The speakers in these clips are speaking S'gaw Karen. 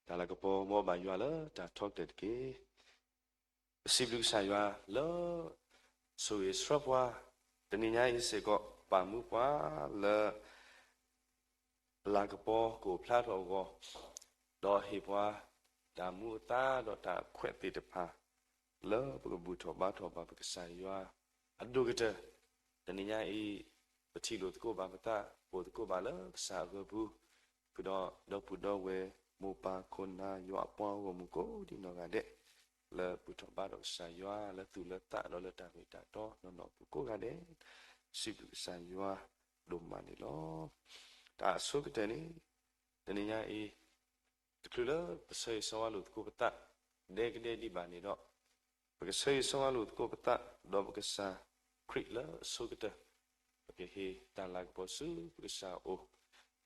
တၢ်လၤကပီၤ မ်အဘၣ်ယွၤလၢတၢ်ထီကတၢၢ်တက့ၢ်. ပစံးဘျုးကစၢ်ယွၤလၢ ဆိၣ်ဂ့ၤဆှၢပှၤ တနံၤညါအံၤစ့ၢ်ကီး ပာ်မူပှၤလၢ လၤကပီၤကအိၣ်ဖျါထီၣ်အဂီၢ်, ဒီးဟ့ၣ်ပှၤ တၢ်မူအသါဒီးတၢ်ခွဲးသ့ၣ်တဖၣ် လၢပကဘူၣ်ထီၣ်ဘါထီၣ်ဘၣ်ပကစၢ်ယွၤ အဒိၣ်ကတၢၢ်, တနံၤညါအံၤ ပထံၣ်လိာ်သကိးဘၣ်ပသး ပအိၣ်သကိးဘၣ်လၢကစၢ်အဂီၢ်ပူၤ, ဃုာ်ဒီးဒီပုၢ်ဒီဝဲၢ် မိၢ်ပၢ်ခိၣ်နၢ် ယွၤအပှၤဂီၢ်မုၢ်ကိးဒံးနီၢ်ဂၤဒဲး, လၢဘူၣ်ထီၣ်ဘါထီၣ်ကစၢ်ယွၤ လၢသူၣ်လၢသးဒီးလၢတၢ်မ့ၢ်တၢ်တီနီၢ်နီၢ်အပူၤကိးဂၤဒဲး, စံးဘျုးကစၢ်ယွၤဒိၣ်မးန့ၣ်လီၤ. တၢ်အဆိကတၢၢ်န့ၣ် တနံၤညါအံၤ တချုးလၢပဆၢဂ့ၤဆၢဝါလိာ်သကိးပသး ဒဲကဒဲဒံးဘၣ်န့ၣ်ဒီး, ပကဆၢဂ့ၤဆၢဝါလိာ်သကိးပသး ဒီးပကစၢ်ခရံာ်လၢအဆိကတၢၢ်, ပကဟ့ၣ်တၢ်လၤကပီၤဆူပကစၢ်အအိၣ်,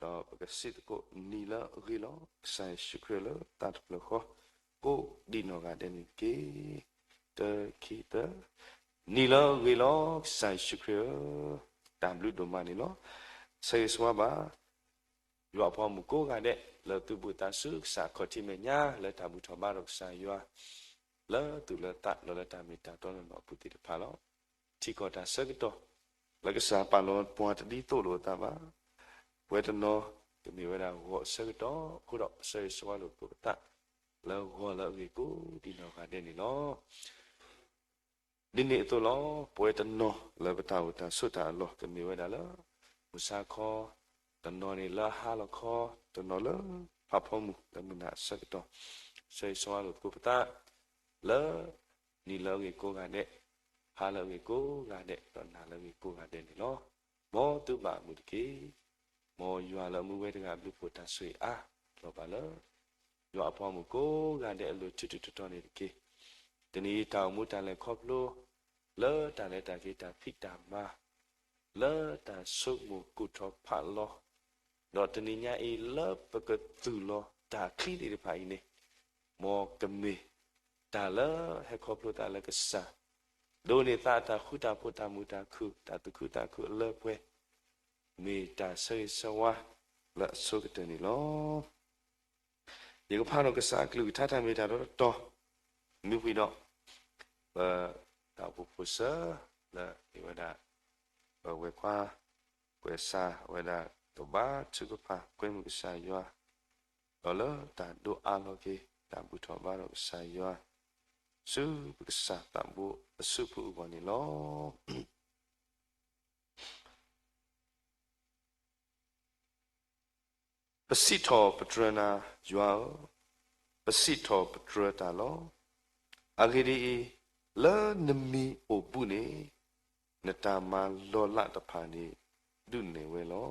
ဒီးပကစံးသကိးနံၤလၢအဂ့ၤလီၤ ကစၢ်ယ့ၣ်ၡူးခရံာ်လၢသးတဖျၢၣ်ဃီ ကိးဒံးနီၢ်ဂၤဒဲးန့ၣ်တက့ၢ်. တခံသၢ, နံၤလၢအဂ့ၤလီၤ ကစၢ်ယ့ၣ်ၡူးခရံာ်ဧၢ, တၢ်ဘျုးဒိၣ်မးန့ၣ်လီၤ. ဆၢဂ့ၤဆၢဝါဘၣ် ယွၤအပှၤဂီၢ်မုၢ်ကိးဂၤဒဲး လၢသူၣ်ဘၣ်သးဆူကစၢ်အခီၣ်ထံးမဲာ်ညါ လၢတၢ်ဘူၣ်ထီၣ်ဘါထီၣ်ကစၢ်ယွၤ လၢသူၣ်လၢသးဒီးလၢတၢ်မ့ၢ်တၢ်တီနီၢ်နီၢ်အပူၤသ့ၣ်တဖၣ်လီၤ. ထံကီၢ်တၢ်ဆၢကတီၢ် လၢကစၢ်ပာ်လီၤပှၤတဒ်သိးလိာ်အသးဘၣ်. ပဝဲတနီၤ ကမ့ၢ်ဝဲဒၣ်ဂီၤအဆၢကတီၢ်အဃိဒီး ပဆၢဂ့ၤဆၢဝါလိာ်သကိးပသး လၢဂီၤလၢအဂ့ၤကိးဒံးနီၢ်ဂၤဒဲးန့ၣ်လီၤ. ဒ်န့ၣ်အသိးလီၤ ပဝဲတနီၤလၢပတၢ်အိၣ်တၢ်ဆိးတၢ်အလီၢ် ကမ့ၢ်ဝဲဒၣ်လၢ မုၢ်ဆါခီ, တနီၤန့ၣ်လၢဟါလီၤခီ, တနီၤလၢဖးဖီမုၢ်လၢမုၢ်နၤအဆၢကတီၢ်, ဆၢဂ့ၤဆၢဝါလိာ်သကိးပသး လၢ နံၤလၢအဂ့ၤကိးဂၤဒဲး, ဟါလၢအဂ့ၤကိးဂၤဒဲး ဒီးနၤလၢအဂ့ၤကိးဂၤဒဲးန့ၣ်လီၤ. မ်သုဘၣ်မုာ်တက့ၢ်. မ်ယွၤလၢအမူဝဲတဂၤအဘျုးအဖှိၣ်တၢ်ဆိၣ်ဂ့ၤအါလီၤဘၣ်လၢ ယွၤအပှၤဂီၢ်မုၢ်ကိးဂၤဒဲးအလိၤ ထူထူတီတီန့ၣ်တက့ၢ်. တနံၤအံၤတၢ်အိၣ်မူတၢ်လဲၤခီဖျိ လၢတၢ်လဲၤတၢ်က့ၤတၢ်ဖံးတၢ်မၤ လၢတၢ်ဆိကမိၣ်ကူၣ်ထီၣ်ဖးလီၤ, ဒီးတနံၤညါအံၤလၢပကသူၣ်လီၤတၢ်ချံသ့ၣ်တဖၣ်အံၤန့ၣ်, မ်ကမ့ၢ်တၢ်လၢဟဲခီဖျိသးလၢကစၢ်, ဒိးန့ၢ်သးအတၢ်ဃူတၢ်ဖိး တၢ်မုာ်တၢ်ခုၣ် တၢ်သူၣ်ခုသးခုအလၢပှဲၤ, မ့ၢ်တၢ်ဆၢဂ့ၤဆၢဝါလၢအဆိကတၢၢ်န့ၣ်လီၤ. ယကဖးဒီးကစၢ်အကလုၢ်ကထါတၢ်မ့ၢ်တၢ်တီတီ, မ့ၢ်ဝံၤဒီး ပတၢ်အိၣ်ဖှိၣ်ဖိစၢၤ လၢအမ့ၢ်ဝဲဒၣ် ပဝဲၢ်ခွါ ကွဲးစၢ်ဝဲဒၣ် ကဘါထုကဖၣ်ကွဲမုာ်ကစၢ်ယွၤ, ဒီးလၢတၢ်ဒိးအါလီၤက့ၤ တၢ်ဘူၣ်ထီၣ်ဘါထီၣ်ကစၢ်ယွၤ ဆူပကစၢ်သးဘိအစုပူၤအဂီၢ်န့ၣ်လီၤ. ပစံးထီၣ်ပတြၢၤနၤ ယွၤဧၢ, ပစံးထီၣ်ပတြၢၤတၢ်လီၤ. အဂ့ၢ်ဒ်အံၤ, လၢနမံၤအိၣ်ဘူးန့ၣ်, နတၢ်မၤလီၤလးတဖၣ်န့ၣ် ဒုးနဲၣ်ဝဲလီၤ.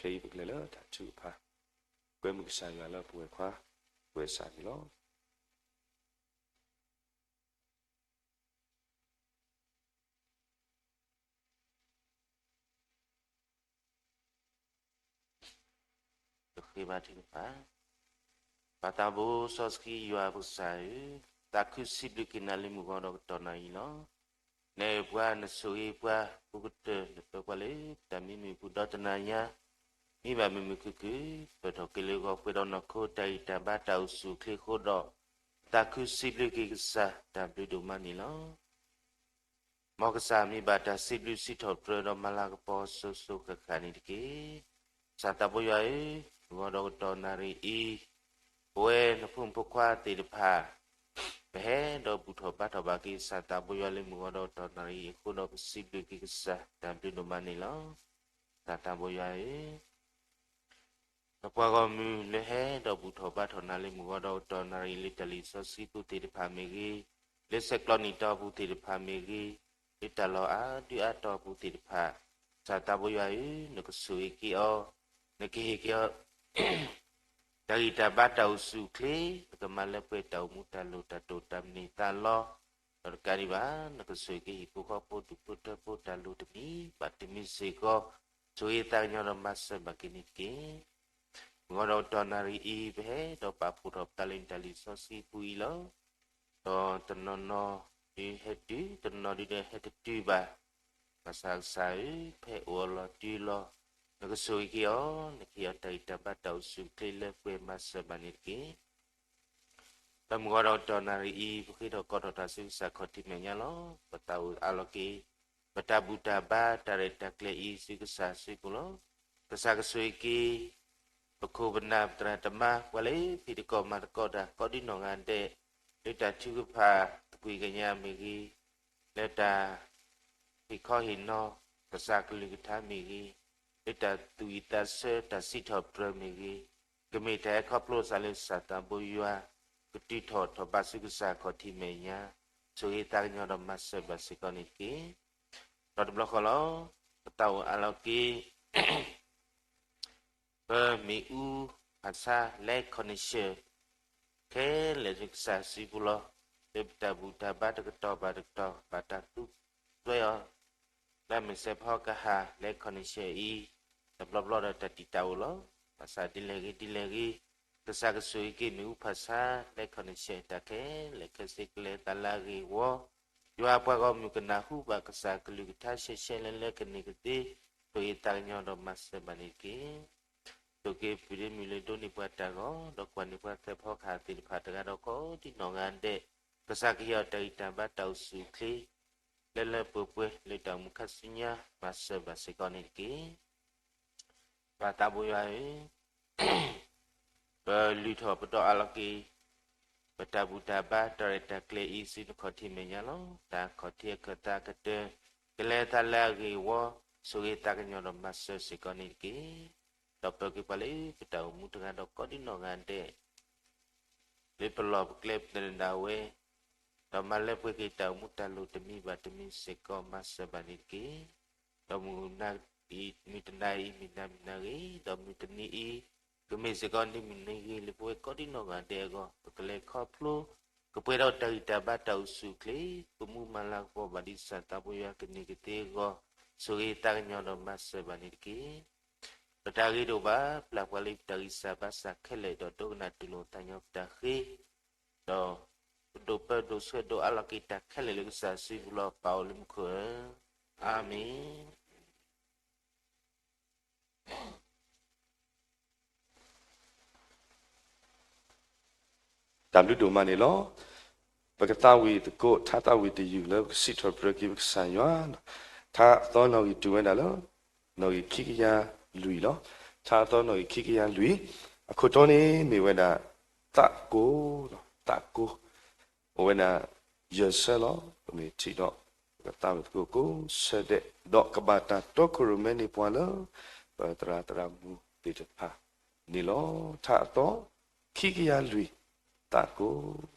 ခဲအံၤပကလဲၤလၢတၢ်ထုကဖၣ် ကွဲမုာ်ကစၢ်ယွၤလၢပဝဲၢ်ခွါ ကွဲးစၢ်န့ၣ်လီၤ. ပဃ့ဘါထုကဖၣ်. ပၢ်သးဘိစီဆှံယွၤပကစၢ်ဧၢ, သးခုစံးဘျုးက့ၤနၤလၢမုၢ်ဂီၤဒီးကတီၢ်နၣ်ရံၣ်လီၤ. နအဲၣ်ပှၤ နဆိၣ်ဂ့ၤပှၤ ပူၤကတၢၢ် နပၢၤပှၤလၢ တၢ်မံမုာ်ပူၤဒီးတနၤညါ မ့ၢ်ဘၣ်မုာ်မုာ်ခုၣ်ခုၣ် ပၢၢ်ထီၣ်က့ၤလၢဂီၤပှဲၤဒီးနီၢ်ခိ တၢ်ဂံၢ်တၢ်ဘါတၢ်အိၣ်ဆူၣ်အိၣ်ချ့အဃိဒီး သးခုစံးဘျုးက့ၤကစၢ် တၢ်ဘျုးဒိၣ်မးန့ၣ်လီၤ. မ်ကစၢ်မ့ၢ်ဘၣ်တၢ်စံးဘျုးစံးထီၣ်ပတြၢၤဒီးမၤလၤကပီၤစိၤစိၤဃၣ်ဃၣ်န့ၣ်တက့ၢ်. ကစၢ်သးဘိယွၤဧၢ, မုၢ်ဂီၤဒီးကတီၢ်နၣ်ရံၣ်အံၤ ပဝဲနဖိမုၣ်ဖိခွါသ့ၣ်တဖၣ် ပဟဲဒီးဘူၣ်ထီၣ်ဘါထီၣ်ဘၣ်က့ၤကစၢ်သးဘိယွၤလၢမုၢ်ဂီၤဒီးကတီၢ်နၣ်ရံၣ်အံၤအဃိဒီး ပစံးဘျုးက့ၤကစၢ်တၢ်ဘျုးဒိၣ်မးန့ၣ်လီၤ. ကစၢ်သးဘိယွၤဧၢ နပှၤဂီၢ်မုၢ်လၢဟဲဒီးဘူၣ်ထီၣ်ဘါထီၣ်နၤလၢမုၢ်ဂီၤဒီးကတီၢ်နၣ်ရံၣ် လၢတၢ်လံာ်စီဆှံပူၤသ့ၣ်တဖၣ်မ့ၢ်ဂ့ၤ, လၢဆဲးကျိးနံၣ်တီအပူၤသ့ၣ်တဖၣ်မ့ၢ်ဂ့ၤ, လၢတၢ်လီၢ်အါဒုအါတီၤအပူၤသ့ၣ်တဖၣ်, ကစၢ်သးဘိယွၤဧၢ, နကဆိၣ်ဂ့ၤက့ၤအီၤ, နကဟ့ၣ်က့ၤအီၤ တၢ်ဂံၢ်တၢ်ဘါတၢ်အိၣ်ဆူၣ်အိၣ်ချ့, နကမၤလၢပှဲၤတၢ်အိၣ်မူတၢ်လိၣ်တၢ်တိာ်တၢ်မနုၤသးလီ, ဒီးတကးဒံးဘၣ်, နကဆိၣ်ဂ့ၤက့ၤဟံၣ်ဖိဃီဖိဒူၣ်ဖိထၢဖိတၢ်လိၣ်တမံၤ, ဘၣ်တမံၤစ့ၢ်ကီး, ဆိၣ်ဂ့ၤသးကညီၤဒီးမၤစၢၤဘၣ်က့ၤန့ၣ်တက့ၢ်. မုၢ်ဂီၤဒီးကတီၢ်နၣ်ရံၣ်အံၤ ပဟဲဒီးပာ်ဖှိၣ်ထီၣ်ပသးလၢနတၢ်လံာ်စီဆှံပူၤအံၤလီၤ. ဒီးတနီၤနီၤဒုးဟဲတုၤ, တနီၤနီၤဒုးဒီးဟဲတတုၤဘၣ်. ဘၣ်ဆၣ်ကစၢ်ဧၢ, ဖဲအိၣ်အလီၢ်တုၤအလီၢ်, နကဆိၣ်ဂ့ၤက့ၤအီၤ, နကဟ့ၣ်အီၤတၢ်ဂံၢ်တၢ်ဘါတၢ်အိၣ်ဆူၣ်အိၣ်ချ့လၢပှဲၤမၤစၢၤဘၣ်န့ၣ်တက့ၢ်. ဒီးမုၢ်ဂီၤဒီးတီၢ်နၣ်ရံၣ်အံၤ ပဃ့ထီၣ်ကိးထီၣ်တၢ်ဆူကစၢ်ခီၣ်ထံးမဲာ်ညါလီၤ. ပသးအိၣ်အးလီၤက့ၤ ပတၢ်ဘူၣ်တၢ်ဘါတၢ်ရဲၣ်တၢ်ကျဲၤအံၤဆူကစၢ်စုပူၤလီၤ. ကစၢ်ကဆိၣ်ဂ့ၤက့ၤ ပခိၣ်ပနၢ်ပသရၣ်သမါ ပှၤလၢဟ့ၣ်သကိးမၤသကိးတၢ်ကိးဒံနီၢ်ဂၤဒဲး လၢတၢ်ထုကဖၣ်သကွံာ်ကညးမ့ၢ်ဂ့ၤ, လၢတၢ် ဟ့ၣ်ခီဟ့ၣ်နီၤ ကစၢ်ကလုၢ်ကထါမ့ၢ်ဂ့ၤ, လၢတၢ်သူၣ်ဝံၣ်သးဆၢတၢ်စံးထီၣ်ပတြၢၤမ့ၢ်ဂ့ၤ, ကမ့ၢ်တၢ်ဟဲခီဖျိသးလၢကစၢ်သးဘိယွၤ ကတုၤထီၣ်ထီၣ်ဘးဆူကစၢ်ခီၣ်ထံးမဲာ်ညါ, ဆိၣ်ဂ့ၤသးကညီၤဒီးမၤစၢၤဘၣ်စ့ၢ်ကီးန့ၣ်တက့ၢ်. ဒီးတဘျီဃီလီၤ, ပသးအိၣ်အးလီၤက့ၤ ပမ့ၣ်အူဖၣ်ဆါ လဲၤခီၣ်န့ၣ်ဆှၢၣ် ခဲလၢာ်လၢကစၢ်စုပူၤလီၤ. လၢပတၢ်ဘူၣ်တၢ်ဘါတကတီၢ်ဘၣ်တကတီၢ် ဘၣ်တၢ်သူစွဲအီၤ လၢအမ့ၢ်စဲးဖီကဟၣ် လဲၤခီၣ်န့ၣ်ဆှၢၣ်အံၤ တဘျီဘျီဒီးတၢ်တံာ်တာ်အိၣ်လီၤ. ဘၣ်ဆၣ်ဒ်လဲၣ်ဂ့ၤဒ်လဲၣ်ဂ့ၤ ကစၢ်ကဆိၣ်ဂ့ၤက့ၤမ့ၣ်အူဖၣ်ဆါ လဲၤခီၣ်န့ၣ်ဆှၢၣ်တၢ်ခဲလၢာ်ခဲဆ့ ကလဲၤသးလၢအဂ့ၢ်အဝီ, ယွၤအပှၤဂီၢ်မုၢ်ကနၢ်ဟူဘၣ်ကစၢ်ကလုၢ်ကထါရှဲရှဲလၢလၢကန့ၢ်ကသ့, ဆိၣ်ဂ့ၤသးကညီၤဒီးမၤစၢၤဘၣ်န့ၣ်တက့ၢ်. ဆိၣ်ဂ့ၤပှၤဒ့မုၢ်လၢဒိးန့ၢ်ပှၤတၢ်ဂီၤ ဒီးကွၢ်န့ၢ်ပှၤသဲးဖီကဟၣ်သ့ၣ်တဖၣ်တဂၤဒီးကိးဒံနီၢ်ဂၤဒဲး, ကစၢ်ကဟ့ၣ်အီၤတၢ်ဂံၢ်တၢ်ဘါတၢ်အိၣ်ဆူၣ်အိၣ်ချ့ လၢလၢပှဲၤပှဲၤလၢတၢ်အိၣ်မူခါဆူညါ မၤစၢၤဘၣ်စ့ၢ်ကီးန့ၣ်တက့ၢ်. ပၢ်သးဘိယွၤဧၢ, ပလုၢ်ထီၣ်ပဒီအးလီၤက့ၤ ပတၢ်ဘူၣ်တၢ်ဘါတၢ်ရဲၣ်တၢ်ကျဲၤအံၤဆူနခီၣ်ထံးမဲာ်ညါလီၤ. တၢ်ခီၣ်ထံးအခၢၣ်သးကတၢၢ် ကလဲၤသးလၢအဂ့ၢ်အဝီ, ဆိၣ်ဂ့ၤသးကညီၤဒီးမၤစၢၤစ့ၢ်ကီးန့ၣ်တက့ၢ်. ဒီးပၢၤက့ၤပှၤလၢပတၢ်အိၣ်မူတဂၤဒီးကိးဒံနီၢ်ဂၤဒဲး လၢပလီၢ်ပကျဲပသနၢၣ်ဒၣ်ဝဲ, ဒီးမၤလၢပှဲၤက့ၤတၢ်အိၣ်မူတၢ်လိၣ်တမံၤဘၣ်တမံၤစ့ၢ်ကီး မၤစၢၤဘၣ်န့ၣ်တက့ၢ်. ဒီးမုၢ်နၤအံၤ မုၢ်တနၤအံၤ မုၢ်နၤမုၢ်နၤဂ့ၤ, ဒီးမုၢ်တနံၤအံၤ ကမ့ၢ်စ့ၢ်ကီးနံၤမုၢ်နံၤဂ့ၤ လၢပဝဲကိးဒံနီၢ်ဂၤဒဲးအဂီၢ် ပကလဲၤခီဖျိ ကပှဲၤဒီးတၢ်ဂံၢ်တၢ်ဘါတၢ်အိၣ်ဆူၣ်အိၣ်ချ့, ပမူမၤလၤကပီၤဘၣ်ဒ်ကစၢ်သးဘိယွၤကန့ၢ်ကသ့အဂီၢ်, ဆိၣ်ဂ့ၤသးကညီၤဒီးမၤစၢၤဘၣ်န့ၣ်တက့ၢ်. ပတၢ်ဂ့ၤတအိၣ်ဘၣ်, ပျၢ်ပှၤလၢပတၢ်ဂံၢ်စၢ်ဘါစၢ်ခဲလၢာ် ဒီးဒိကနၣ်တူၢ်လိာ်သးညီပတၢ်ဃ့, ဒီးပဒိးပၢဒိးဆှၢဒိးအးလီၤက့ၤတၢ်ခဲလၢာ်လၢကစၢ်စုပူၤလီၤ. ပၢ်အိၣ်လၢမူခိၣ်ဧၢ, အၤမ့ၣ်. တၢ်ဘျုးဒိၣ်မးန့ၣ်လီၤ. ပကသးဝံၣ်သကိး ထါသးဝံၣ်တယုၢ်လၢပကစံးထီၣ်ပတြၢၤက့ၤပကစၢ်ယွၤ, ထါအသီနီၣ်ဂံၢ်တုၤဝဲဒၣ်လၢ နီၣ်ဂံၢ်ခံကယၤလွံၢ်လီၤ. ထါအသီနီၣ်ဂံၢ်ခံကယၤလွံၢ်, အခိၣ်တီန့ၣ်မ့ၢ်ဝဲဒၣ် သးကိၢ်, သးကိၢ်, အိၣ်ဝဲဒၣ် ယဲၢ်ဆၢလီၤ. ပမ့ၢ်ထံၣ်ဒီး ပကသးဝံၣ်သကိးကိးဆၢဒဲး, ဒီးကဘၣ်တၢ်တီခိၣ်ရိၣ်မဲန့ၢ်ပှၤလၢ ပသရၣ်သရၣ်မုၣ်သ့ၣ်တဖၣ်န့ၣ်လီၤ. ထါအသီ ခံကယၤလွံၢ်, သးကိၢ်.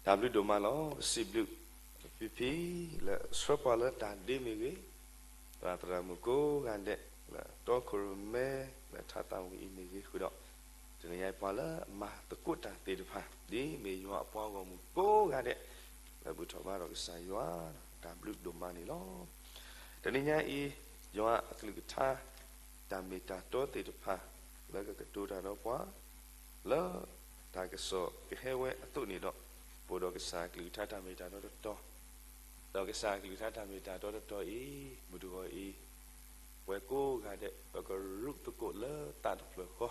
တၢ်ဘျုးဒိၣ်မးလီၤ. ပစံးဘျုးဖံဖံ လၢအဆှၢပှၤလၢတၢ်ဒ့မ့ၢ်ဂ့ၤ, သရၣ်သရၣ်မုၣ်ကိးဂၤဒဲး လၢတီခိၣ်ရိၣ်မဲ လၢထါသးဝံၣ်အံၤမ့ၢ်ဂ့ၤဃုာ်ဒီး တနံၤညါအံၤပှၤလၢအမၤသကိးတၢ်သ့ၣ်တဖၣ် ဒ်မ့ၢ်ယွၤအပှၤဂီၢ်မုၢ်ကိးဂၤဒဲး လၢဘူၣ်ထီၣ်ဘါထီၣ်ကစၢ်ယွၤ တၢ်ဘျုးဒိၣ်မးန့ၣ်လီၤ. တနံၤညါအံၤ ယွၤအကလုၢ်ကထါ တၢ်မ့ၢ်တၢ်တီသ့ၣ်တဖၣ် လၢကကတိၤတၢ်ဒီးပှၤ လၢတၢ်ကစီၣ်ကဟဲဝဲအသိးန့ၣ်ဒီး ပအိၣ်ဒီးကစၢ်အကလုၢ်ကထါတၢ်မ့ၢ်တၢ်တီတတီၤ, ဒီးကစၢ်အကလုၢ်ကထါတၢ်မ့ၢ်တၢ်တီတတီၤအံၤ မုၢ်တဂီၤအံၤ ပဝဲကိးဂၤဒဲး ပကရူးသကိးလၢသးတဖျၢၣ်ဃီ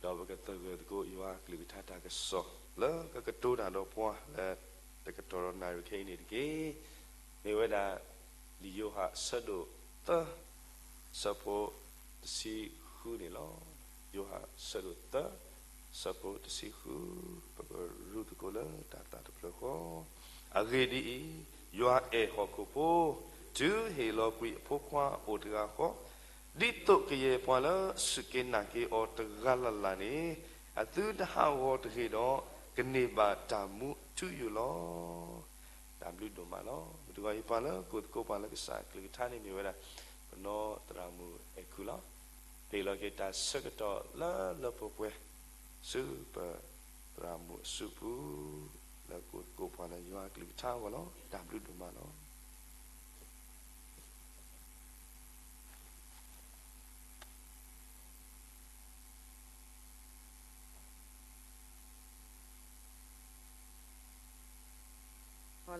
ဒီးပကသဂၢၢ်သကိးယွၤအကလုၢ်ကထါတၢ်ကစီၣ် လၢကကတိၤတၢ်ဒီးပှၤလၢတကတီၢ်ဒီးနၣ်ရံၣ်ခဲအံၤန့ၣ်တက့ၢ်. မ့ၢ်ဝဲဒၣ် လံာ်ယိၤဟၣ်အဆၢဒိၣ်သၢ အဆၢဖိတဆံဃုန့ၣ်လီၤ. ယိၤဟၣ်အဆၢဒိၣ်သၢ အဆၢဖိတဆံဃု, ပကရူးသကိးလၢတၢ်သးတဖျၢၣ်ဃီ, အဂ့ၢ်ဒ်အံၤ, ယွၤအဲၣ်ဟီၣ်ခိၣ်ဖိ တုၤဟ့ၣ်လီၤကွံာ်အဖိခွါအိၣ်တဂၤဃီ, ဒ်သိးကယဲၢ်ပှၤလၢအစူၢ်က့ၤနာ်က့ၤအီၤတဂၤလၢ်လၢ်န့ၣ် အသုတဟးဂီၤတဂ့ၤဒီး ကန့ၢ်ဘၣ်တၢ်မူအထူအယိာ်လီၤ. တၢ်ဘျုးဒိၣ်မးလီၤ. မုၢ်တဂီၤအံၤပှၤလၢကိးသကိးပှၤလၢကစၢ်အကလုၢ်ကထါန့ၣ်မ့ၢ်ဝဲဒၣ် ပနီၢ်သရၣ်မုၣ်အဲၣ်ခုလီၤ. ဟ့ၣ်လီၤက့ၤတၢ်ဆၢကတီၢ်လၢလၢပှဲၤပှဲၤ ဆူပသရၣ်မုၣ်အစုပူၤ လၢကိးသကိးပှၤလၢယွၤအကလုၢ်ကထါအဂီၢ်လီၤ. တၢ်ဘျုးဒိၣ်မးလီၤ.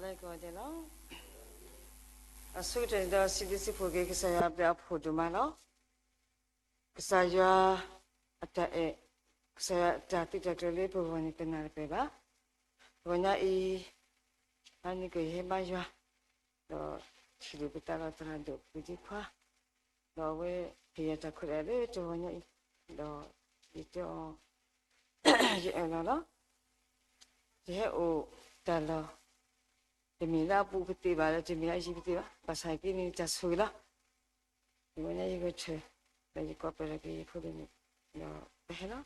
လၢကဝဲဒဲးလီၤ. အဆိကတၢၢ်န့ၣ်ဒီး စံးဘျုးစံးဖှိၣ်က့ၤ ကစၢ်ယွၤအဘျုးအဖှိၣ်ဒိၣ်မးလီၤ. ကစၢ်ယွၤအတၢ်အဲၣ်, ကစၢ်ယွၤအတၢ်သုးတၢ်ကျဲၤလၢပဂီၢ်န့ၣ် တနၢ်တပၢၢ်ဘၣ်. တဂီၤညါအံၤ အါန့ၢ်က့ၤယဟဲဘါယွၤ, ဒီးထံၣ်လိာ်ပသးဒီးသရၣ်ဒိၣ်ပူၤဒံခွါ, ဒီးအဝဲဟ့ၣ်ယၤတၢ်ခွဲးတၢ်ယာ်လၢတဂီၤညါအံၤ, ဒီးယတဲအီၤ, ယအၢၣ်လီၤလီၤ. ယဟဲအိၣ်တၢ်လီၢ်, တမ့ၢ်လၢအပူၤပသ့ၣ်ဘၣ် ဒီးတမ့ၢ်လၢအယံၤပသ့ၣ်ဘၣ်, ဘၣ်ဆၣ်က့န့ၣ်တၢ်ဆိၣ်ဂ့ၤလီၤ. တဂီၤညါယဂဲၤဆၢထၢၣ်, ဒီးယကိးပှဲၤထီၣ်က့ၤယဖိဒိၣ်န့ၣ်, ဒီးပဟဲလီၤ.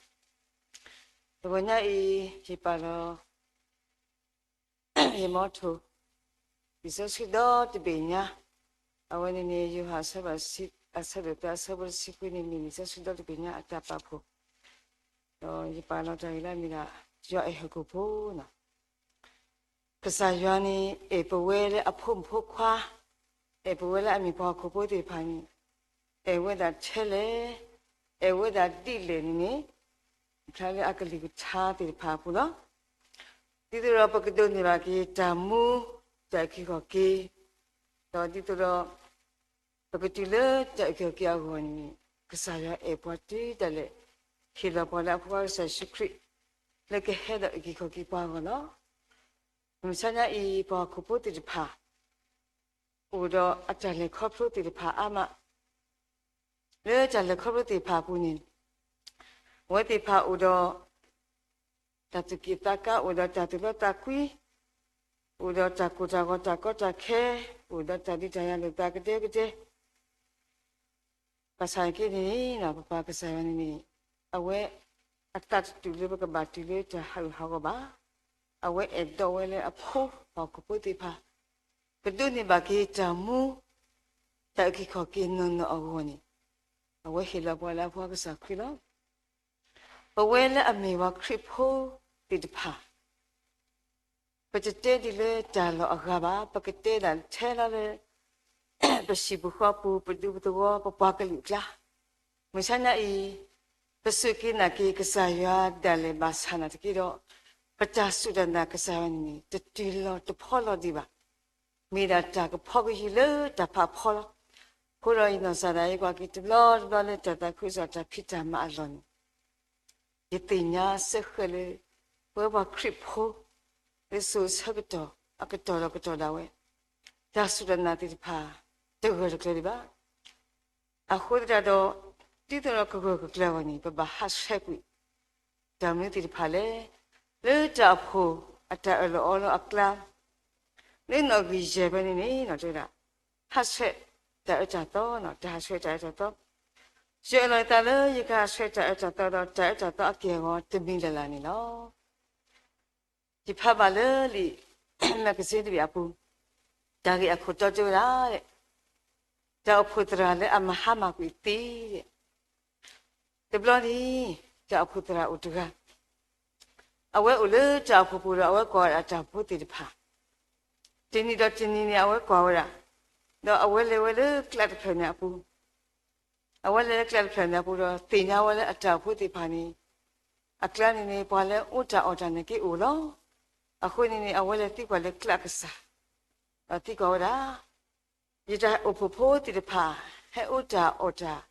တဂီၤညါအံၤ ယပာ်လီၤ ယမီထိၣ်, လံာ်စီဆှံဒီတဘ့ၣ်ညါ, အဝဲန့ၣ်န့ၣ် ယိၤဟၣ်အဆၢဒိၣ်သၢ အဆၢဖိတဆံဃုန့ၣ် မ့ၢ်လံာ်စီဆှံဒီတဘ့ၣ်ညါအတၢ်ပာ်ဖှိၣ်, ဒီးယပာ်လီၤတၢ်ဂ့ၢ်လၢအမ့ၢ်ဒၣ် ယွၤအဲၣ်ဟီၣ်ခိၣ်ဖိန့ၣ် ကစၢ်ယွၤန့ၣ် အဲၣ်ပဝဲလၢအဖိမုၣ်ဖိခွါ, အဲၣ်ပဝဲလၢအမ့ၢ်ပှၤဟီၣ်ခိၣ်ဖိသ့ၣ်တဖၣ်န့ၣ်, အဲၣ်ဝဲဒၣ်ထဲလဲၣ်, အဲၣ်ဝဲဒၣ်ဒ်လဲၣ်န့ၣ်န့ၣ်, ဖျါလၢအကလုၢ်ကထါသ့ၣ်တဖၣ်အပူၤလီၤ. ဒ်သိးဒီးပကဒိးန့ၢ်ဘၣ်က့ၤတၢ်မူ, တၢ်အုၣ်က့ၤခီၣ်က့ၤ, ဒီးဒ်သိးဒီး ပကတုၤလၢတၢ်အုၣ်က့ၤခီၣ်က့ၤအဂီၢ်န့ၣ်, ကစၢ်ယွၤအဲၣ်ပှၤတုၤဒၣ်လဲာ်, ဟ့ၣ်လီၤပှၤလၢအဖိခွါကစၢ်ယ့ၣ်ၡူးခရံာ် လၢကဟဲဒီးအုၣ်က့ၤခီၣ်က့ၤပှၤအဂီၢ်လီၤ. မုၢ်မဆါညါအံၤ ပှၤဟီၣ်ခိၣ်ဖိသ့ၣ်တဖၣ် အိၣ်ဒီးအတၢ်လဲၤခီဖျိသ့ၣ်တဖၣ်အါမး, လၢတၢ်လဲၤခီဖျိသ့ၣ်တဖၣ်အပူၤန့ၣ်, အဝဲသ့ၣ်တဖၣ်အိၣ်ဒီး တၢ်သူၣ်က့ၣ်သးကါ, အိၣ်ဒီးတၢ်သူၣ်လီသးကွံ, အိၣ်ဒီးတၢ်ကိၢ်တၢ်ဂီၤတၢ်ကီတၢ်ခဲ, အိၣ်ဒီးတၢ်ဒုးတၢ်ယၤလိာ်သးကဒဲကဒဲ ဘၣ်ဆၣ်က့န့ၣ် ပပၢ်ကစၢ်ယွၤန့ၣ်န့ၣ် အဝဲအသးတတူာ်လၢပကဘၣ်တုၤလၢတၢ်ဟးဂူာ်ဟးဂီၤဘၣ်. အဝဲအဲၣ်ဒိးဝဲလၢအဖိဟီၣ်ခိၣ်ဖိသ့ၣ်တဖၣ် ကဒိးန့ၢ်ဘၣ်က့ၤတၢ်မူ တၢ်အုၣ်က့ၤခီၣ်က့ၤနီၢ်နီၢ်အဂီၢ်န့ၣ်, အဝဲဟ့ၣ်လီၤပှၤလၢအဖိကစၢ်ခရံာ်လီၤ. ပဝဲလၢအမ့ၢ်ပှၤခရံာ်ဖိသ့ၣ်တဖၣ် ပတတဲဒ်လၢတၢ်လီၢ်အဂၤဘၣ်, ပကတဲဒၣ်ထဲလီၤလၢ ပဟံၣ်ပဃီပူၤ, ပဒူပသဝီ, ပပှၤကလုာ်အကျါ, မုၢ်ဆါညါအံၤ ပစူၢ်က့ၤနာ်က့ၤကစၢ်ယွၤဒၣ်လဲာ်ဘၣ်ဆၣ်နာ်သက့ဒီး, ပတၢ်စူၢ်တၢ်နာ်ကစၢ်ယွၤန့ၣ်န့ၣ် တတုၤလီၤတဖီလီၤဒံးဘၣ်. မ့ၢ်ဒၣ်တၢ်ကဖီကယုၢ်လၢတၢ်ဖးဖီလီၤ. အဃိဒီးယနီၢ်ကစၢ်ဒၣ်ယဲ ကွၢ်က့ၤတဘျီတဘျီလၢတၢ်သးခုကစီၣ်တၢ်ဖံးတၢ်မၤအလီၢ်န့ၣ် ယသ့ၣ်ညါစ့ၢ်ကီးလၢ ပဝဲပှၤခရံာ်ဖိ လၢစိၤဆၢကတီၢ် အကတီၢ်ဒီးကတီၢ်ဒၣ်ဝဲ တၢ်စူၢ်တၢ်နာ်သ့ၣ်တဖၣ် တဂၢၢ်တကျၢၤဒံးဘၣ်. အဃိသတးဒီး ဒ်သိးဒီးကဂၢၢ်ကကျၢၤအဂီၢ်န့ၣ် ပဘၣ်ဟးဆှဲးကွံာ် တၢ်မနုၤသ့ၣ်တဖၣ်လဲၣ်, လၢတၢ်အဖှိၣ်အတၢ်အၢၣ်လီၤအီလီၤအကျါ လၢနီၣ်ဂံၢ်ယဲၢ်ဖဲန့ၣ်န့ၣ် တဲဝဲဒၣ် ဟးဆှဲးတၢ်အၢတၢ်သီ, တၢ်ဟးဆှဲးတၢ်အၢတၢ်သီ, ယအၢၣ်လီၤယသးလၢယကဟးဆှဲးတၢ်အၢတၢ်သီဒီး တၢ်အၢတၢ်သီအက့ၢ်အဂီၤတမံၤလၢ်လၢ်န့ၣ်လီၤ. ယဖးဘၣ်လၢလံာ် magazine တဘ့ၣ်အပူၤ, တၢ်ဂ့ၢ်အခိၣ်တီတဲဝဲဒၣ်, တၢ်အိၣ်ဖှိၣ်သရၣ်လၢအမၤဟါမၢ်ကွံာ်သ့, တဘျီန့ၣ် တၢ်အိၣ်ဖှိၣ်သရၣ်အိၣ်တဂၤ, အဝဲအိၣ်လၢတၢ်အိၣ်ဖှိၣ်ပူၤဒီး အဝဲကွၢ်ဝဲဒၣ်တၢ်အိၣ်ဖှိၣ်သ့ၣ်တဖၣ်, တနံၤဒီးတနံၤန့ၣ် အဝဲကွၢ်ဝဲဒၣ်, ဒီးအဝဲလဲၤဝဲလၢကျးတဖျၢၣ်န့ၣ်အပူၤ, အဝဲလဲၤလၢကျးတဖျၢၣ်န့ၣ်အပူၤဒီး သ့ၣ်ညါဝဲလၢအတၢ်အိၣ်ဖှိၣ်သ့ၣ်တဖၣ်န့ၣ်, အကျါန့ၣ်န့ၣ် ပှၤလၢအအိၣ်တၢ်အီၣ်တၢ်နာ်က့အိၣ်လီၤ. အဃိန့ၣ်န့ၣ် အဝဲလဲၤသံကွၢ်လၢကျးကစၢ်, ဒီးသံကွၢ်ဝဲဒၣ်, ယတၢ်အိၣ်ဖှိၣ်ဖိသ့ၣ်တဖၣ် ဟဲအိၣ်တၢ်အီၣ်တၢ်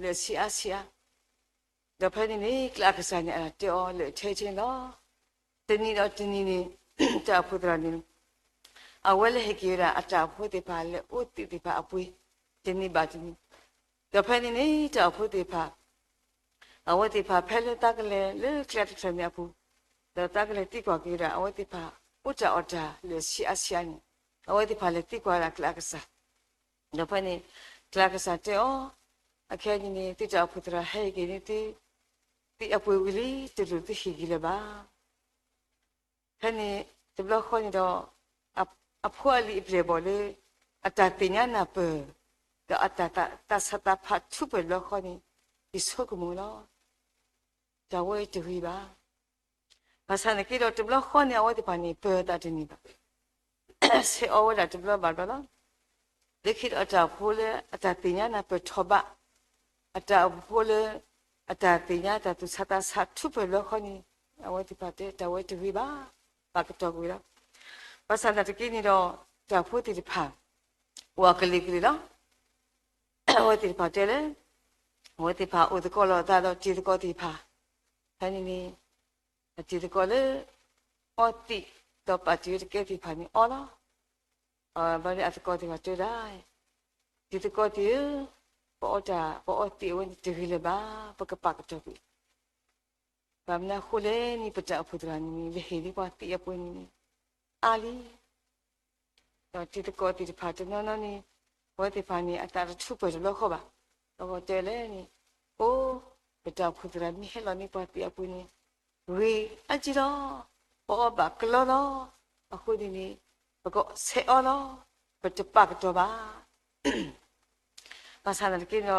လၢအဆံးအါဆံးအါ, ဒီးဖဲန့ၣ်န့ၣ် ကျးကစၢ်န့ၣ် အတၢ်တဲအီၤလၢအထဲထဲန့ၣ်လီၤ. တနံၤဒီးတနံၤန့ၣ် တၢ်အိၣ်ဖှိၣ်သရၣ်န့ၣ် အဝဲလဲၤဟ့ၣ်က့ၤဝဲဒၣ်အတၢ်အိၣ်ဖှိၣ်သ့ၣ်တဖၣ်လၢအိၣ်သ့ၣ်တဖၣ်အပှ့ၤ, တနံၤဘၣ်တနံၤ, ဒီးဖဲန့ၣ်န့ၣ် တၢ်အိၣ်ဖှိၣ်သ့ၣ်တဖၣ် အဝဲသ့ၣ်တဖၣ်ဖဲလၢသးကလဲၤလၢကျးတဖျၢၣ်န့ၣ်အပူၤ, ဒီးသးကလဲၤသံကွၢ်က့ၤဝဲဒၣ် အဝဲသ့ၣ်တဖၣ် အိၣ်တၢ်အီၣ်တၢ်လၢအဆံးအါဆံးအါန့ၣ်, အဝဲသ့ၣ်တဖၣ်လဲၤသံကွၢ်ဝဲဒၣ်ကျးကစၢ်, ဒီးဖဲန့ၣ် ကျးကစၢ်တဲအီၤ, အခဲအံၤန့ၣ် သုတၢ်အိၣ်ဖှိၣ်သရၣ်ဟဲဟ့ၣ်က့ၤန့ၢ်သု သ့ၣ်အပှ့ၤဝံၤလံ, တလိၣ်သုဟ့ၣ်က့ၤလၢၤဘၣ်. ဖဲန့ၣ် တဘျီဃီန့ၣ်ဒီး အဖိအလံၤအပျဲၢ်အဘီၣ်လၢ အတၢ်သ့ၣ်ညါနၢ်ပၢၢ် ဒီးအတၢ်သးဆးသးဖးထူးပၢၢ်တဘျီဃီန့ၣ် ယဆိကမိၣ်လီၤ. တၢ်ဝဲတဂ့ၤဘၣ်. ဘၣ်ဆၣ်သနာ်က့ဒီး တဘျီဃီန့ၣ် အဝဲသ့ၣ်တဖၣ်န့ၣ် ပၢၤသးတန့ၢ်ဘၣ်. ဆဲးအီဝဲဒၣ်တဘျီဘၣ်ဘျီလီၤ. လၢခံဒီးအတၢ်အိၣ်ဖှိၣ်လၢအတၢ်သ့ၣ်ညါနၢ်ပၢၢ်ထီၣ်ဘး, အတၢ်အိၣ်ဖှိၣ်လၢ အတၢ်သ့ၣ်ညါတၢ်သူၣ်ဆးသးဆးထူးပၢၢ်တဘျီဃီန့ၣ် အဝဲသ့ၣ်တဖၣ်တဲ တၢ်ဝဲတဂ့ၤဘၣ်, ပာ်ကတီၤကွံာ်လီၤ. ဘၣ်ဆၣ်သနာ်က့န့ၣ်ဒီး တၢ်အိၣ်ဖှိၣ်သ့ၣ်တဖၣ် အိၣ်အကလုာ်ကလုာ်လီၤ. အဝဲသ့ၣ်တဖၣ်တဲလၢ အဝဲသ့ၣ်တဖၣ်အိၣ်သကိးလိာ်အသးဒီးတံၤသကိးသ့ၣ်တဖၣ်, ဖဲန့ၣ်န့ၣ် အတံၤသကိးလၢ အီသံး ဒီးပာ်တ့ၢ်ဝဲတကဲသ့ၣ်တဖၣ်န့ၣ်အီလီၤ. ဘျီန့ၣ်အသကိးသ့ၣ်တဖၣ်တဲဒၣ်, တံၤသကိးသ့ၣ်ဧၢ, ပအီတၢ် ပအီသံးအဝဲန့ၣ်တဂ့ၤလၢၤဘၣ်, ပကပာ်ကတီၤကွံာ်. ဘၣ်မနုၤအဃိလဲၣ်န့ၣ် ပတၢ်အိၣ်ဖှိၣ်သရၣ်န့ၣ်န့ၣ် လဲၤဟ့ၣ်န့ၢ်ပှၤသံးအပှ့ၤန့ၣ်န့ၣ် အါလံ. ဒီးတံၤသကိးသ့ၣ်တဖၣ်တနီၤနီၤန့ၣ် အဝဲသ့ၣ်တဖၣ်န့ၣ် အသးတထူးပၢၢ်တဘျီဃီဘၣ်. ဒီးတဲလဲၣ်န့ၣ်, အိ, ပတၢ်အိၣ်ဖှိၣ်သရၣ်မ့ၢ်ဟဲလီၤန့ၢ်ပှၤသံးအပှ့ၤန့ၣ် ဂ့ၤအါကံလီၤ. ပအီဘၣ်ကလီလီၤ. အဃိန့ၣ်န့ၣ် ပကဆဲးအီလီၤ. ပတပာ်ကတီၤဘၣ်. ဘၣ်ဆၣ်သနာ်က့ဒီး တံ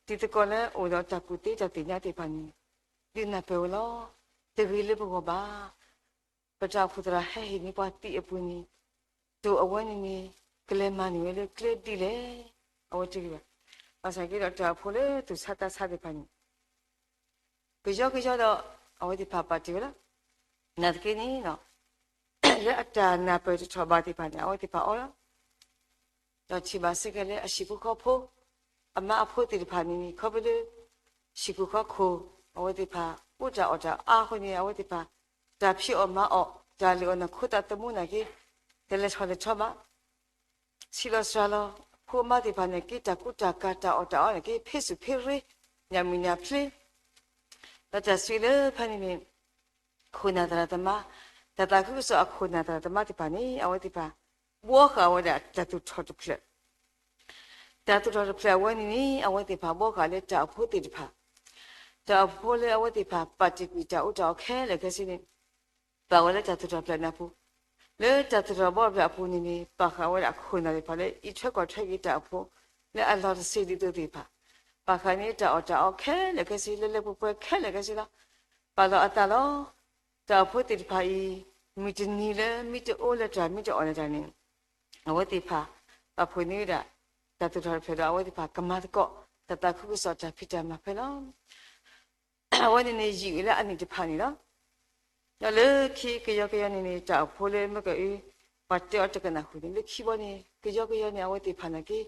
ၤသကိးလၢအိၣ်ဒီးတၢ်ကူၣ်သ့တၢ်သ့ၣ်ညါသ့ၣ်တဖၣ်န့ၣ် ဒုးနၢ်ပၢၢ်ဝဲလီၤ. တဂ့ၤလၢပဂီၢ်ဘၣ်. ပတၢ်အိၣ်ဖှိၣ်သရၣ်ဟဲဟ့ၣ်န့ၢ်ပှၤသံးအပှ့ၤန့ၣ် တိၢ်အဝဲန့ၣ်န့ၣ် ကလဲၤမၤန့ၢ်ဝဲလၢကျဲဒ်လဲၣ်. အဝဲတဂ့ၤဘၣ်. ဘၣ်ဆၣ်က့ဒီးတၢ်အိၣ်ဖှိၣ်လၢသူၣ်ဆးသးဆးသ့ၣ်တဖၣ်န့ၣ် ကယီကယီဒီး အဝဲသ့ၣ်တဖၣ်ပာ်တ့ၢ်ဝဲလီၤ. နာ်သက့န့ၣ် လၢအတၢ်နၢ်ပၢၢ်တထီၣ်ဘးသ့ၣ်တဖၣ်န့ၣ် အဝဲသ့ၣ်တဖၣ်အီလီၤ. ဒီးထံၣ်ဘၣ်စ့ၢ်ကီးလၢအဟံၣ်ဖိဃီဖိ အမါအဖိသ့ၣ်တဖၣ်န့ၣ်န့ၣ် ခီဖျိလၢ ဟံၣ်ဖိဃီဖိ အဝဲသ့ၣ်တဖၣ် အိၣ်တၢ်အီၣ်တၢ်အါအဃိန့ၣ် အဝဲသ့ၣ်တဖၣ် တၢ်ဖံးအီၣ်မၤအီၣ် တၢ်လုၢ်အီၣ်နၢ်ခိသးသမူနာ်က့ တလဲၤထီၣ်လဲၤထီဘၣ်. ဆံးလီၤစှၤလီၤ. ဖိမါသ့ၣ်တဖၣ်န့ၣ်က့ တၢ်ကူတၢ်ကၤ တၢ်အီၣ်တၢ်အီန့ၣ်က့ ဖ့စူၣ်ဖ့ရ့ ညၣ်မုၢ်ညၣ်ဖျ့ ဒီးတၢ်စံးလၢဖဲန့ၣ်န့ၣ် ခိၣ်နၢ်သရၣ်သမါ တၢ်သးခုကစီၣ်အခိၣ်နၢ်သရၣ်သမါသ့ၣ်တဖၣ်န့ၣ် အဝဲသ့ၣ်တဖၣ် ဘှီဃာ်ဝဲဒၣ်တၢ်သူၣ်ထီၣ်တဖျၢၣ်. တၢ်သူၣ်ထီၣ်တဖျၢၣ်အဝဲန့ၣ်န့ၣ် အဝဲသ့ၣ်တဖၣ်ဘှီဃာ်လၢတၢ်အိၣ်ဖှိၣ်သ့ၣ်တဖၣ်. တၢ်အိၣ်ဖှိၣ်လၢအဝဲသ့ၣ်တဖၣ် ပာ်တ့ၢ်ကွံာ်တၢ်အီၣ်တၢ်အီခဲလၢာ်ခဲဆ့န့ၣ် ပာ်ဝဲလၢတၢ်သူၣ်ထီၣ်တဖျၢၣ်န့ၣ်အပူၤ, လၢတၢ်သူၣ်ထီၣ်ဘှီတဖျၢၣ်အပူၤန့ၣ်န့ၣ် ပာ်ဃာ်ဝဲဒၣ်အခိၣ်နၢ်သ့ၣ်တဖၣ်လၢ အံးထွဲကွၢ်ထွဲက့ၤတၢ်အိၣ်ဖှိၣ် လၢအလီၢ်တဆံးဒ်သိးသ့ၣ်တဖၣ်, ပာ်ဃာ်န့ၢ်တၢ်အီၣ်တၢ်အီခဲလၢာ်ခဲဆ့ လၢလၢပှဲၤပှဲၤခဲလၢာ်ခဲဆ့လီၤ. ပာ်လီၤအသးလီၤ. တၢ်အိၣ်ဖှိၣ်သ့ၣ်တဖၣ်အံၤ မုၢ်တနံၤလၢမ့ၢ်တအိၣ်လၢၤတၢ် မ့ၢ်တအီၣ်လၢၤတၢ်န့ၣ် အဝဲသ့ၣ်တဖၣ် ပာ်ဖှိၣ်န့ၢ်ဝဲဒၣ် တၢ်သူၣ်ထီၣ်တဖျၢၣ်ဒီး အဝဲသ့ၣ်တဖၣ်ကမၤသကိး တၢ်သးခုကစီၣ်တၢ်ဖံးတၢ်မၤဖဲလီၤ. အဝဲန့ၣ်န့ၣ် ယံာ်လၢအနံၣ်တဖၣ်န့ၣ်လီၤ. ဒီးလၢခံကယီကယီန့ၣ်န့ၣ် တၢ်အိၣ်ဖှိၣ်လၢမ့ၢ်ကအု ပှၤတဲအီၤတကနၣ်ဃုာ်န့ၣ် လၢခံဘီန့ၣ် ကယီကယီန့ၣ် အဝဲသ့ၣ်တဖၣ်နာ်က့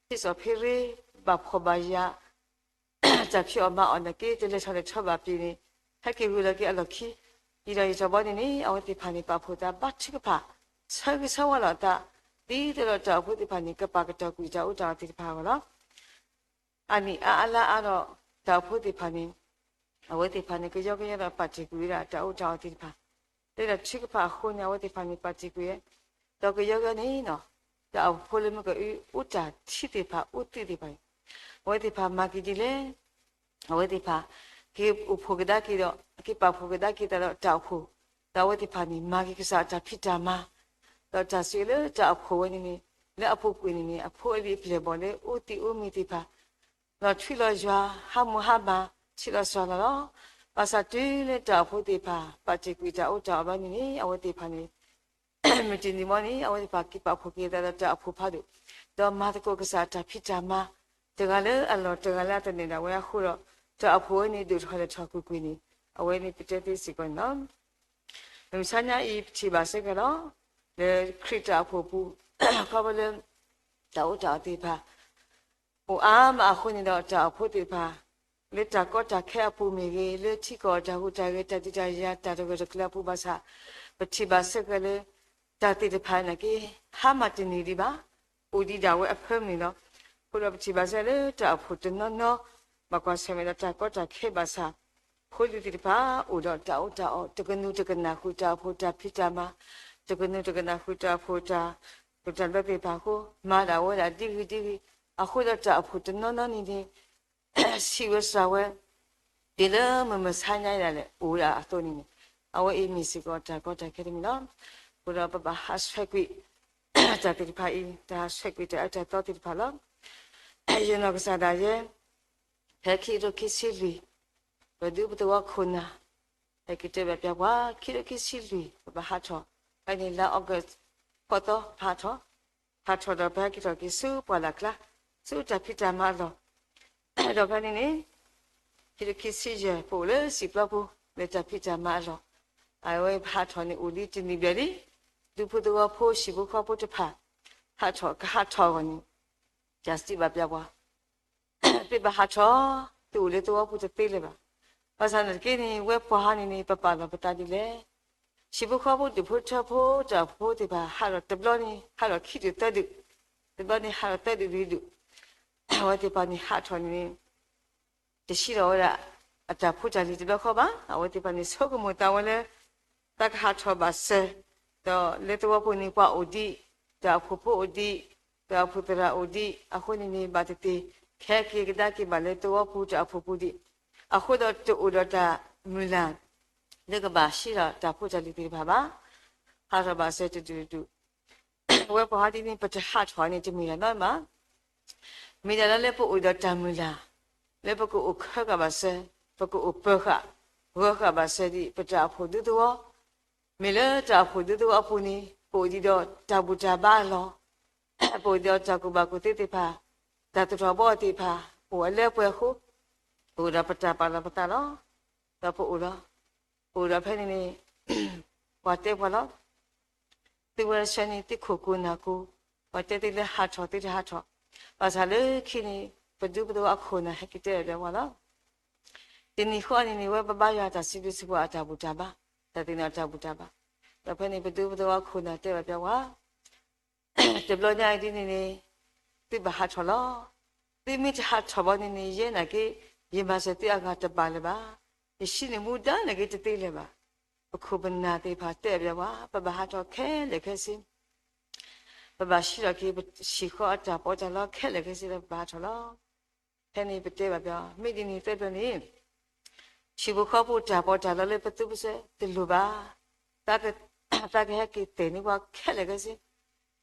ဖ့စီၣ်ဖ့ရ့ ဘၣ်ဖှီၣ်ဘၣ်ယာ် တၢ်ဖံးအီၣ်မၤအီၣ်နာ်က့ တလဲၤထီၣ်လဲၤထီဘၣ်ပျ့ၤန့ၣ် ဟဲက့ၤဂုာ်လီၤက့ၤအလီၢ်ခံ. ယံာ်ဒီးယံာ်ထီၣ်ဘီန့ၣ်န့ၣ် အဝဲသ့ၣ်တဖၣ်န့ၣ် ပာ်ဖှိၣ်သးဘါထုကဖၣ် ဆၢဂ့ၤဆၢဝါလီၤအသး ဒ်သိးဒီးတၢ်အိၣ်ဖှိၣ်သ့ၣ်တဖၣ်န့ၣ် ကပာ်ကတီၤကွံာ်တၢ်အီၣ်တၢ်အီသ့ၣ်တဖၣ်အဂီၢ်လီၤ. အနံၣ်အါအါလါအါဒီး တၢ်အိၣ်ဖှိၣ်သ့ၣ်တဖၣ်န့ၣ် အဝဲသ့ၣ်တဖၣ်န့ၣ် ကယီကယီဒီးပာ်တ့ၢ်ကွံာ်ဝဲဒၣ်တၢ်အီၣ်တၢ်အီသ့ၣ်တဖၣ် လၢတၢ်ထုကဖၣ်အဃိန့ၣ် အဝဲသ့ၣ်တဖၣ်န့ၣ် ပာ်တ့ၢ်ကွံာ်ဝဲ ဒီးကယီကယီန့ၣ် တၢ်အိၣ်ဖှိၣ်လၢမ့ၢ်ကအု အိၣ်တၢ်ထံသ့ၣ်တဖၣ် အိၣ်သ့ၣ်တဖၣ်န့ၣ် အဝဲသ့ၣ်တဖၣ်မၤက့ၤဒ်လဲၣ်. အဝဲသ့ၣ်တဖၣ် က့ၤအိၣ်ဖှိၣ်ကဒါက့ၤဒီး က့ၤပာ်ဖှိၣ်ကဒါက့ၤသးဒီးတၢ်အိၣ်ဖှိၣ် ဒီးအဝဲသ့ၣ်တဖၣ်န့ၣ် မၤက့ၤကစၢ်အတၢ်ဖံးတၢ်မၤ, ဒီးတၢ်စံးလၢတၢ်အိၣ်ဖှိၣ်ဝဲန့ၣ်န့ၣ် လၢအပူၤကွံာ်န့ၣ်န့ၣ် အဖိအလံၤအပျဲၢ်အဘီၣ်လၢအိၣ်သံးအိၣ်မံသ့ၣ်တဖၣ် လီၤထွံလီၤယွၤ ဟးမိၢ်ဟးမၤ ထံၣ်လီၤစှၤလီၤလီၤ. ဘၣ်ဆၣ်တုၤလၢတၢ်အိၣ်ဖှိၣ်သ့ၣ်တဖၣ် ပာ်တ့ၢ်ကွံာ်တၢ်အီၣ်တၢ်အီဘျီန့ၣ်န့ၣ် အဝဲသ့ၣ်တဖၣ်န့ၣ် မုၢ်တနံၤမီန့ၣ် အဝဲသ့ၣ်တဖၣ်က့ၤပာ်ဖှိၣ်က့ၤအသးဒီးတၢ်အိၣ်ဖှိၣ်ဖးဒိၣ်, ဒီးမၤသကိးကစၢ်အတၢ်ဖံးတၢ်မၤ တဂၤလၢအလီၢ်တဂၤလၢအသနၢၣ်ဒၣ်ဝဲအဃိဒီး တၢ်အိၣ်ဖှိၣ်ဝဲန့ၣ်ဒိၣ်ထီၣ်လဲၢ်ထီၣ်ကွ့ၢ်ကွ့ၢ်န့ၣ် အဝဲန့ၣ်ပတဲသ့စ့ၢ်ကီးန့ၣ်လီၤ. မုၢ်မဆါညါအံၤ ပထံၣ်ဘၣ်စ့ၢ်ကီးလီၤ. လၢခရံာ်တၢ်အိၣ်ဖှိၣ်ပူၤ ခီဖျိလၢ တၢ်အီၣ်တၢ်အီသ့ၣ်တဖၣ် အိၣ်အါမးအဃိန့ၣ်ဒီး တၢ်အိၣ်ဖှိၣ်သ့ၣ်တဖၣ် လၢတၢ်ကီတၢ်ခဲအပူၤမ့ၢ်ဂ့ၤ, လၢထံကီၢ်တၢ်ဟူးတၢ်ဂဲၤ တၢ်ဒုးတၢ်ယၤ တၢ်တဂၢၢ်တကျၢၤအပူၤဘၣ်ဆၣ် ပထံၣ်ဘၣ်စ့ၢ်ကီးလၢ တၢ်သ့ၣ်တဖၣ်နာ်က့ ဟါမၢ်တန့ၢ်ဒံးဘၣ်, အိၣ်ဒံးဒၣ်ဝဲအဖၢမုၢ်လီၤ. အဃိဒီးပထံၣ်ဘၣ်စ့ၢ်ကီးလၢတၢ်အိၣ်ဖှိၣ်တနီၤနီၤ ဘၣ်ကွၢ်ဆၢၣ်မဲာ်ဒီးတၢ်ကီတၢ်ခဲဘၣ်ဆၣ် ဖိလံၤသ့ၣ်တဖၣ် အိၣ်ဒီးတၢ်အီၣ်တၢ်အီ တကနူၤတကနၣ်ဃုာ်တၢ်အိၣ်ဖှိၣ်တၢ်ဖံးတၢ်မၤ, တကနူၤတကနၣ်ဃုာ်တၢ်အိၣ်ဖှိၣ်တၢ် တၢ်လၢသ့ၣ်တဖၣ်အဃိ မၤဒၣ်ဝဲဒၣ်ဒ်ဂ့ၤဒ်ဂ့ၤ, အဃိဒီးတၢ်အိၣ်ဖှိၣ်တနီၤနီၤန့ၣ်န့ၣ် ဆံးဝဲစှၤဝဲ တုၤလၢမုၢ်မဆါညါအံၤဒၣ်လဲာ် အိၣ်ဝဲဒၣ်အသိးန့ၣ်န့ၣ် အဝဲအံၤမ့ၢ်စ့ၢ်ကီးတၢ်ကီတၢ်ခဲတမံၤလီၤ. အဃိဒီးပဘၣ်ဟးဆှဲးကွံာ် တၢ်သ့ၣ်တဖၣ်အံၤ တၢ်ဟးဆှဲးကွံာ်တၢ်အၢတၢ်သီသ့ၣ်တဖၣ်လီၤ. ယနီၢ်ကစၢ်ဒၣ်ယဲ ဖဲခံကထိခံဆံလွံၢ် ပဒူပသဝီခိၣ်နၢ် ဟဲက့ၤတဲဘၣ်ပျၢ်ပှၤ ခံကထိခံဆံလွံၢ် ပဘၣ်ဟးထီၣ် ဖဲန့ၣ်လါ August ဃိးသီ ပဟးထီၣ် ဟးထီၣ်ဒီးပဟဲက့ၤထီၣ်က့ၤဆူပှၢ်လၢ်ကျါ ဆူတၢ်ဖံးတၢ်မၤအလီၢ် ဒီးဖဲန့ၣ်န့ၣ် ခံကထိခံဆံယဲၢ် ပအိၣ်လၢစံာ်ပျီပူၤ လၢတၢ်ဖံးတၢ်မၤအလီၢ် အဝဲပဟးထီၣ်န့ၣ်အိၣ်လံတနံၣ်ဘျဲၣ်လံ. ဒူဖိသဝီဖိ ဟံၣ်ဖိဃီဖိတဖၣ် ဟးထီၣ်ကဟးထီၣ်အဂီၢ်န့ၣ် တၢ်စံးဘၣ်ပျၢ်ပှၤ သုဘၣ်ဟးထီၣ် သုအိၣ်လၢသဝီပူၤတသ့လၢၤဘၣ်. ဘၣ်ဆၣ်သနာ်က့န့ၣ် ဝဲပှၤဟီန့ၣ်န့ၣ် ပပာ်လီၤပသးဒ်လဲၣ်. ဟံၣ်ဖိဃီဖိ ဒူၣ်ဖိထၢဖိ တၢ်အိၣ်ဖှိၣ်ဖိသ့ၣ်တဖၣ် ဟးထီၣ်တဘျီန့ၣ် ဟးထီၣ်ခံဒူၣ်သၢဒူၣ်, တဘျီန့ၣ်ဟးထီၣ်သၢဒူၣ်လွံၢ်ဒူၣ်, အဝဲသ့ၣ်တဖၣ်န့ၣ်ဟးထီၣ်န့ၣ် တဆံးထီၣ်ဝဲဒၣ် အတၢ်ဖိတၢ်လံၤတဘျီဃီဘၣ်. အဝဲသ့ၣ်တဖၣ်န့ၣ် ဆိကမိၣ်သးဝဲလၢ သးကဟးထီၣ်ဘၣ်စၢၤ, ဒီးလၢသဝီပူၤန့ၣ် ပှၤအိၣ်ဒံး, တၢ်အိၣ်ဖှိၣ်ဖိအိၣ်ဒံး, တၢ်အိၣ်ဖှိၣ်သရၣ်အိၣ်ဒံး, အဃိန့ၣ်န့ၣ် ဘၣ်တသ့ၣ် ခဲက့ၤကဒါက့ၤဘၣ်လၢသဝီပူၤတၢ်အိၣ်ဖှိၣ်ပူၤဒံး, အဃိဒီးတအိၣ်ဒီးတၢ်မုၢ်လၢ် လၢကဘၣ်ဆံးထီၣ်တၢ်ဖိတၢ်လံၤသ့ၣ်တဖၣ်ဘၣ်. ဟးထီၣ်ဘၣ်စၢၤတဒူၣ်တဒူၣ် ဝဲပှၤဟီဒ်န့ၣ် ပတဟးထီၣ်န့ၣ် တမ့ၢ်တၢ်နီတမံၤဘၣ်. မ့ၢ်ဒၣ်လၢလၢပအိၣ်ဒီးတၢ်မုၢ်လၢ်, လၢပကအိၣ်ခၢဃာ်ဘၣ်စၢၤ, ပကအိၣ်ပၢၤဃာ်, ဂၢၤဃာ်ဘၣ်စၢၤဒံး ပတၢ်အိၣ်ဖှိၣ်ဒူသဝီ, မ့ၢ်လၢတၢ်အိၣ်ဖှိၣ်ဒူသဝီအပူၤန့ၣ် ပအိၣ်ဒံးဒီးတၢ်ဘူၣ်တၢ်ဘါအလီၢ်, ပအိၣ်ဒံးဒီးတၢ်ကူၣ်ဘၣ်ကူၣ်သ့သ့ၣ်တဖၣ်, တၢ်သူၣ်ထီၣ်ဘီအီၤသ့ၣ်တဖၣ် အိၣ်အလၢအပှဲၤအဃိ, ပအိၣ်ဒီးပတၢ်ပာ်လီၤပသးလီၤ. ဒီးပအိၣ်လီၤ, ပအိၣ်ဒီးဖဲန့ၣ်န့ၣ် ပှၤတဲပှၤလီၤ. သုဝဲဆၢန့ၣ် သုခိၣ်ကိၢ်နၢ်ကိၢ်, ပှၤတဲသုလၢဟးထီၣ်သုတဟးထီၣ်, ဘၣ်ဆၣ်လၢခံန့ၣ် ပဒူပသဝီအခိၣ်နၢ်ဟဲက့ၤတဲဘၣ်ပှၤလီၤ. တနံၤဃီအံၤန့ၣ်န့ၣ် ဝဲပဘါယွၤတၢ်စံးဘျုးစံးဖှိၣ်အတၢ်ဘူၣ်တၢ်ဘါ, တၢ်သ့ၣ်နီၣ်တၢ်ဘူၣ်တၢ်ဘါ, ဒီးဖဲန့ၣ် ပဒူပသဝီအခိၣ်နၢ်တဲဘၣ်ပှၤ တဘျီညါအံၤဒ်န့ၣ်န့ၣ် သုဘၣ်ဟးထီၣ်လီၤ. သုမ့ၢ်တဟးထီၣ်ဘၣ်န့ၣ်န့ၣ် ယဲနာ်က့ ယမၤစၢၤသုအဂၤတဘၣ်လၢၤဘၣ်. ယဆံးန့ၢ်မူဒါနာ်က့တသ့လၢၤဘၣ်. ပခိၣ်ပနၢ်သ့ၣ်တဖၣ်တဲဘၣ်ပှၤ ပဘၣ်ဟးထီၣ်ခဲလၢာ်ခဲဆ့, ပဘၣ်ဆံးထီၣ်က့ၤ ပဟံၣ်ဃီအတၢ်ပီးတၢ်လီခဲလၢာ်ခဲဆ့ဒီးပဘၣ်ဟးထီၣ်လီၤ. ဖဲန့ၣ်ပတဲဘၣ်ပှၤ မ့ၢ်ဒ်န့ၣ်သၢဘျီန့ၣ် ဟံၣ်ဖိဃီဖိတၢ်ပီးတၢ်လီလၢပသူပစၢၤတလိၣ်ဘၣ်. သးကဟဲက့ၤသဲၣ်န့ၢ်ပှၤခဲလၢာ်ခဲဆ့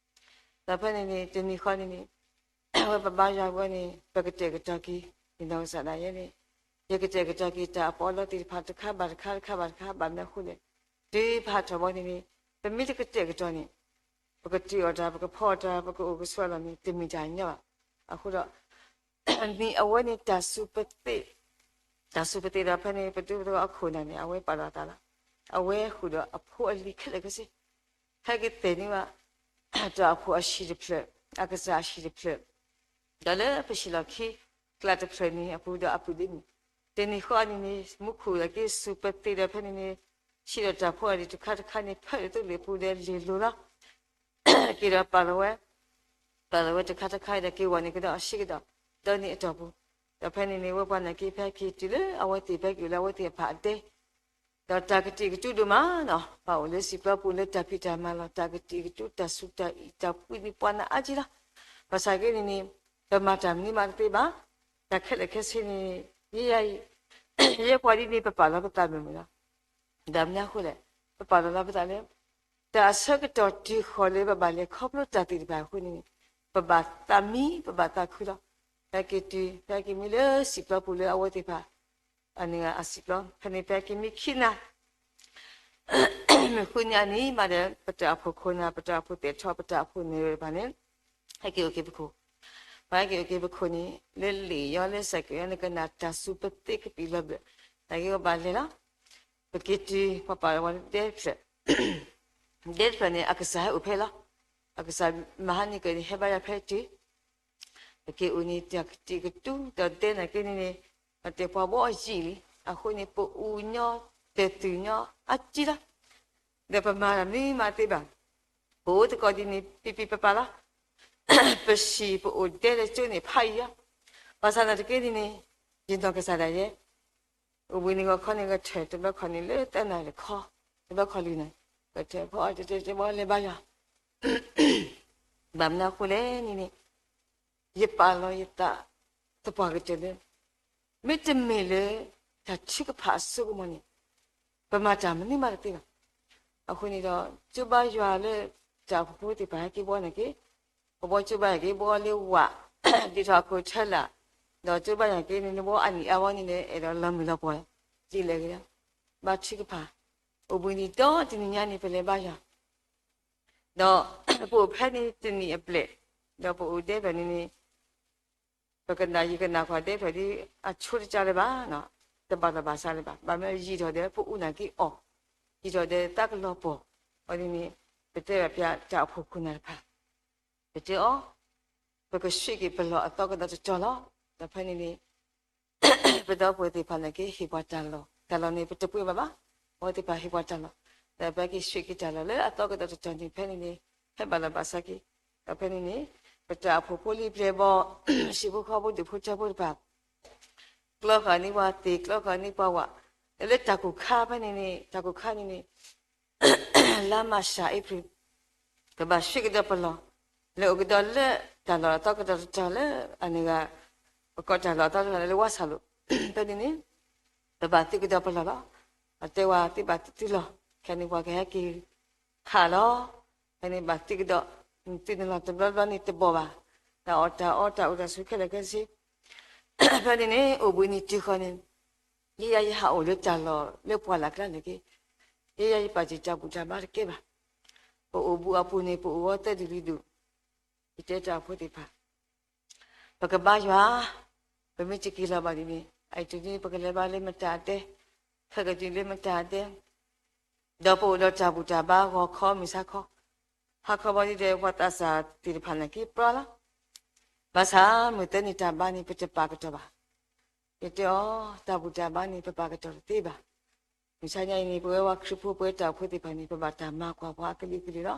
ဒီးဖဲန့ၣ်န့ၣ် တနံၤဃီန့ၣ်န့ၣ် ဝဲပဘါယွၤဝဲန့ၣ် ပကတဲာ်ကတီၤက့ၤ ယနီၢ်ကစၢ်ဒၣ်ယဲန့ၣ် ယကတဲာ်ကတီၤက့ၤတၢ်အပီးအလီသ့ၣ်တဖၣ်တခါဘၣ်တခါတခါဘၣ်တခါ ဘၣ်မနုၤအဃိလဲၣ် တုၤပဟးထီၣ်ဘီန့ၣ်န့ၣ် ပမ့ၢ်တကတဲာ်ကတီၤန့ၣ် ပကတုၤအီၣ်တၢ် ပကဖီအီၣ်တၢ် ပကအိၣ်ကဆိးအလီၢ်န့ၣ် တမ့ၢ်တၢ်ညီဘၣ်. အဃိဒီး နံၤအဝဲန့ၣ် တၢ်စူၤပသ့ၣ်, တၢ်စူၤပသ့ၣ်ဒီးဖဲန့ၣ် ပဒူပသဝီအခိၣ်နၢ်န့ၣ် အဝဲပာ်လီၤအသးလီၤ. အဝဲဃုာ်ဒီးအဖိအလံၤခဲလၢာ်ခဲဆ့ ဟဲက့ၤသဲၣ်န့ၢ်ဘၣ် တၢ်အိၣ်ဖှိၣ်အဟံၣ်တဖျၢၣ် အကစၢ်အဟံၣ်တဖျၢၣ် ဒီးလၢပဟံၣ်လီၢ်ခံ ကျးတဖျၢၣ်န့ၣ်အပူၤဒီးအပုၢ်ဒ့န့ၣ် တနံၤဃီအနံၤန့ၣ် မူခိၣ်လၢက့ၤစူၤပသ့ၣ်ဒီးဖဲန့ၣ်န့ၣ် ဟံးဒီးတၢ်ဖိအလံၤတခါတခါန့ၣ် ဖၢလၢသိလ့ၣ်အပူၤဒီးလ့ၢ်လိၤလီၤ. က့ၤဒီးပာ်လီၤဝဲ ပာ်လီၤဝဲတခါတခါဒီးက့ၤဝီၤန့ၣ်ကဒီးအဆံးကဒီး ဒီနံၤအတီၢ်ပူၤ, ဒီးဖဲန့ၣ်န့ၣ် ဝဲပှၤနာ်က့ဖဲက့ၤတုၤလၢအဝဲသ့ၣ်ဖဲက့ၤလၢအဝဲသ့ၣ်အဖးအဒဲ ဒီးတၢ်ကတံာ်ကတူာ်ဒိၣ်မးနီၤ, ပှၤအိၣ်လၢစံာ်ပျီပူၤလၢတၢ်ဖံးတၢ်မၤလီၤ, တၢ်ကတံာ်ကတူာ် တၢ်စူၢ်တၢ်အံၣ် တၢ်ပှံၤဒံးပှၤနးအါကံလီၤ. ဘၣ်ဆၣ်က့န့ၣ်န့ၣ် ပမၤတၢ်မနုၤမးတသ့ဘၣ်, တၢ်ခဲလၢာ်ခဲဆ့န့ၣ် ယဲယဲအံၤ ယဲပှၤဒ်န့ၣ် ပပာ်လီၤပသးမုာ်မုာ်လီၤ. ဒီးမနုၤအဃိလဲၣ်, ပ ပပာ်လီၤလၢပသးလၢ တၢ်အဆၢကတီၢ်တုၤဃီၤလၢပဘၣ်လဲၤခီဖျိတၢ်သ့ၣ်တဖၣ်အဃိန့ၣ် ပဘၣ်သးမံ ပဘၣ်သးခုလီၤ. ဖဲက့ၤတုၤ ဖဲက့ၤမံလၢစံၣ်ပျီပူၤလၢအဝဲသ့ၣ်တဖၣ် အန့ၣ်အစံၣ်ပျီ ဖဲန့ၣ်ဖဲက့ၤမံခံနၤ မုၢ်ဃုနံၤအနံၤမးဒီး ပတၢ်အိၣ်ဖှိၣ်ခိၣ်နၢ် ပတၢ်အိၣ်ဖှိၣ်သဲးထီၣ် ပတၢ်အိၣ်ဖှိၣ်န့ၣ်တဖၣ်န့ၣ် ဟဲက့ၤအိၣ်က့ၤပခိၣ်, ပှၤဟဲက့ၤအိၣ်က့ၤပခိၣ်န့ၣ် လၢလံာ်ယီလၢစဲးကယီ နကနၣ်တၢ်စူၤပသ့ကပံာ်လီၤဘျၢၣ်, သနာ်က့ပဘၣ်လဲၤလီၤ. ပက့ၤတုၤ ပှၤပာ်လီၤဝဲဒဲတဖျၢၣ်, ဒဲတဖျၢၣ်န့ၣ် အကစၢ်ဟဲအိၣ်ဖဲလီၤ. အကစၢ်မၤဟါန့ၢ်က့ၤန့ၣ် ဟဲဘါယွၤဖဲတုၤ ပက့ၤအိၣ်န့ၣ် တၢ်ကတံာ်ကတူၢ် ဒီးဒဲနာ်က့န့ၣ်န့ၣ် ပတဲပှၤဘီအယံာ်လံ, အဃိန့ၣ် ပအူညီ တၢ်သူၣ်ညီအကံလီၤ. ဒီးပမၤတၢ်မနုၤမးတသ့ဘၣ်. ပအိၣ်သကိးဒ်န့ၣ် ပံပံပပၢ်လီၤ. ပဟံၣ်ပအိၣ်ဒဲလၢကၠိန့ၣ်ဖးယံၤလီၤ. ဘၣ်ဆၣ်သနာ်က့န့ၣ်န့ၣ် ယနီၢ်ကစၢ်ဒၣ်ယဲ အိၣ်ဘှံးနံၤဂီၤခီန့ၣ် ကထၢၣ်တဘျီခီၣ်န့ၣ်လၢတၢ်နၢ်လၢခီ, တဘျီခီၣ်လွံၢ်န့ၣ် ကထၢၣ်ဖီအီၤတဲတဲတဲဘီလဲၤဘါယွၤ ဘၣ်မနုၤအဃိလဲၣ်န့ၣ်န့ၣ် ယပာ်လီၤယသးသပှၢ်ကတၢၢ်လၢ မ့တမ့ၢ်လၢ တၢ်ထုကဖၣ်အစိကမီၤန့ၣ် ပမၤတၢ်မနုၤမးတသ့ဘၣ်. အဃိန့ၣ်ဒီး ကၠိဘါယွၤလၢ တၢ်အိၣ်ဖှိၣ်ဖိသ့ၣ်တဖၣ်ဟဲက့ၤဘီန့ၣ်က့ ပဘီကၠိဘါယွၤက့ၤဘီလၢဝး ဒ်ထီၣ်အခိၣ်ထၢလၢာ်, ဒီးကၠိဘါယွၤက့ၤန့ၣ် နဘီအနံၣ်အါဝဲန့ၣ်န့ၣ် အဲၣ်ဒိးလီၤမုၢ်လီၤပှီၢ် ဒ်လဲၣ်ဂ့ၤ, ဘါထုကဖၣ် အိၣ်ဘှံးနံၤဒီတနံၤညါန့ၣ် ပလဲၤဘါယွၤ ဒီး ပအိၣ်ဖဲန့ၣ်တနံၣ်အဘျဲၣ်, ဒီးပအိၣ်ဒဲဖျၢၣ်န့ၣ်န့ၣ် ပကနၣ်ယကနၣ်ကွၢ်ဒဲဖျၢၣ်ဒ် အဆိတကါလၢၤဘၣ်, တဘၣ်လီၢ်ဘၣ်စးလၢၤဘၣ်, ဘၣ်မနုၤယံာ်ထီၣ်ဒီးပအူနာ်က့အီၣ်, ယံာ်ထီၣ်ဒီးသးကလီၤပှီၢ်, အီၤန့ၣ်န့ၣ် ပတဲဘၣ်ပျၢ်တၢ်အိၣ်ဖှိၣ်ခိၣ်နၢ်တဖၣ်, ပတဲအီၤ, ပကဆှံးက့ၤပလီၢ်အသီကဒီးတတီၤလီၤ. ဒီးဖဲန့ၣ်န့ၣ် ပဒီပုၢ်ဝဲၢ်သ့ၣ်တဖၣ်န့ၣ်က့ၤဟ့ၣ်ပှၤတၢ်လီၢ်, တၢ်လီၢ်န့ၣ် ပတပှ့ၤဘၣ်ဘၣ်, အဝဲသ့ၣ်တဖၣ်ဟ့ၣ်ပှၤတၢ်လီၢ်, ဒီးပက့ၤဆှံးက့ၤတၢ်လီၢ်လၢအသီကဒီးတတီၤန့ၣ် ဖဲန့ၣ်န့ၣ် ဟဲဘၣ်လီၢ်ဘၣ်စးက့ၤ, ဒီးဖဲန့ၣ်န့ၣ် ပတၢ်အိၣ်ဖှိၣ်ဖိလံၤပျဲၢ်ဘီ ဟံၣ်ဖိဃီဖိဒူၣ်ဖိထၢဖိတဖၣ် ကျီဃာ်န့ၢ်ပှၤသ့ၣ် ကျီဃာ်န့ၢ်ပှၤဝး, လၢတၢ်ကိၢ်ခါဖဲန့ၣ်န့ၣ် တၢ်ကိၢ်ခါန့ၣ်န့ၣ် လါမးရှးအ့ဖြ့ၣ် ကဘၣ်ဆှံးကဒီးပလီၢ်, လၢအိၣ်ကဒီးလၢတၢ်လီၢ်အသီကဒီးတတီၤလၢအန့ၣ်ဂၤ, ပကိးတၢ်လီၢ်အသီကဒီးလၢဝါဆၣ်လိၤ, ဖဲန့ၣ်န့ၣ် ပဘၣ်သုးကဒီးပလီၢ်လီၤ. အတဲဝဲသ့ၣ်ဘၣ်သုးလီၢ်, ခဲန့ၣ်ပှၤကဟဲက့ၤခးလီၤ, ဖဲန့ၣ်ဘၣ်သုးကဒီး, သုးနလီၢ်တဘျီဘျီန့ၣ်တဘီၣ်ဘၣ်, တၢ်အီၣ်တၢ်အီတၢ်အိၣ်တၢ်ဆိးခဲလၢာ်ခဲဆ့ ဖဲန့ၣ်န့ၣ် အိၣ်ဘှံးနံၤတုၤဃီၤန့ၣ် ယဲယၤယဟးအိၣ်လၢတၢ်လီၢ်လၢပှၢ်လၢ်ကျါန့ၣ်က့, ယဲယၤယပာ်တ့ၢ်တၢ်ဘူၣ်တၢ်ဘါတကဲဘၣ်. ပအိၣ်ဘူးအပူၤန့ၣ် ပအိၣ်ဝဲသၢဒူၣ်လွံၢ်ဒူၣ်, ယတဲတၢ်ဖိသ့ၣ်တဖၣ်, ပကဘါယွၤ, ပမ့ၢ်တက့ၤလီၤဘၣ်ဒ်န့ၣ် အအံၤတုၤန့ၣ် ပကလဲၤဘါလၢမတၤအဒဲ, ခဲကတုၤလၢမတၤအဒဲ, ဒီးပအိၣ်ဒီးတၢ်ဘူၣ်တၢ်ဘါဂီၤခီမုၢ်ဆါခီ, ဟါခီဘီဒ်ဒီး ပှၤသးစၢ်သ့ၣ်တဖၣ်န့ၣ်က့ၤပြါလီၤ. ဘၣ်ဆၣ်မုၢ်သၢနံၤတၢ်ဘါန့ၣ် ပတပာ်ကတီၢ်ဘၣ်. ယတဲအီၤ, တၢ်ဘူၣ်တၢ်ဘါန့ၣ် ပပာ်ကတီၢ်တသ့ဘၣ်. မုၢ်ဆါညါအံၤန့ၣ် ပဝဲပှၤခရံာ်ဖိ ပဝဲတၢ်အိၣ်ဖှိၣ်သ့ၣ်တဖၣ်န့ၣ် ပဘၣ်တၢ်မၤကွၢ်ပှၤအကလုာ်ကလုာ်လီၤ.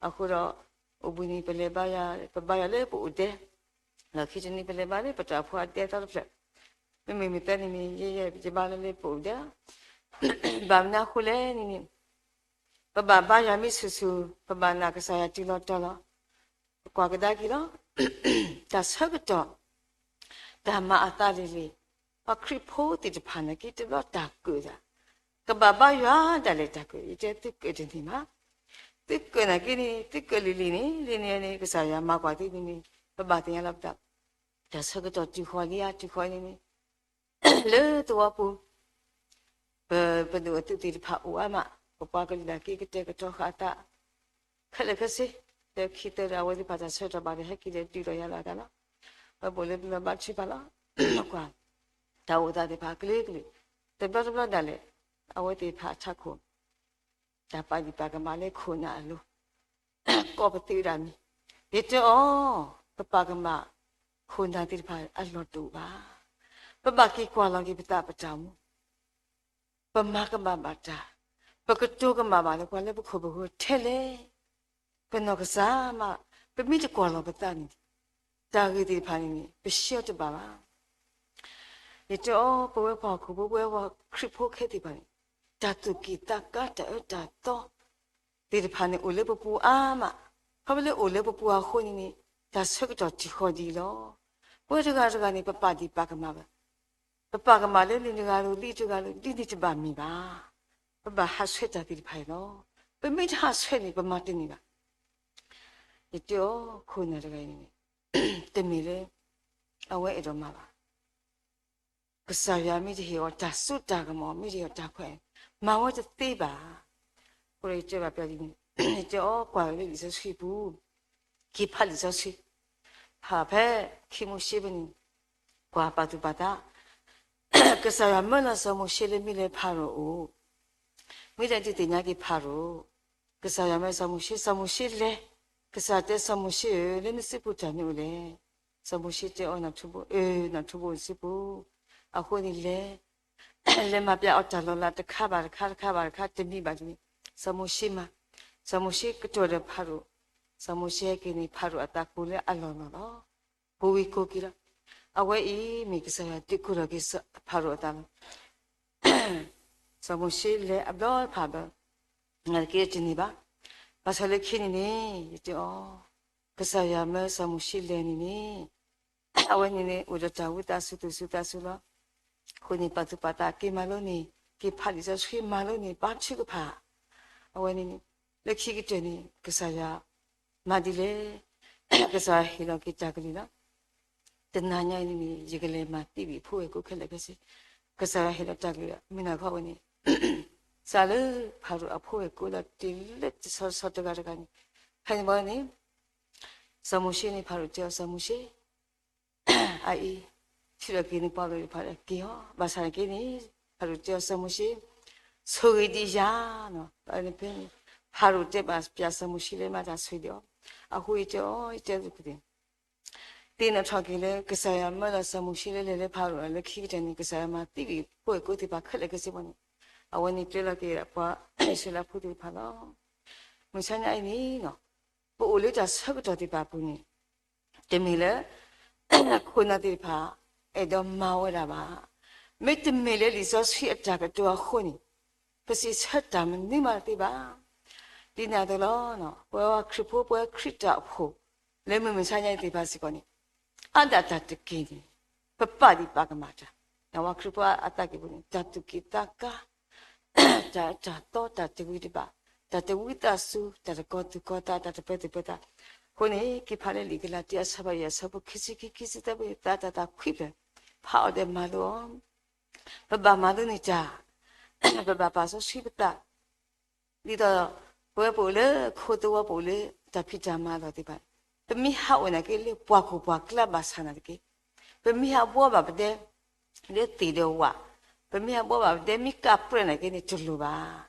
အဃိဒီး အိၣ်ဘှံးနံၤ ပလဲၤဘါယွၤ, ပဘါယွၤလၢပအိၣ်ဒဲ, ဒီးခံတနံၤပလဲၤဘါလၢပတၢ်အိၣ်ဖှိၣ်အဒဲအသီတဖျၢၣ်, မ့မ့ၢ်မုၢ်သၢနံၤန့ၣ် ယဲယဲယဘါလၢလၢပအိၣ်ဒဲလီၤ. ဘၣ်မနုၤအဃိလဲၣ်န့ၣ်န့ၣ် ပဘၣ်ဘါယွၤမ့ၢ်ဆူၣ်ဆူၣ်, ပဘၣ်နာ်ကစၢ်ယွၤတုၤလီၤတီၤလီၤ. ပကွၢ်ကဒါက့ၤလီၤ. တၢ်ဆၢကတီၢ် တၢ်မၤအသးလံၤလံၤ, ပှၤခရံာ်ဖိသ့ၣ်တဖၣ်န့ၣ်က့ၤတဘျီတၢ်ကၢၣ်သး, ကဘၣ်ဘါယွၤဒၣ်လဲာ်တၢ်ကၢၣ်, ယတဲသုကၢၣ်တန့ၢ်ဘၣ်. သုကၢၣ်နာ်က့န့ၣ် သုကၢၣ်လံၤလံၤန့ၣ် လံၤန့ၣ်န့ၣ် ကစၢ်ယွၤမၤကွၢ်သုန့ၣ်န့ၣ် ပဘၣ်သ့ၣ်ညါလီၤပသး, တၢ်ဆၢကတီၢ်တုၤဃီၤလံဧါ တုၤဃီၤန့ၣ်န့ၣ် လၢသဝီပူၤ ပ ပဒိၣ်အသုးသ့ၣ်တဖၣ်အိၣ်အါမး, ပပှၤကလုာ်ဒၣ်က့ၤကတဲာ်ကတီၤဃာ်အသး ခဲလၢာ်ခဲဆ့, လၢခံသၢဒီးအဝဲသ့ၣ်တဖၣ်တၢ်ဆၢကတီၢ်ဘၣ်ဒီး ဟဲက့ၤဒီးဒုးလီၤယၤလီၤအသးလီၤ. ပဘိၣ်လၢပလီၢ်ဘါထုကဖၣ်လီၤ. ကွၢ် တၢ်အိၣ်သးသ့ၣ်တဖၣ်ကလုာ်ကလုာ်, တဘျီတဘျီဒၣ်လဲာ် အဝဲသ့ၣ်တဖၣ်အထးခိၣ် တၢ်ပာ်ဒံၣ်ပာ်ကမၣ်လၢခိၣ်နၢ်အလိၤ ကိးပသူဝဲဒၣ်မံၤ, ယတဲအီၤ, ပပာ်ကမၣ်ခိၣ်နၢ်သ့ၣ်တဖၣ်အလီၢ်တအိၣ်ဘၣ်. ပဘၣ်က့ၤကွၢ်လီၤက့ၤပသးပတၢ်အိၣ်မူ, ပမၤကမၣ်ဘၣ်တၢ်, ပကတိၤကမၣ်ဘၣ်လၢပှၤလၢပခိၣ်ပဃၢၤထဲလဲၣ်. ပနီၢ်ကစၢ်မး, ပမ့ၢ်တကွၢ်လီၤပသးန့ၣ်, တၢ်ဂ့ၢ်သ့ၣ်တဖၣ်န့ၣ်န့ၣ် ပဆှၢတဘၣ်ဘၣ်. ယတဲအီၤ ပဝဲပှၤဟီၣ်ခိၣ်ဖိ ပဝဲပှၤခရံာ်ဖိခဲသ့ၣ်တဖၣ်န့ၣ်, တၢ်သူၣ်က့ၣ်သးကါ တၢ်အၢတၢ်သီ သ့ၣ်တဖၣ်န့ၣ် အိၣ်လၢပပူၤအါမး, ခီဖျိလၢအိၣ်လၢပပူၤအဃိန့ၣ်န့ၣ်, တၢ်ဆၢကတီၢ်တုၤဃီၤဒ်အံၤလီၤ. ပဝဲတဂၤတဂၤန့ၣ် ပပာ်ဒံၣ်ပာ်ကမၣ်ဘၣ်, ပပာ်ကမၣ်လၢလံၤတဂၤလိၤ လံၤတဂၤလိၤ ဒ်န့ၣ်တဘၣ်မ့ၢ်ဘၣ်. ပဘၣ်ဟးဆှဲးတၢ်သ့ၣ်တဖၣ်အံၤလီၤ. ပမ့ၢ်တဟးဆှဲးန့ၣ် ပမၤတန့ၢ်ဘၣ်. ယတဲအီၤ ခိၣ်နၢ်တဂၤအံၤန့ၣ် တမ့ၢ်လၢ အဝဲအဲၣ်ဒိးမၤဘၣ်. ကစၢ်ယွၤမ့ၢ်တဟ့ၣ်အီၤတၢ်စိတၢ်ကမီၤ မ့ၢ်တဟ့ၣ်အီၤတၢ်ခွဲး မၤဝဲတသ့ဘၣ်. အဃိဒီးယတဲဘၣ်ပျဲဒ်န့ၣ် ယတဲအီၤ ကွၢ်လၢလံာ်စီဆှံပူၤ က့ၤဖးလံာ်စီဆှံ, ဖးဖဲခံမိၤၡ့ဖဲန့ၣ် ကွၢ်ပာ်သူၣ်ပာ်သး, ကစၢ်ယွၤမၢလီၤစီၤမိၤၡ့လၢမ့ၢ်လၢဖၤရိၤအအိၣ်, မ့ၢ်တၢ်ဒုးသ့ၣ်ညါက့ၤဖၤရိၤ, ကစၢ်ယွၤမၢစီၤမိၤၡ့, စီၤမိၤၡ့လဲၤ, ကစၢ်တဲစီၤမိၤၡ့ဧၢ, လၢနစုပူၤတၢ်မနုၤအိၣ်လဲၣ်. စီၤမိၤၡ့တဲအီၤ နၢ်ထူဘိ, အၢ နၢ်ထူဘိ နစုပူၤ, အဃိန့ၣ်လဲၤ လဲၤမၤပျဲအီၤတၢ်လီၤလးတခါဘၣ်တခါ တခါဘၣ်တခါ တမံၤဘၣ်တမံၤ, စီၤမိၤၡ့မၤ, စီၤမိၤၡ့ကတိၤဒီးဖၤရိၤ, စီၤမိၤၡ့ဟဲက့ၤန့ၣ် ဖၤရိၤအသးကိၢ်လၢအလီၢ်လီၢ်လီၤ. ကိၢ်ဝံၤကိၢ်က့ၤလီၤ. အဝဲအံၤမ့ၢ်ကစၢ်ယွၤဒုးကိၢ်ထီၣ်က့ၤဖၤရိၤအသးလီၤ. စီၤမိၤၡ့လဲၤအဘျီတဖၣ်ဘၣ်, နာ်သက့တန့ၢ်ဘၣ်. ဘၣ်ဆၣ်လၢခံန့ၣ်န့ၣ် ယတဲအီၤ, ကစၢ်ယွၤမၢစီၤမိၤၡ့လဲၤန့ၣ်န့ၣ် အဝဲန့ၣ်န့ၣ် အိၣ်ဒီးတၢ်ဝံသးစူၤသူၣ်စူၤသးစူၤလီၤ. အဃိန့ၣ် ပာ်သူၣ်ပာ်သးက့ၤမၤလိန့ၣ်, က့ၤဖးလံာ်စီဆှံမၤလိန့ၣ် ဘါထုကဖၣ်, အဝဲန့ၣ်န့ၣ် လၢခံကတၢၢ်န့ၣ် ကစၢ်ယွၤ မၤဒ်လဲၣ်, ကစၢ်ယွၤဟ့ၣ်လီၤက့ၤတၢ်ကလုၢ်လီၤ. တနၤညါအံၤန့ၣ်န့ၣ် ယကလဲၤမၤသံဝံၤအဖိဝဲၢ်ကိာ်ခဲလၢာ်ခဲဆ့, ကစၢ်ယွၤဟ့ၣ်လီၤတၢ်ကလုၢ်လီၤ. မုၢ်နၤခီဝဲန့ၣ် စးလၢဖၤရိၤအဖိဝဲၢ်ကိာ်လီၤ တုၤလၢတဆီဆီတဂၤတဂၤန့ၣ်, ဖဲန့ၣ်ဘၣ်န့ၣ် စီၤမိၤၡ့န့ၣ် ဖၤရိၤတဲအီၤ စီၤမိၤၡ့ အအံၤ ထုးထီၣ်က့ၤနပှၤကလုာ်တဖၣ်ဒီးက့ၤအီၤ, ဘၣ်ဆၣ်န့ၣ်က့န့ၣ် ဖၤရိၤတဲအီၤ စီၤမိၤၡ့ ဆိၣ်ဂ့ၤဒံးယၤ, ဖဲန့ၣ် ဖၤရိၤတဲဘၣ်ပၠးစီၤမိၤၡ့လၢမၤတၢ်ဆိၣ်ဂ့ၤဒံးအီၤ, အဃိယတဲအီၤ ယတဲတခူသ့ၣ် သ့ၣ်နီၣ်ထီၣ်က့ၤလၢ ကစၢ်ယွၤမၢလီၤစီၤမိၤၡ့လၢလဲၤလၢဖၤရိၤလၢခံကတၢၢ်န့ၣ် ကစၢ်ယွၤမၤသံဝံၤဖိဝဲၢ်ကိာ်သ့ၣ်တဖၣ်ခဲလၢာ်ခဲဆ့ဘၣ်န့ၣ်, အဝဲန့ၣ်ကျဲလီၤက့ၤပှၤအံၣ်စရ့လးဖိသ့ၣ်တဖၣ်လီၤ. မုၢ်ဆါညါအံၤန့ၣ် ပအိၣ်လၢတၢ်ဆၢကတီၢ်သ့ၣ်တဖၣ်အပူၤန့ၣ် တမ့ၢ်လၢ ခိၣ်နၢ်သ့ၣ်တဖၣ် အဲၣ်ဒိးမၤဝဲဒၣ်ဘၣ်. မ့တမ့ၢ်လၢလံာ်စီဆှံအတၢ်ကတိၤအဃိန့ၣ် ပစံးဆၢတၢ်မနုၤမးတသ့ဘၣ်. ဒ်န့ၣ်အသိးလီၤ. ပဝဲခရံာ်ဖိ ပဝဲခရံာ်ဖိအဖိ လၢမုၢ်မဆါညါအံၤသ့ၣ်တဖၣ်စ့ၢ်ကီးန့ၣ် အါဒၣ်တၢ်တက့ၢ်န့ၣ် ပပာ်ဒံးပာ်ကမၣ်တၢ်, ပဝဲခရံာ်ဖိအသးကံၢ်ပူၤန့ၣ် တၢ်သူၣ်က့ၣ်သးကါ တၢ်အၢတၢ်သီ တၢ်တဂ့ၤတဘၣ်, တၢ်တဝံသးစူၤ, တၢ်တကီၤသူၣ်ကီၤသး, တၢ်တပၢၤသူၣ်ပၢၤသး, အဃိန့ၣ် က့ၤဖးလၢလံာ်ကလၤတံ အဆၢဖးယဲၢ် အဆၢဖိခံဆံခံ ခံဆံသၢ ပသးတၢ်သးခွံဖျၢၣ် ဖးအီၤဒီးမၤလိအီၤ, ပဘၣ်မၤလိန့ၢ်တၢ်, ပဘၣ်ပာ်စီဆှံပသး ဒ်သိး ပဝဲပအိၣ်လၢခိသဝီ ပအိၣ်လၢတၢ်ဖံးတၢ်မၤအလီၢ်သ့ၣ်တဖၣ်, ပမ့ၢ်ဟးအိၣ်နာ်က့လၢပှၢ်ခိၣ်ပှၢ်ကျါဘၣ်ဆၣ်နာ်သက့, ပမ့ၢ်ဟးဘှီဘၣ်ပဒဲ လၢသ့ၣ်ဒီးဝၣ်, ပမ့ၢ်ဟးဘှီဘၣ်ပဒဲမ့ၢ်ကးပြဲးနာ်က့န့ၣ် တလိၣ်ဘၣ်.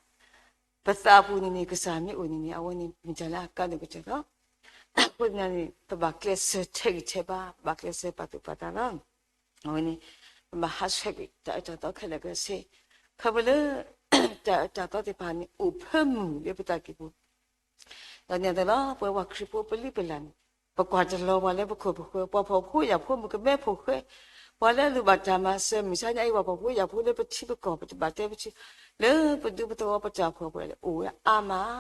ပသးအပူၤန့ၣ်န့ၣ် ကစၢ်မ့ၢ်အိၣ်န့ၣ်န့ၣ် အဝဲန့ၣ်မ့ၢ်တၢ်လၢအကါဒိၣ်ကတၢၢ်လီၤ. အဃိသတးန့ၣ် ပဘၣ်ကျဲးစၢးထဲးဂံၢ်ထဲးဘါ, ပဘၣ်ကျဲးစၢးပာ်သူၣ်ပာ်သးလီၤ. အဝဲန့ၣ် ပဘၣ်ဟးဆှဲးကွံာ်တၢ်အၢတၢ်သီခဲလၢာ်ခဲဆ့, ခီဖျိလၢ တၢ်အၢတၢ်သီသ့ၣ်တဖၣ်န့ၣ် အိၣ်ဖၢမုၢ်လၢပသးကံၢ်ပူၤ, ဒီးန့ၣ်အသိးလီၤ ပဝဲပှၤခရံာ်ဖိပလုၢ်ပလၢ်န့ၣ် ပကွၢ်တလီၤပှၤလၢပခိၣ်ပဃၢၤ, ပှၤဖှီၣ်ဖိယာ်ဖိမုၣ်ကမဲဖိဃဲ, ပှၤလၢအလိၣ်ဘၣ်တၢ်မၤစၢၤ မုၢ်ဆါညါအံၤ ပှၤဖှီၣ်ဖိယာ်ဖိလၢပထံပကီၢ် ပတဘၣ်တဲပထံ, လၢပဒူပသဝီပတၢ်ဖှီၣ်ပှဲၤလၢအိၣ်ဝဲအါမး,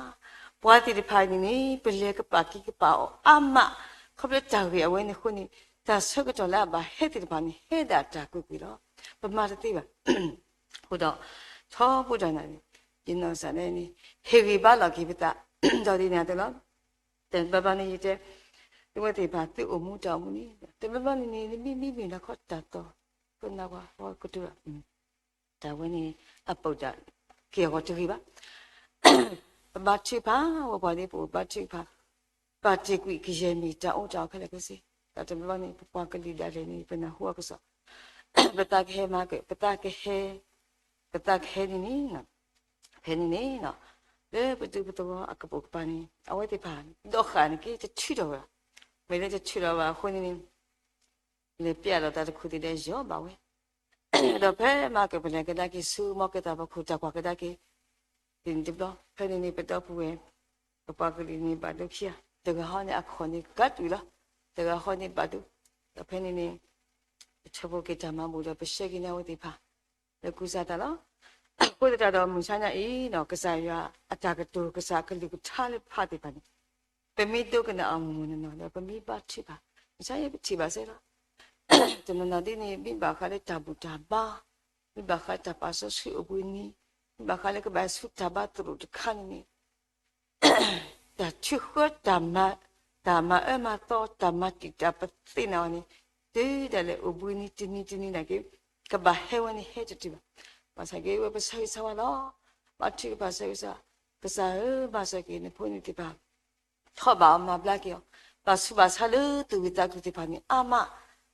ပှၤသ့ၣ်တဖၣ်န့ၣ်န့ၣ် ပလဲၤကပာ်က့ၤကပာ်အီၤအါမး, ခီဖျိတၢ်ဂ့ၢ်အဝဲန့ၣ်အဃိန့ၣ် တၢ်ဆၢကတီၢ်လၢအဘၣ်ဟဲသ့ၣ်တဖၣ်န့ၣ် ဟဲဒၣ်တၢ်ကွ့ၢ်ကွ့ၢ်လီၤ. ပမၤတသ့ဘၣ်. အဃိဒီး ထီဘိဒီးနၤန့ၣ် ယနီၢ်ကစၢ်ဒၣ်န့ၣ် ဟ့ၣ်ဂံၢ်ဘါလီၤက့ၤပသး ဒီးဒ်န့ၣ်အသိးလီၤ. တဘျီဘျီန့ၣ်ယတဲ သုဝဲသ့ၣ်တဖၣ် သုအိၣ်မူတၢ်အိၣ်မူန့ၣ် တဘျီဘျီန့ၣ်န့ၣ် နမ့ၢ်မံမ့ၢ်နၤခီတၢ်တီၤ ပနၢ်ပှၤဟီကတၢၢ် တၢ်ဝဲန့ၣ် အပုၢ်တၢ် က့ၤအဂီၢ်တဂ့ၤဘၣ်. ပဘါထုကဖၣ် ဝဲပှၤဒ်ပအိၣ်ဘါထုကဖၣ် ပာ်တ့ၢ်ကွံာ်ကယဲၢ်မ့ၢ်တၢ်အီၣ်တၢ်အီခဲလၢာ်ခဲဆ့, ဒီးတဘျီဘျီန့ၣ် ပပှၤကလုာ်ဒၣ်လဲာ်န့ၣ် ပနၢ်ဟူအကစီၣ် ပသးကဟဲမၤကၢၢ် ပသးကဟဲ ပသးကဟဲန့ၣ်န့ၣ် ဖဲန့ၣ်န့ၣ် လၢပဒူပသဝီအကပိာ်ကပၤန့ၣ် အဝဲသ့ၣ်တဖၣ် ဒီးဃာ်န့ၣ်က့ တထုးထီၣ်ဝဲဘၣ်. မ့ၢ်လၢတထုးထီၣ်ဘၣ်အဃိန့ၣ်န့ၣ် လဲၤပျဲလီၤသးတခူသ့ၣ်ဒီးယီၤဘၣ်ဝဲ ဒီးဖဲမၤကၢၢ်ပလဲၤကဒါက့ၤဆူ မီၢ်ကဲသးဖီခိၣ် တၢ်ကွၢ်ကဒါက့ၤ တနံၤတဘျီ ဖဲန့ၣ်န့ၣ် ပဒီပုၢ်ဝဲၢ် ပပှၤကလုာ်န့ၣ်ဘၣ်ဒိခံဂၤ တဂၤဟီန့ၣ်အခီၣ်န့ၣ်ကးတုၤလီၤ တဂၤဟီန့ၣ်ဘၣ်ဒိ ဒီးဖဲန့ၣ်န့ၣ် ပထၢဖှိၣ်က့ၤတၢ်မၤဘူၣ်ဒီး ပရှဲက့ၤန့ၢ်အဝဲသ့ၣ်တဖၣ် လၢကူစါသးလီၤ. အဃိသတးဒီးမုၢ်ဆါညါအံၤ ကစၢ်ယွၤအတၢ်ကတိၤ ကစၢ်အကလုၢ်ကထါလၢပဖးသ့ၣ်တဖၣ်န့ၣ် ပမ့ၢ်ဒိကနၣ်အီၤမုၢ်မုၢ်နီၢ်နီၢ်ဒီး ပမ့ၢ်ဘါထုကဖၣ် မုၢ်ဆါညါပထံၣ်ဘၣ်စ့ၢ်ကီးလီၤ. တနီၤနီၤဒ်န့ၣ် မ့ၢ်ဘၣ်ဃးလၢတၢ်ဘူၣ်တၢ်ဘါ မ့ၢ်ဘၣ်ဃးတၢ်ပာ်စီဆှံအိၣ်ဘှံးနံၤ ဘၣ်ဃးလၢကဘၣ်ဆူတၢ်ဘါသရိာ်တခါန့ၣ်န့ၣ် တၢ်ထုဃၢ တၢ်မၤအၢမၤသီ တၢ်မၤတံာ်တာ်ပသ့ၣ်နီၣ်အီၤန့ၣ် တုၤဒၣ်လဲာ်အိၣ်ဘှံးနံၤတနံၤတနံၤနာ်က့ ကဘၣ်ဟဲဝဲန့ၣ်ဟဲတတုၤဘၣ်. ဘၣ်ဆၣ်က့ဝဲပဆၢဂ့ၤဆၢဝါလီၤ. ဘါထုကဖၣ်ဆၢဂ့ၤဆၢဝါ, ကစၢ်ဧၢ မၤစၢၤက့ၤနဖိန့ၣ်သ့ၣ်တဖၣ် ထီၣ်ဘးအီၤမၤဘျါက့ၤအီၤ, ဘၣ်ဆူးဘၣ်ဆါလၢသူၣ်ဝံသးကျိၤသ့ၣ်တဖၣ်န့ၣ်အါမး,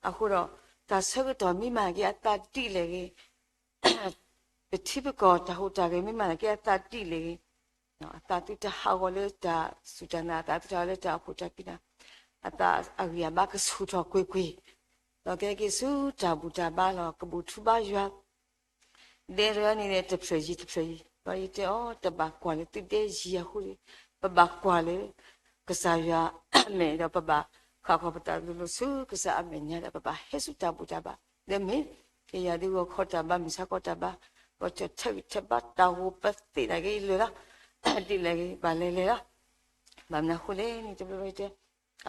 အဃိဒီး တၢ်ဆၢကတီၢ်မ့ၢ်မၤက့ၤအသးဒ်လဲၣ်ဂ့ၤ ပထံပကီၢ်တၢ်ဟူးတၢ်ဂဲၤမ့ၢ်မၤက့ၤအသးဒ်လဲၣ်ဂ့ၤ, အသးသုတဟးဂီၤလၢတၢ်စူၢ်တၢ်နာ်, အသးသုတဟးဂီၤလၢတၢ်အိၣ်ဖှိၣ်တၢ်ဖံးတၢ်, အသးအဂံၢ်အဘါကဆူၣ်ထီၣ်ကွ့ၢ်ကွ့ၢ်, ဒီးကဟဲက့ၤဆူတၢ်ဘူၣ်တၢ်ဘါလီၤ ကဘူၣ်ထူဘါယွၤ ဒဲရၢန့ၣ်န့ၣ် တဖျၢၣ်ယံၤတဖျၢၣ်ယံၤ, ဒီးယတဲအီၤ တဘၣ်ကွၢ်လၢသုဒဲယံၤအဃိန့ၣ်, ပဘၣ်ကွၢ်လၢ ကစၢ်ယွၤအမဲာ်, ဒီးပဘၣ်ဃၣ်ဃီၤပသးလိၤလိၤဆူကစၢ်အမဲာ်ညါဒီး ပဘၣ်ဟဲဆူတၢ်ဘူၣ်တၢ်ဘါ, ဒီးမ့ၢ် ယယၤဒုးဂီၤခီတၢ်ဘါ မုၢ်ဆါခီတၢ်ဘါ, ဂီၤထၢၣ်ထဲဂံၢ်ထဲဘါ တၢ်ဂီၤပသ့ၣ်နာ်က့လၢာ်လီၤ, ဒ်လဲၣ်ဂ့ၤ ဘၣ်လဲၤလဲၤလီၤ. ဘၣ်မနုၤအဃိလဲၣ်န့ၣ် တဘျီဘျီတဲ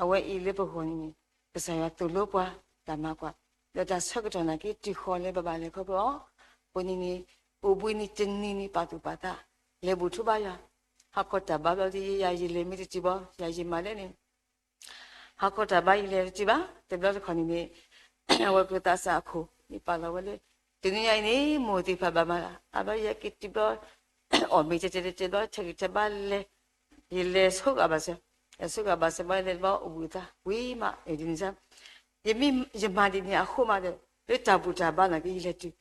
အဝဲအံၤလၢပဂီၢ်န့ၣ်န့ၣ် ကစၢ်ယွၤသိၣ်လိပှၤ တၢ်မၤကွၢ်, ဒီးတၢ်ဆၢကတီၢ်နာ်က့ တုၤဃီၤလၢပဘၣ်လဲၤခီဖျိအီၤ, အဃိန့ၣ်န့ၣ် အိၣ်ဘှံးနံၤတနံၤန့ၣ် ပာ်သူၣ်ပာ်သး, လဲၤဘူၣ်ထူဘါယွၤ, ဟးခီတၢ်ဘါဘျီဒ်ယဲယၤ ယလဲၤမ့ၢ်တတုၤဘၣ် ယၤယမၤလဲၣ်န့ၣ် ဟးခီတၢ်ဘါယလဲၤတတုၤဘၣ်, တဘျီတခီၣ်န့ၣ်န့ၣ် အဝဲကျိသးစၢ်အခိၣ် မ့ၢ်ပာ်လီၤဝဲလၢ တနံၤညါအံၤန့ၣ် မိၢ်သ့ၣ်တဖၣ်ဘၣ်မၤလၢ အဘျီယဟဲက့ၤတုၤဘျီ အီၣ်မ့ၤတဲတဲတဲတဲဘျီ ထဲဂံၢ်ထဲဘါလဲၤ, ယလဲၤဆိဂာ်ဘၣ်စၢၤ, ယဆိဂာ်ဘၣ်စၢၤဘျီ လဲၤတဘျီအိၣ်ဘှံးအသး ဝံၤမး ဒ်န့ၣ်စၢ်, ယမ့ၢ်ယမၤဒ်န့ၣ်အဃိမးဒီး လၢတၢ်ဘူၣ်တၢ်ဘါနာ်က့ ယလဲၤတုၤ,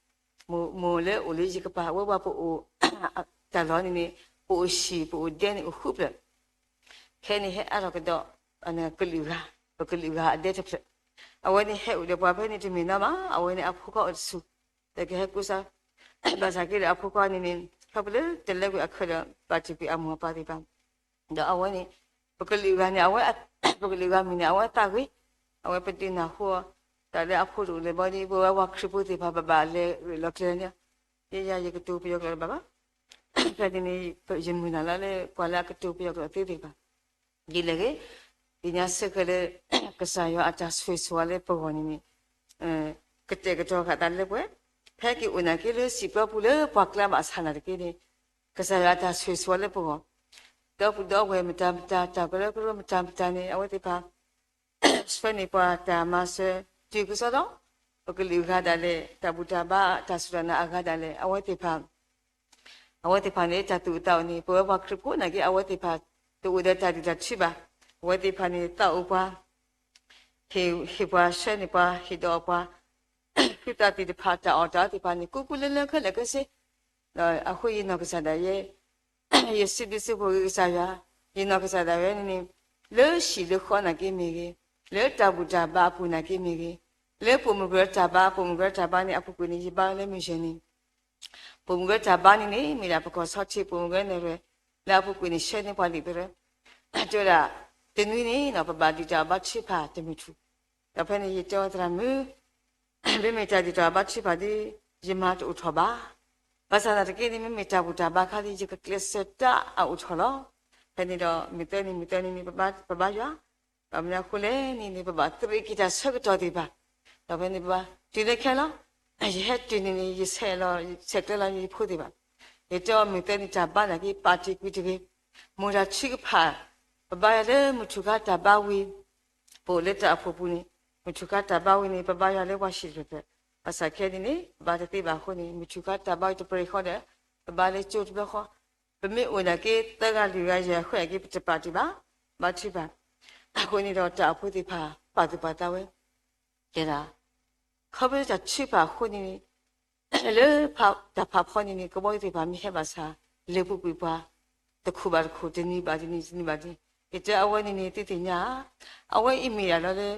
မိၢ်လၢအိၣ်လၢယကပၤ အဝဲပှၤပအိၣ် တၢ်လီၢ်န့ၣ်န့ၣ် ပအိၣ်ဟံၣ် ပအိၣ်ဒဲန့ၣ် အိၣ်ဃုဖျၢၣ် ခဲန့ၣ်ဟဲအါထီၣ်ကဒီး ကလုာ်ဂၤ, ပကလုာ်ဂၤအဒဲတဖျၢၣ်, အဝဲန့ၣ်ဟဲအိၣ်ဒီးပှၤဖဲန့ၣ်တမ့ၢ်နီတမံၤ, အဝဲန့ၣ်အဖိခွါအိၣ်တဆူၣ်, ဒီးကဟဲကူစါ, ဘၣ်ဆၣ်က့ဒီးအဖိခွါန့ၣ်န့ၣ် ခီဖျိလၢတလဲကွံာ်အခၢးဒီး ပာ်တ့ၢ်ကွံာ်အမိၢ်အပၢ်သ့ၣ်တဖၣ်, ဒီးအဝဲန့ၣ် ပကလုာ်ဂၤန့ၣ် အဝဲ ပကလုာ်ဂၤမံၤန့ၣ် အဝဲသးဂ့ၤ, အဝဲပဒုးနၢ်ဟူအီၤ တၢ်လၢအဖိတအိၣ်လၢၤဘၣ်ဒီး ပဝဲပှၤခရံာ်ဖိသ့ၣ်တဖၣ် ပဘၣ်လဲၤဂၢၢ်လီၤကျဲၤန့ၣ်, ယဲယၤယကတိၤပယီၤကျိာ်တဘၣ်ဘၣ်, ဖဲန့ၣ်န့ၣ် ယမုၢ်လၢ်လၢပှၤလၢအကတိၤပယီၤကျိာ်သ့သ့ၣ်တဖၣ် ဒ်လဲၣ်ဂ့ၤ, သ့ၣ်ညါစ့ၢ်ကီးလၢ ကစၢ်ယွၤအတၢ်ဆိၣ်ဂ့ၤဆိၣ်ဝါလၢပဂီၢ်န့ၣ်န့ၣ် ကတဲာ်ကတီၤဃာ်သးလၢပှဲၤ, ဖဲက့ၤအိၣ်နာ်က့လၢစံာ်ပျီပူၤလၢပှၤကျါဘၣ်ဆၣ်နာ်တက့ၢ်န့ၣ်, ကစၢ်ယွၤအတၢ်ဆိၣ်ဂ့ၤဆိၣ်ဝါလၢပဂီၢ်, ဒီပုၢ်ဒီဝဲၢ်မတၤမတၤ တၢ်ကရၢကရိမတၤမတၤန့ၣ် အဝဲသ့ၣ်တဖၣ် ဆှၢန့ၢ်ပှၤတၢ်မၤစၢၤ တုၤကစီဒီ, ပကလုာ်ဂၤဒၣ်လဲာ် တၢ်ဘူၣ်တၢ်ဘါ တၢ်စူၢ်တၢ်နာ်အဂၤဒၣ်လဲာ် အဝဲသ့ၣ်တဖၣ် အဝဲသ့ၣ်တဖၣ်န့ၣ် တၢ်သူၣ်အိၣ်သးအိၣ်န့ၣ် ပဝဲပှၤခရံာ်ဖိနာ်က့ အဝဲသ့ၣ်တဖၣ် တအိၣ်ဒီးတၢ်ဒုၣ်တၢ်ထုဘၣ်. အဝဲသ့ၣ်တဖၣ်န့ၣ် သးအိၣ်ပှၤ, ဟ့ၣ်ပှၤဆှၢန့ၢ်ပှၤ ဟ့ၣ်ဒီးပှၤ ဖုသးသ့ၣ်တဖၣ် တၢ်အီၣ်တၢ်အီသ့ၣ်တဖၣ်န့ၣ် ကူကူလၢလၢခဲလၢာ်ခဲဆ့ ဒီးအဃိယနီၢ်ကစၢ်ဒၣ်ယဲ ယစံးဘျုးစံးဖှိၣ်က့ၤကစၢ်ယွၤ, ယနီၢ်ကစၢ်ဒၣ်ဝဲန့ၣ်န့ၣ် လၢဟံၣ်လၢဃီနာ်က့မ့ၢ်ဂ့ၤ, လၢတၢ်ဘူၣ်တၢ်ဘါအပူၤနာ်က့မ့ၢ်ဂ့ၤ, လၢပိာ်မုၣ်ကရၢတၢ်ဘါ ပိာ်မုၣ်ကရၢတၢ်ဘါန့ၣ် အပူၤကွံာ်န့ၣ် ယဘါလၢမုၢ်ယဲၢ်န့ၣ် ပိာ်မုၣ်ကရၢတၢ်ဘါန့ၣ်န့ၣ် မ့ၢ်ဒၣ်ပကီၢ်ဆီထံး ပိာ်မုၣ်ကရၢနဲၣ်ရွဲၣ် လၢအပူၤကွံာ်န့ၣ် ဆှၢန့ၢ်ပှၤလံာ်သရၢ တဲဝဲဒၣ် တနွံန့ၣ် ပဘၣ်ဒုၣ်တၢ်အီၣ်ဘါထုကဖၣ်တမုၢ်ထူၣ်, ဒီးဖဲန့ၣ်ယတဲအီၤသရၣ်မုၣ် မ့မ့ၢ်တၢ်ဒုၣ်တၢ်အီၣ်ဘါထုကဖၣ်ဒီး ယမၤတအိၣ်ထီၣ်ဘၣ်. ဘၣ်ဆၣ်သနာ်က့န့ၣ် မ့မ့ၢ်တၢ်ဘူၣ်တၢ်ဘါခါဒီး ယကကျဲးစၢးတၢ်အအိၣ်ထီၣ်လီၤ. ဖဲန့ၣ်ဒီး မုၢ်သၢနံၤ မုၢ်သၢနံၤန့ၣ် ပဘါယွၤ, ဘၣ်မနုၤအဃိလဲၣ်န့ၣ်န့ၣ် ပဘၣ်သရ့းက့ၤတၢ်ဆၢကတီၢ်သ့ၣ်တဖၣ်, ဒီးဖဲန့ၣ်ပဘါ တုၤလၢခဲလီၤ ယဟဲတုၤန့ၣ်န့ၣ် ယဆဲးလီၤ ဆဲးကျၢလီၤယဖိသ့ၣ်တဖၣ်, ယတဲအီၤမုၢ်သၢနံၤတၢ်ဘါနာ်က့ ပာ်တ့ၢ်ကွံာ်တဂ့ၤ, မိၢ်တၢ်ထုကဖၣ် ပဘါယွၤလၢမုၢ်ထူၣ်ခါတၢ်ဘါဝံၤ ပအိၣ်လၢတၢ်အိၣ်ဖှိၣ်ပူၤန့ၣ် မုၢ်ထူၣ်ခါတၢ်ဘါဝံၤန့ၣ် ပဘါယွၤလၢပှၤဟံၣ်တဖျၢၣ်ဖျၢၣ်, ဘၣ်ဆၣ်ခဲအံၤန့ၣ်န့ၣ် ပဘါတသ့ဘၣ်အဃိန့ၣ် မုၢ်ထူၣ်ခါတၢ်ဘါဝံၤတပှဲၤဃီဒီး ပဘါလၢကၠိတဘျီဃီ, ပမ့ၢ်အိၣ်နာ်က့ သၢဂၤလွံၢ်ဂၤယဲၢ်ဂၤဃဲၣ်နာ်က့ ပတပာ်တ့ၢ်ဘၣ်, ဘါထုကဖၣ်, အဃိန့ၣ်ဒီးတၢ်အိၣ်ဖှိၣ်သ့ၣ်တဖၣ် ပာ်သူၣ်ပာ်သးဝဲ တဲဒၣ် ခီဖျိတၢ်ထုကဖၣ်အဃိန့ၣ်န့ၣ် လၢတၢ်ဖးဖီန့ၣ်န့ၣ် ကဘီယူၤသ့ၣ်တဖၣ်မ့ၢ်ဟဲဘၣ်ဆၣ် လဲၤပူၤကွံာ်ပှၤ တခိၣ်ဘၣ်တခိၣ် တနံၤဘၣ်တနံၤ တနံၤဘၣ်တနံၤ, ယတဲအဝဲန့ၣ်န့ၣ် သုသ့ၣ်ညါဧါ, အဝဲအံၤမ့ၢ်ဒၣ်လီၤလၢ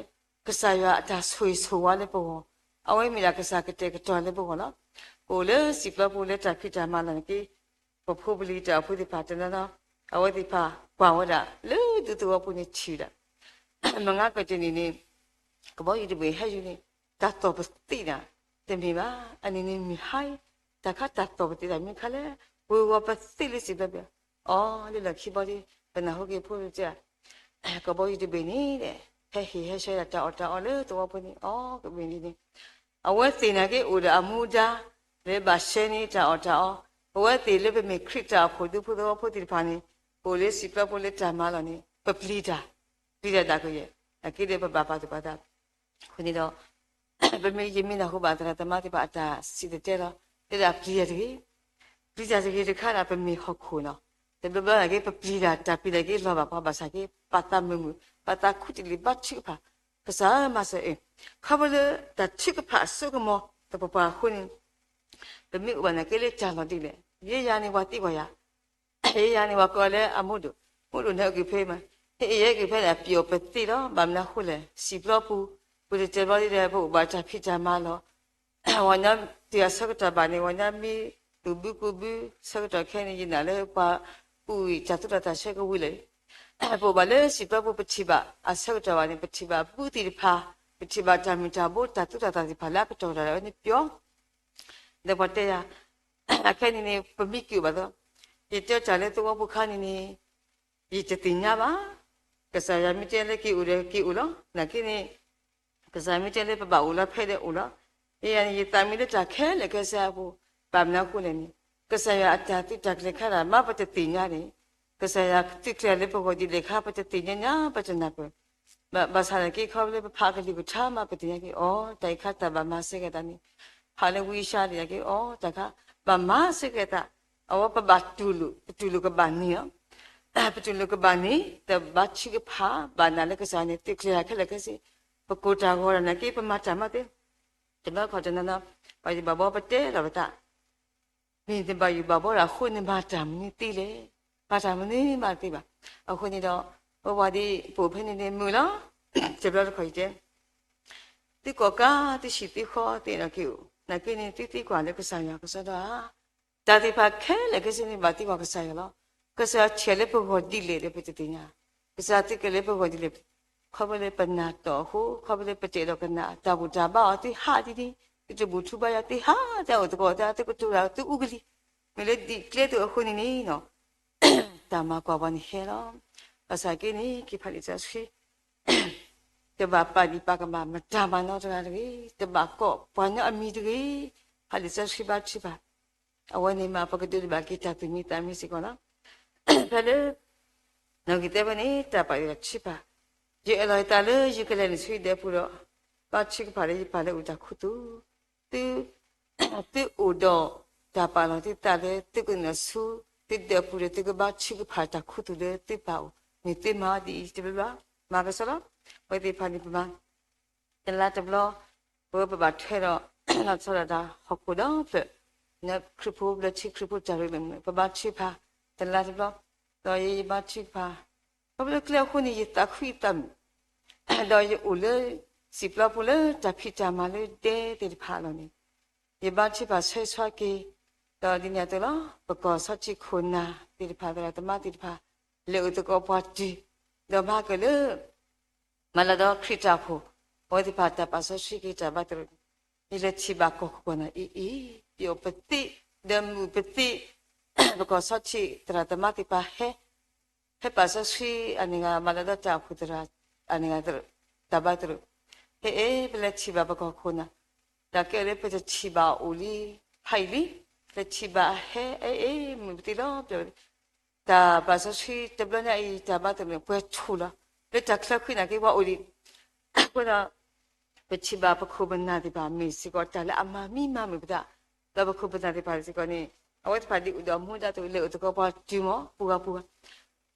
ကစၢ်ယွၤအတၢ်ဆိၣ်ဂ့ၤဆိၣ်ဝါလၢပဂီၢ်, အဝဲမ့ၢ်ဒၣ်ကစၢ်ကတဲာ်ကတီၤလၢပဂီၢ်လီၤ. ပအိၣ်လၢစံာ်ပျီပူၤလၢတၢ်ဖံးတၢ်မၤလီၤနာ်က့ ပဖိပလံၤတၢ်အိၣ်ဖှိၣ်သ့ၣ်တဖၣ်တနီၤနီၤ အဝဲသ့ၣ်တဖၣ်ကွၢ်ဝဲဒၣ် လၢဒူသဝီပူၤန့ၣ်ထံၣ်ဝဲဒၣ် မုၢ်ဂၤကတၢၢ်န့ၣ်န့ၣ် ကဘီယူၤတဘ့ၣ်ဟဲယူၤန့ၣ် တၢ်သီၣ်ပသံးနၤ တမ့ၢ်ဘၣ်. အန့ၣ်န့ၣ်မုၢ်ဟါအံၤ တၢ်ခါတၢ်သီၣ်ပသံးတၢ်မ့ၢ်ခါလဲၣ် ဝ့ၤဝီၤပသံးလၢစံာ်ဘျီဘျီ, အီၤလၢလီၢ်ခံဘီဒီး ပနၢ်ဟူက့ၤဖိတကၢ် ကဘီယူၤတဘ့ၣ်န့ၣ် ဟဲဟ့ၣ်ဟဲဆှၢဒၣ်တၢ်အီၣ်တၢ်အီလၢသဝီဖိန့ၣ် အီၤကဘ့ၣ်န့ၣ်န့ၣ် အဝဲသ့ၣ်နာ်က့အိၣ်ဒီးအမူဒါ လၢဘၣ်ဆှၢန့ၢ်တၢ်အီၣ်တၢ်အီ ပဝဲသ့ၣ်လၢပမ့ၢ်ခရံာ်တၢ်အိၣ်ဖှိၣ်ဒူဖိသဝီဖိသ့ၣ်တဖၣ်န့ၣ် ပအိၣ်လၢစံာ်ပျီဖိလၢတၢ်မၤလီၢ်န့ၣ် ပပျံၤတၢ်, ပျံၤတၢ်ဒၣ်ကယဲၢ်, အက့ဒီးပဘၣ်ပာ်သူၣ်ပာ်သး အဃိန့ၣ်ဒီး ပမ့ၢ်ယမ့ၢ်နၢ်ဟူဘၣ်သရၣ်သမါသ့ၣ်တဖၣ်အတၢ်စံၣ်တဲၤတဲလီၤ, တဲဒၣ်ပျံၤတၢ်တဂ့ၤ, ပျံၤတၢ်တဂ့ၤတခါဒၣ် ပမ့ၢ်ဟီၣ်ခိၣ်နီၤ, တဘျီဘျီနာ်က့ ပပျံၤတၢ် တၢ်ပျံၤတၢ်က့ၤလီၤဘၣ်ပှၤဘၣ်ဆၣ်က့ ပာ်သးမုာ်မုာ် ပာ်သးခူတလံာ် ဘါထုကဖၣ်, ကစၢ်မၤစၢၤအၢ, ခီဖျိလၢတၢ်ထုကဖၣ်အစိကမီၤ သပှၢ်ပှၢ်အဃိန့ၣ် ပမ့ၢ်အိၣ်ဘၣ်နာ်က့လၢတၢ်လီၢ်ဒ်လဲၣ်, ယဲယၤန့ၣ် ပှၤသံကွၢ်ယၤ ယဲယၤန့ၣ် ပှၤကိးလၢအမိၢ်ဒိၣ်, မိၢ်ဒိၣ်န့ၣ် အုၣ်က့ၤဖဲမး, ဟဲအံၤယဲက့ၤဖဲန့ၣ် အပျံၤအီၤပသ့လီၤ, ဘၣ်မနုၤအဃိလဲၣ်, စံာ်ပျီပူၤ, ပတတဲဘျီဒ်လဲၣ် ပအိၣ်ဘၣ်တၢ်ဖံးတၢ်မၤလီၤ, ဝဲညါတုၤအဆၢကတီၢ်ဘၣ်န့ၣ် ဝဲညါမ့ၢ်သူၣ်ဘုကူဘု ဆၢကတီၢ်ခဲအံၤန့ၣ် ယနာ်လၢပှၤကူၣ်အံၤ တၢ်သူၣ်တၢ်သးဆၢကဝံၤလၢာ်, ပအိၣ်ဘၣ်လၢစံာ်ပျီပူၤ ပထံၣ်ဘၣ်အဆၢကတီၢ်ဘၣ်န့ၣ် ပထံၣ်ဘၣ်ဘုသ့ၣ်တဖၣ်, ပထံၣ်ဘၣ်တၢ်မုၢ်တၢ်ဘိ တၢ်သူၣ်တၢ်သးသ့ၣ်တဖၣ်လၢအကတီၢ်ကတီၢ်ဒၣ်ဝဲန့ၣ်ပျီ ဒီးပှၤတဲယၤ, အခဲန့ၣ်န့ၣ် ပမ့ၢ်က့ၤအိၣ်ဘၣ်သီ, ယတဲတၢ်လၢသဝီပူၤခါန့ၣ်န့ၣ် ယတသ့ၣ်ညါဘၣ်, ကစၢ်ယွၤမ့ၢ်တဲလၢက့ၤအိၣ်ဒီးက့ၤအိၣ်လီၤ, နာ်က့န့ၣ် ကစၢ်မ့ၢ်တဲလၢပဘၣ်အိၣ်လီၤဖဲဒီးအိၣ်လီၤ, ယဲယၤန့ၣ် ယသးမံလၢတၢ်ခဲလၢာ်ခဲဆ့အပူၤ, ဘၣ်မနုၤအဃိလဲၣ်န့ၣ် ကစၢ်ယွၤအတၢ်သုးတၢ်ကျဲၤခါဒၣ် မ့ၢ်ပတသ့ၣ်ညါန့ၣ်, ကစၢ်ယွၤသုးကျဲၤလၢပဂီၢ်ဒ်လဲၣ်ခါ ပတသ့ၣ်ညါညါ ပတနၢ်ပၢၢ် ဘၣ်ဆၣ်သနာ်က့ ခီဖျိလၢပဖးကလုၢ်ကထါမး ပသ့ၣ်ညါက့ၤ အိ တၢ်အံၤခါတၢ်ဘၣ်မၤစ့ၢ်ကီးသးန့ၣ်, ဖးလၢဝံယၡါယၤက့ၤ အိ တၢ်ခါ ဘၣ်မၤစ့ၢ်ကီးသး, အဝဲပဘၣ်တူၢ်လိာ် ပတူၢ်လိာ်ကဘၣ်န့ၢ်လီၤ, ပတူၢ်လိာ်ကဘၣ်န့ၢ် တဘါထုကဖၣ် ဘၣ်နာ်လၢကစၢ်ယွၤန့ၣ် သုးကျဲၤယၤခဲလၢာ်ခဲဆ့, ပကိၢ်တၢ်ဂီၤတၢ်နာ်က့ ပမၤတၢ်မးသ့ တဘျီခီၣ်တနီၤနီၤ ဘၣ်ယိၣ်ဘၣ်ဘီပတဲလီၤပသး မ့ၢ်နဘၣ်ယိၣ်ဘၣ်ဘီဒီးအဃိ နမၤတၢ်မနုၤသ့လဲၣ်, မၤတၢ်မနုၤမးတသ့ဘၣ်. အဃိန့ၣ်ဒီး ပဝဲဒၣ်ပအိၣ်ဖဲန့ၣ်န့ၣ်မုာ်လီၤ. တဘျီတခီၣ်ယတဲ သုကိးကါ သုဟံၣ်သုဃီသ့ၣ်နီၣ်က့ၤအိၣ် နာ်က့န့ၣ် သုသံကွၢ်လၢကစၢ်ယွၤကစီဒီဧါ, တၢ်သ့ၣ်တဖၣ်ခဲလၢာ်ခဲဆ့န့ၣ် ဘၣ်သံကွၢ်ကစၢ်ယွၤလီၤ. ကစၢ်ယွၤထံၣ်လၢပဂီၢ်ဒ်လဲၣ်ဒီးပတသ့ၣ်ညါ, ကစၢ်ယွၤသုးကျဲၤလၢပဂီၢ်ဒ်လဲၣ်, ခီဖျိလၢပနၢ်တီၢ်အဃိ, ခီဖျိလၢပတအဲၣ်ဒိးကနၣ် တၢ်ဘူၣ်တၢ်ဘါအီၤ သုဟးဒ်န့ၣ်, သုတဘူၣ်ထူဘါယွၤ သုဟးတၢ်အိၣ်သကိးတၢ် သုကတိၤတၢ်သုအူကလံၤ, မ့ၢ်လၢဒ်ကျဲသိးအဃိန့ၣ်န့ၣ် တၢ်မၤကွၢ်ပှၤန့ၣ်ဟဲလီၤ. ဘၣ်ဆၣ်က့န့ၣ် က့ၤဖးလံာ်စီဆှံ တဘၣ်ပာ်ဒံးပာ်ကမၣ်မတၤမၤနီတဂၤတဂ့ၤ, တဘၣ်ကိးပှၤကညီအမံၤတဂ့ၤ, ဖးလံာ်စီဆှံဘါထုကဖၣ်, အဝဲန့ၣ်မး ပကဒိးန့ၢ်ဘၣ်က့ၤတၢ်သူၣ်မံသးမံစ့ၢ်ကီးလီၤ. ဖဲလၢ နီၣ်ဂံၢ်သၢဖဲန့ၣ် တၢ်ပာ်ယွၤထုကဖၣ်, ယအၢၣ်လီၤယသးလၢယကလဲၤနုာ်ဆူယဒၢးပူၤဒီး ဘါထုကဖၣ်လၢယပၢ်လၢအိၣ်တၢ်ခူသူၣ်, သု သုအိၣ်ဒီးတၢ်ပာ်လီၤသုသးလၢသုကနုာ်ဆူ သုဒၢးပူၤဒီးသုကဘါထုကဖၣ်တၢ်ခူသူၣ်လၢသုပၢ်အိၣ်, မ့ၢ်သုမၤဒ်အံၤတဘျီဘျီ, မၤကစီလီၤ. အဝဲသ့ၣ်တဖၣ်န့ၣ် ပမၤ တလါတဘျီ, ပဝဲပဘၣ်ထွဲဒီး လီၤဆီဒၣ်တၢ်ဟီၣ်ခိၣ်ဒီဖျၢၣ်, ခရံာ်ဖိဘျၢထံခရံာ်ဖိတၢ်ရ့လိာ်မုာ် ပဘါထုကဖၣ် တလါတဘျီ, ဒီးယ ယဘါထုကဖၣ်, ခီဖျိလၢကျဲအဃိန့ၣ် ယသးခုယသးမုာ်, ဒီးယအိၣ်လၢ စံာ်ပျီပူၤလၢတၢ်ဖံးတၢ်မၤလၢဒဲသ့ၣ်တဖၣ်အလီၢ်န့ၣ် ယဘါထုကဖၣ်ဆၢဂ့ၤဆၢဝါက့ၤ, ဒီးဒ်န့ၣ်အသိးလီၤ ပကီၢ်စီထံခိၣ်နၢ်သ့ၣ်တဖၣ် သရၣ်သမါသ့ၣ်တဖၣ် လဲၤအိၣ်သကိးပှၤတုၤ, ဒီးမၤကလၢ မၤလၢဒီးခရံာ်တၢ်အိၣ်ဖှိၣ်, အဝဲသ့ၣ်တဖၣ်တၢ်ပာ်စီဆှံက့ၤတၢ်ဘါသရိာ်န့ၣ်, ယလဲၤထံၣ်ဘၣ်ကီၢ်ခိၣ်ကီၢ်နၢ်အံၤအံၤ, ယအိၣ်ပသ့, ဒီးမုာ်ပသ့, ပကီၢ်စီထံသရၣ်သမါသ့ၣ်တဖၣ်ဟဲ ဟဲပာ်စီဆှံအန့ၣ်ဂ့ၤ မၤလၢဒီးတၢ်အိၣ်ဖှိၣ်သရၣ်အန့ၣ်ဂ့ၤ တၢ်ဘါသရိာ်, ဟဲအ့ၣ် ပလဲၤထံၣ်ဘၣ်ပကီၢ်ခိၣ်နၢ်, တၢ်ကဲလၢပတထံၣ်ဘၣ်အိၣ်လံ, ဖးအံၤလံ, လဲၤထံၣ်ဘၣ်ဟဲအ့ၣ်အ့ၣ် မုာ်ပသ့လီၤ. တၢ်ပာ်စီဆှံတဘျီညါအံၤ တၢ်ဘါသရိာ်န့ၣ် ပှဲၤထူၣ်လီၤ. လၢတၢ်ချၢဃံနာ်က့ ပှၤအိၣ်ဒံး, အဃိဒီး ပထံၣ်ဘၣ်ပခိၣ်ပနၢ်သ့ၣ်တဖၣ် မ့ၢ်စ့ၢ်ကီးတၢ်လၢအမၤမံမၤမုာ်ပသး, ဒီးပခိၣ်ပနၢ်သ့ၣ်တဖၣ်စ့ၢ်ကီးန့ၣ် အဝဲသ့ၣ်တဖၣ်ဒ်အိၣ်ဒီးမူဒါတအိၣ် လဲၤအိၣ်သကိးပှၤတုၤမး ပူၤဂၤပူၤဂၤ,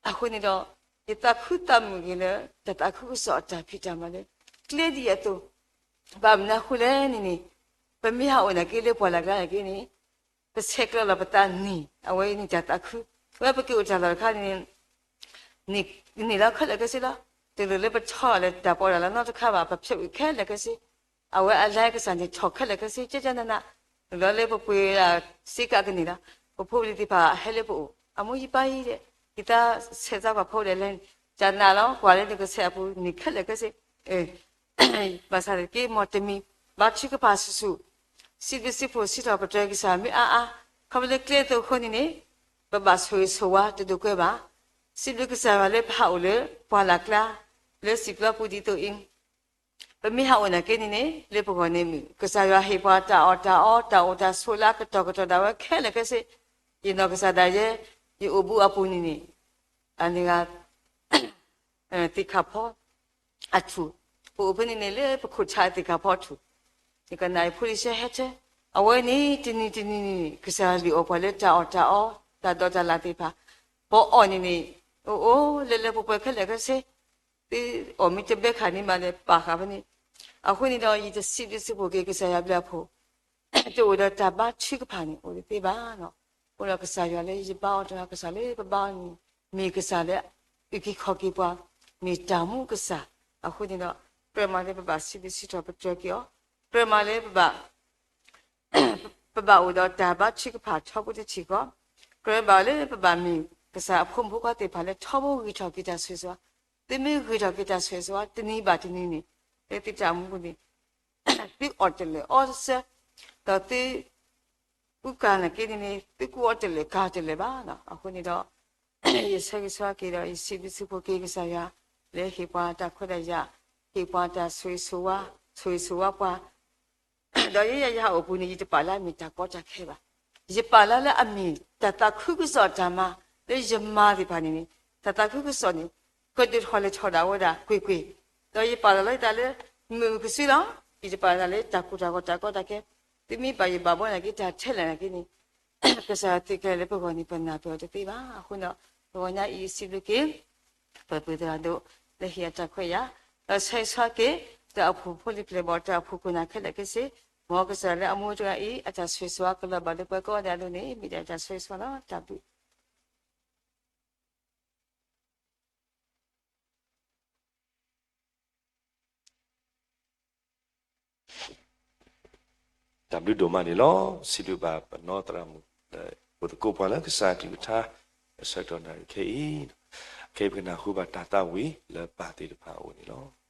အဃိန့ၣ်ဒီး ယသးခုသးမုာ်ဂ့ၤလၢ တၢ်သးခုကစီၣ်အတၢ်ဖံးတၢ်မၤလၢ ကျဲဒ်အံၤအသိး, ဘၣ်မနုၤအဃိလဲၣ်န့ၣ်န့ၣ်, ပမ့ၢ်ဟးအိၣ်နာ်က့လၢပှၢ်လၢ်ကျါနာ်က့န့ၣ် ပဆဲးကျိးလီၤပသးန့ၣ် အဝဲန့ၣ်တၢ်သးခု, ဝဲပက့ၤအိၣ်တၢ်လီၢ်တခါန့ၣ် န့ၢ်လီၤခဲလၢာ်ခဲဆ့လီၤ. တလိၣ်လၢပထီၣ်လၢတၢ်ပီးတၢ်လီနီတခါဘၣ်, ပဖျဲးဝံၤခဲလၢာ်ခဲဆ့, အဝဲအလဲကစၢ်န့ၣ်ထီၣ်ခဲလၢာ်ခဲဆ့ ကကနန, လီၤလၢပပှ့ၤစ့ကကန့ၢ်လီၤ. ပဖိပလံၤသ့ၣ်တဖၣ်ဟဲလၢပအိၣ်, အမိၢ်ယပၢ်အံၤဒီး ယသးဆဲးသးပှၢ်ဖိဒီးလဲၤ, တၢ်နာ်လီၤ ကွၢ်လၢနကဆဲးအပူၤန့ၢ်ခဲလၢာ်ခဲဆ့ ဘၣ်ဆၣ်တက့ၢ်မီၢ်တမံၤ, ဘါထုကဖၣ်ဆူၣ်ဆူၣ်, စံးဘျုးစံးဖှိၣ်စံးထီၣ်ပတြၢၤကစၢ်မ့ၢ်အါအါ, ခီဖျိလၢကျဲသိးအဃိန့ၣ်န့ၣ်, ပဘၣ်ဆိၣ်ဂ့ၤဆိၣ်ဝါတဒိးကွဲဘၣ်. စံးဘျုးကစၢ်ယွၤလၢပဟးအိၣ်လၢပှၢ်လၢ်ကျါ, လၢစံာ်ပျီပူၤဒ်သိးအံၤ ပမ့ၢ်ဟးအိၣ်နာ်က့န့ၣ်န့ၣ် လၢပဂီၢ်န့ၣ်မုာ်, ကစၢ်ယွၤဟ့ၣ်ပှၤတၢ်အီၣ်တၢ်အီ တၢ်အိၣ်တၢ်ဆိးလၢအကတီၢ်ကတီၢ်ဒၣ်ဝဲခဲလၢာ်ခဲဆ့, ယနီၢ်ကစၢ်ဒၣ်ယဲ ယအိၣ်ဘူးအပူၤန့ၣ်န့ၣ် အန့ၣ်ဂ့ၤ သ့ၣ်ခၣ်ဖီအထူၣ်, ပအိၣ်ဖဲန့ၣ်န့ၣ် လၢပခိၣ်ဆါသ့ၣ်ခၣ်ဖီအထူၣ်, ယကနၣ်ယဖိလံၤဆှၢဟဲထဲ, အဝဲန့ၣ် တနံၤတနံၤန့ၣ် ကစၢ်ယွၤလုၢ်အီၣ်ပှၤလၢတၢ်အီၣ်တၢ်အီ တၢ်ဒိးတၢ်လၣ်သ့ၣ်တဖၣ်, ပအီၣ်န့ၣ်န့ၣ် အိၣ်အိၣ် လၢလၢပှဲၤပှဲၤခဲလၢာ်ခဲဆ့, သုအီၣ်မ့ၢ်တဘဲခါန့ၣ်မးဒီး ပာ်ဃာ်ဖဲန့ၣ်, အဃိန့ၣ်ဒီး ယတစံးဘျုးစံးဖှိၣ်က့ၤကစၢ်ယွၤဘျုးအဖှိၣ် တအိၣ်ဒီးတၢ်ဘါထုကဖၣ်န့ၣ် အိၣ်တသ့ဘၣ်နီၤ. အဃိဒီးကစၢ်ယွၤလၢယဘါအီၤတဂၤ ကစၢ်လၢပဘါအီၤန့ၣ် မ့ၢ်ကစၢ်လၢအုၣ်က့ၤခီၣ်က့ၤပှၤ, မ့ၢ်တၢ်မူကစၢ်. အဃိန့ၣ်ဒီး ကြၢးမၤလၢပဘၣ်စံးဘျုးစံးထီၣ်ပတြၢၤက့ၤအီၤ, ကြၢးမၤလၢပဘၣ် ပဘၣ်အိၣ်ဒီးတၢ်ဘါထုကဖၣ်ထီဘိတထံၣ်ဃီ, ကြၢးဘၣ်လၢပဘၣ်မ့ၢ်ကစၢ်အဖိမုၣ်ဖိခွါသ့ၣ်တဖၣ်လၢထီဘိဂံၢ်ထီၣ်က့ၤတၢ်ဆိၣ်ဂ့ၤဆိၣ်ဝါ, သုမ့ၢ်ဂံၢ်ထီၣ်က့ၤတၢ်ဆိၣ်ဂ့ၤဆိၣ်ဝါ တနံၤဘၣ်တနံၤန့ၣ် လၢသုတၢ်အိၣ်မူပူၤန့ၣ် ဒီးသု အူကၢ်နာ်က့န့ၣ်န့ၣ် သုကူအီၤတလၢာ်ကၢ်တလၢာ်ဘၣ်နီၤ. အဃိန့ၣ်ဒီး ယဆၢဂ့ၤဆၢဝါက့ၤဒီး ယစံးဘျုးစံးဖှိၣ်က့ၤကစၢ်ယွၤ လၢဟ့ၣ်ပှၤတၢ်ခွဲးတၢ်ယာ်, ဟ့ၣ်ပှၤတၢ်ဆိၣ်ဂ့ၤဆိၣ်ဝါ, ဆိၣ်ဂ့ၤဆိၣ်ဝါပှၤ ဒီးယဲယၤယဟးအိၣ်ပူၤန့ၣ် ယတပာ်လၢအမ့ၢ်တၢ်ကီတၢ်ခဲဘၣ်. ယပာ်လၢလၢအမ့ၢ်တၢ်သးခုကစီၣ်တၢ်မၤ လၢယမၤသ့ၣ်တဖၣ်န့ၣ်န့ၣ် တၢ်သးခုကစီၣ်န့ၣ် ကဒုးထီၣ်လဲၤထီၣ်ဒၣ်ဝဲဒၣ်ကွ့ၢ်ကွ့ၢ်, ဒီးယပာ်လီၤလၢယသးလၢ မုာ်ကစုလီၤ. ယတပာ်လၢတၢ်ကူၣ်တၢ်ဂီၤတၢ်ကီတၢ်ခဲ, သုမ့ၢ်ဘၣ်ယိၣ်ဘၣ်ဘီနာ်က့ တၢ်ထဲလဲၣ်နာ်က့န့ၣ် ကစၢ်ယွၤသုးကျဲၤလၢပဂီၢ်န့ၣ် ပနၢ်ပၢၢ်အီၤတသ့ဘၣ်. အဃိဒီး တဂီၤညါအံၤစံးဘျုးက့ၤ ပပုၢ်သရၣ်ဒိၣ် လၢဟ့ၣ်အတၢ်ခွဲးယာ်, ဒီးဆၢဂ့ၤဆၢဝါက့ၤ တၢ်အိၣ်ဖှိၣ်ဖိလံၤပျဲၢ်ဘီၣ် တၢ်အိၣ်ဖှိၣ်ခိၣ်နၢ်ခဲလၢာ်ခဲဆ့, မ်ကစၢ်လၢအမူတဂၤအံၤ အတၢ်ဆိၣ်ဂ့ၤဆိၣ်ဝါကလီၤဘၣ်လၢပှၤကိးဂၤဒဲးအလိၤန့ၣ် မ့ၢ်ဒၣ်တၢ်ဆိၣ်ဂ့ၤဆိၣ်ဝါလီၤ. တၢ်ဘျုးတၢ်ဘျုးဒိၣ်မးန့ၣ်လီၤ. စံးဘျုးဘၣ်ပနီၢ်သရၣ်မုၣ် လၢအိၣ်သကိးပှၤလၢကစၢ်အကလုၢ်ကထါ အဆၢကတီၢ်နၣ်ရံၣ်ခဲအံၤ, ခဲအံၤပကနၢ်ဟူဘၣ်တၢ်သးဝံၣ်လၢပၢ်သ့ၣ်တဖၣ်အအိၣ်န့ၣ်လီၤ.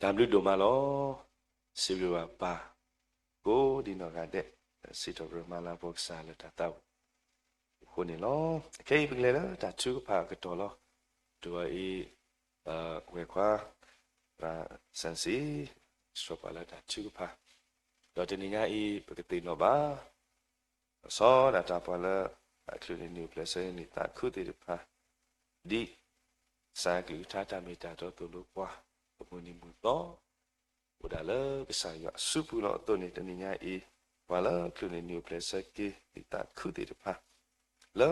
တၢ်ဘျုးဒိၣ်မးလီၤ. စံးဘျုးဘၣ်ပၢ်ကိးဒံနီၢ်ဂၤဒဲး စံးထီၣ်ပတြၢၤမၤလၤကပီၤကစၢ်လၢတၢ်သးဝံၣ်အဃိန့ၣ်လီၤ. ခဲအံၤပကလဲၤလၢတၢ်ထုကဖၣ်အကတီၢ်လီၤ. တဂီၤအံၤ ဝဲၢ်ခွါ သရၣ်စၣ်စံ စံးထီၣ်ပှၤလၢတၢ်ထုကဖၣ်, ဒီးတနံၤညါအံၤ ပကသ့ၣ်နီၣ်ဘၣ် လီၤဆီဒၣ်တၢ်ပှၤလၢ အချုးန့ၣ်နံၣ်အိၣ်ဖျဲၣ်ဆၢ နံၣ်သးခုသ့ၣ်တဖၣ် ဒ်ကစၢ်အကလုၢ်ကထါတၢ်မ့ၢ်တၢ်တီသိၣ်လိပှၤ အမုၢ်နံၤမုၢ်သီ အိၣ်ဒၣ်လၢကစၢ်ယွၤအစုပူၤလီၤ. အသိးန့ၣ် တနံၤညါအံၤ ပှၤလၢအချုးန့ၣ်နံၣ်အိၣ်ဖျဲၣ်ဆၢက့ၤ နံၣ်သးခုသ့ၣ်တဖၣ် လၢ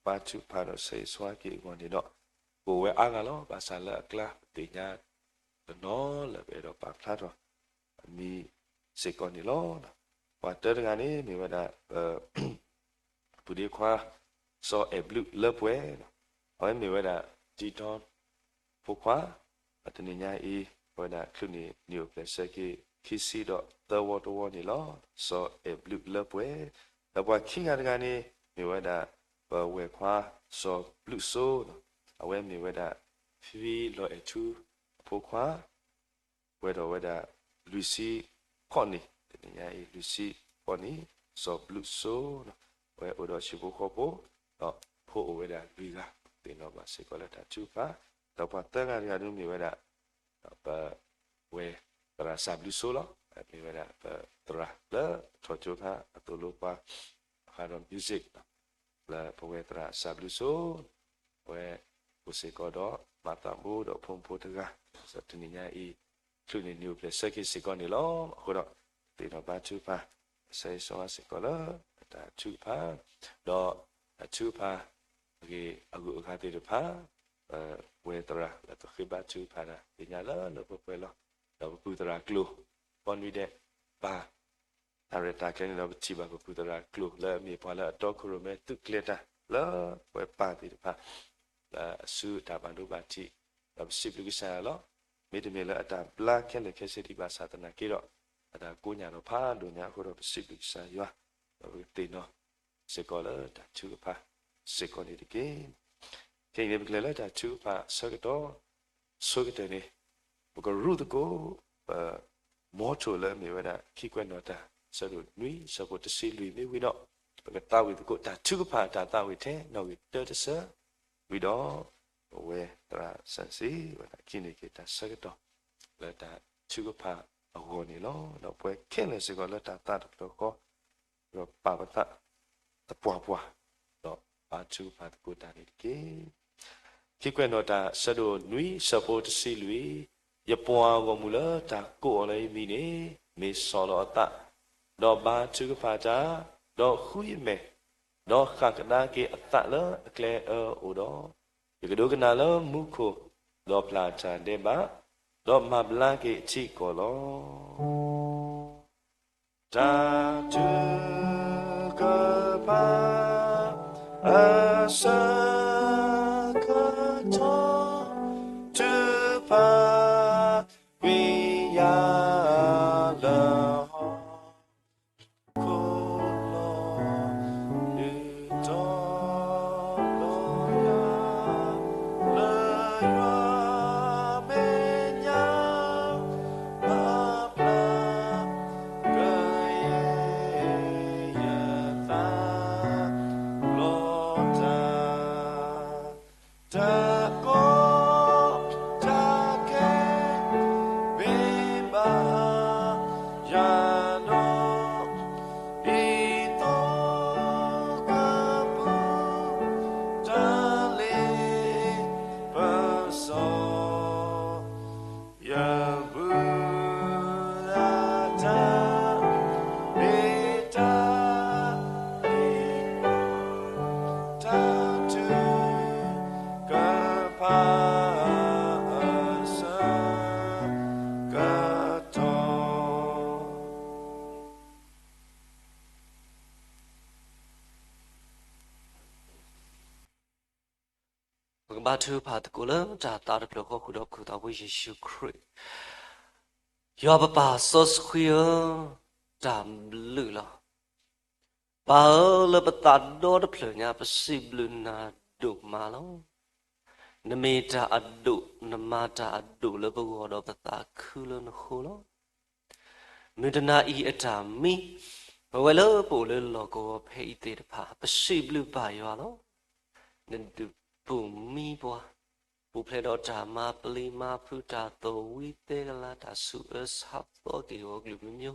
ပှၤထုကဖၣ်ဒီးဆၢဂ့ၤဆၢဝါက့ၤအဂီၢ်န့ၣ်ဒီး ကအိၣ်ဝဲအါဂၤလီၤ. ဘၣ်ဆၣ်လၢအကျါ ပသ့ၣ်ညါတနီၤလၢပအဲၣ်ဒိးပာ်ဖျါထီၣ်အမံၤစ့ၢ်ကီးန့ၣ်လီၤ. ပှၤတၢတဂၤန့ၣ် မ့ၢ်ဝဲဒၣ် ပပုၢ်ဒ့ခွါ စီၤအဲၣ်ဘျုးလၢပှဲၤ, အဝဲမ့ၢ်ဝဲဒၣ် တံထီဖိခွါ, တနံၤညါအံၤ အဝဲဒၣ်ချုးန့ၣ်နံၣ်အိၣ်ဖျဲၣ်ဆၢက့ၤ ခံဆံဒီးသၢဝီတဝီန့ၣ်လီၤ. စီၤအဲၣ်ဘျုးလၢပှဲၤ, ဒီးပှၤခံဂၤတဂၤန့ၣ် မ့ၢ်ဝဲဒၣ် ပဝဲၢ်ခွါ စီၤဘျုးစိ, အဝဲမ့ၢ်ဝဲဒၣ် ဖံလီၤအဲၣ်ထူအဖိခွါ ပှဲၤဒီးဝဲဒၣ် လွံၢ်ဆံဃိးနံၣ်, တနံၤညါအံၤ လွံၢ်ဆံဃိးနံၣ်, စီၤဘျုးစိ, အဝဲအိၣ်ဒီးဟံၣ်ဖိဃီဖိ, ဒီးဖိအိၣ်ဝဲဒၣ်လွံၢ်ဂၤ, သ့ၣ်နီၣ်ဘၣ်စ့ၢ်ကီးလၢတၢ်ထုကဖၣ်, ဒီးပှၤသၢဂၤတဂၤဒုးမ့ၢ်ဝဲဒၣ် ပဝဲၢ်သရၣ်စၢ်ဘျုးစိလီၤ. မ့ၢ်ဝဲဒၣ်ပသရၣ်လၢထီၣ်ကၠိခါအသိၣ်လိပှၤ ဃးဒီး music လၢပဝဲၢ်သရၣ်စၢ်ဘျုးစိ, အဝဲအိၣ်စ့ၢ်ကီးဒီးမၤသးဘိဒီးဖိမုၣ်ဖိတဂၤ, တနံၤညါအံၤ ချုးန့ၣ်နံၣ်အိၣ်ဖျဲၣ်ဆၢက့ၤစ့ၢ်ကီးန့ၣ်လီၤ. အဃိဒီး သ့ၣ်နီၣ်ဘါထုကဖၣ် ဆၢဂ့ၤဆၢဝါစ့ၢ်ကီးလၢတၢ်ထုကဖၣ်, ဒီးတၢ်ထုကဖၣ်အဂ့ၢ်အဂုၤအဂၤသ့ၣ်တဖၣ် ပဝဲၢ်သရၣ်လၢကဃ့ဘါထုကဖၣ်တၢ် သ့ၣ်ညါလၢလၢပှဲၤပှဲၤလီၤ. ဒီးပပုၢ်သရၣ်ကျိာ် ပီနွံဒဲး ပၢ် တၢ်ရဲၣ်တၢ်ကျဲၤန့ၣ်ဒီး ပထံၣ်ဘၣ်ပပုၢ်သရၣ်ကျိာ်လၢအမ့ၢ်ပှၤလၢအတီခိၣ်ရိၣ်မဲသုးကျဲၤတၢ် လၢပဝဲပၢ်သ့ၣ်တဖၣ် လၢအစုတၢ်ဘၣ်ဒိဘၣ်ထံး, ဒီးပစံးဘျုးကစၢ်ယွၤလီၤ. မ့တမ့ၢ်လၢအတၢ်ဘျါခဲလၢာ်ခဲဆ့ဒံးဘၣ်ဆၣ်သနာ်က့ဒီး အတၢ်ကိးညါဒီးဖးဒိၣ်ညါအဃိဒီး ပစံးဘျုးကစၢ်ယွၤ, ဒီးပကသ့ၣ်နီၣ်စ့ၢ်ကီးလၢတၢ်ထုကဖၣ်စ့ၢ်ကီးန့ၣ်တက့ၢ်. ခဲအံၤန့ၣ် ပကလဲၤလၢတၢ်ထုကဖၣ်အဆၢကတီၢ် ဆိကတၢၢ်န့ၣ် ပကရူၢ်သကိး ပ motto လၢအမ့ၢ်ဝဲဒၣ် ခံကွဲးနီၣ်တၢ် ဆၢဒိၣ်နွံ ဆၢဖိတဆံလွံၢ်မ့ၢ်ဝံၤဒီး ပကသးဝံၣ်သကိးတၢ်ထုကဖၣ်အတၢ်သးဝံၣ်ထဲ နီၣ်ဂံၢ်တၢတဆၢ ဝံၤဒီး ပဝဲသရၣ်စၢ်စံးဝဲဒၣ် ကဟံးန့ၢ်က့ၤတၢ်ဆၢကတီၢ် လၢတၢ်ထုကဖၣ်အဂီၢ်န့ၣ်လီၤ. ဒီးပဝဲခဲလၢာ်စ့ၢ်ကီးလၢတၢ်သးတဖျၢၣ်ဃီ ဒီးပာ်ပသးသပှၢ်ပှၢ် ဒီးဘါထုကဖၣ်သကိးတၢ်န့ၣ်တက့ၢ်. ခံကွဲးနီၣ်တၢ် ဆၢဒိၣ်နွံ ဆၢဖိတဆံလွံၢ်, ယပှၤဂီၢ်မုၢ်လၢတၢ်ကိးအီၤလၢယမံၤန့ၣ် မ့ၢ်ဆီၣ်လီၤအသး, ဒီးဘါထုကဖၣ်တၢ်, ဒီးဃုယမဲာ်, ဒီးဃၣ်ကဒါက့ၤအသးလၢအကျဲအၢအအိၣ်ဒီး, ယကဒိကနၣ်လၢမူခိၣ်, ဒီးပျၢ်တၢ်ဒဲးဘး, ဒီးမၤဘျါက့ၤအထံအကီၢ်လီၤ. တၢ်ထုကဖၣ်အဆၢကတီၢ် ထုကဖၣ်ကွံာ်ယၤလၢဟီၣ်ခိၣ်လီၤ. ဒုးတီလီၤယၤ လၢယွၤမဲာ်ညါ ဘၣ်ဘျါ ကယဲၢ်ယသး လီၤတၢ် တၢ်ကီတၢ်ခဲ မ့ၢ်ဘၣ်ယၤဒီး ဒ်သိးကပူၤ တၢ်လ့ပစီ ယဘုလၢတၢ် မ့ၢ်တၢ်လ့ တၢ်ထုကဖၣ်အဆၢကတီၢ် ပကဘါထုကဖၣ်သကိးလၢတၢ်သးတဖျၢၣ်ဃီဃုာ်ဒီးပခူၣ်သးဖိယ့ၣ်ၡူးခရံာ်, ယွၤပပၢ်စီဆှံဧၢ, တၢ်ဘျုးလီၤ. ပၢ်ဧၢ, လၢပသးဒီတဖျၢၣ်ညါ ပစံးဘျုးနၤဒိၣ်မးလီၤ. နမ့ၢ်တၢ်အဒိၣ်, နမၤတၢ်အဒိၣ်လၢပဂီၢ်ဒီးပသးခုလၢနဃိလီၤ. မုၢ်တနၤအံၤအတၢ်မံ, ပဝဲလၢပအိၣ်လၢလီၢ်ကဝီၤဖဲအံၤသ့ၣ်တဖၣ် ပစံးဘျုးပၢ်ယွၤလီၤ. နဒုးပိာ်မံပှၤ, ပူၤဖျဲးဒီးတၢ်မၤပျံၤမၤဖုး တၢ်သီၣ်ဝံသဲကလၤ တၢ်ဆူးအၢဆါသီက့ၤဂီၤကလုာ်မံမံ,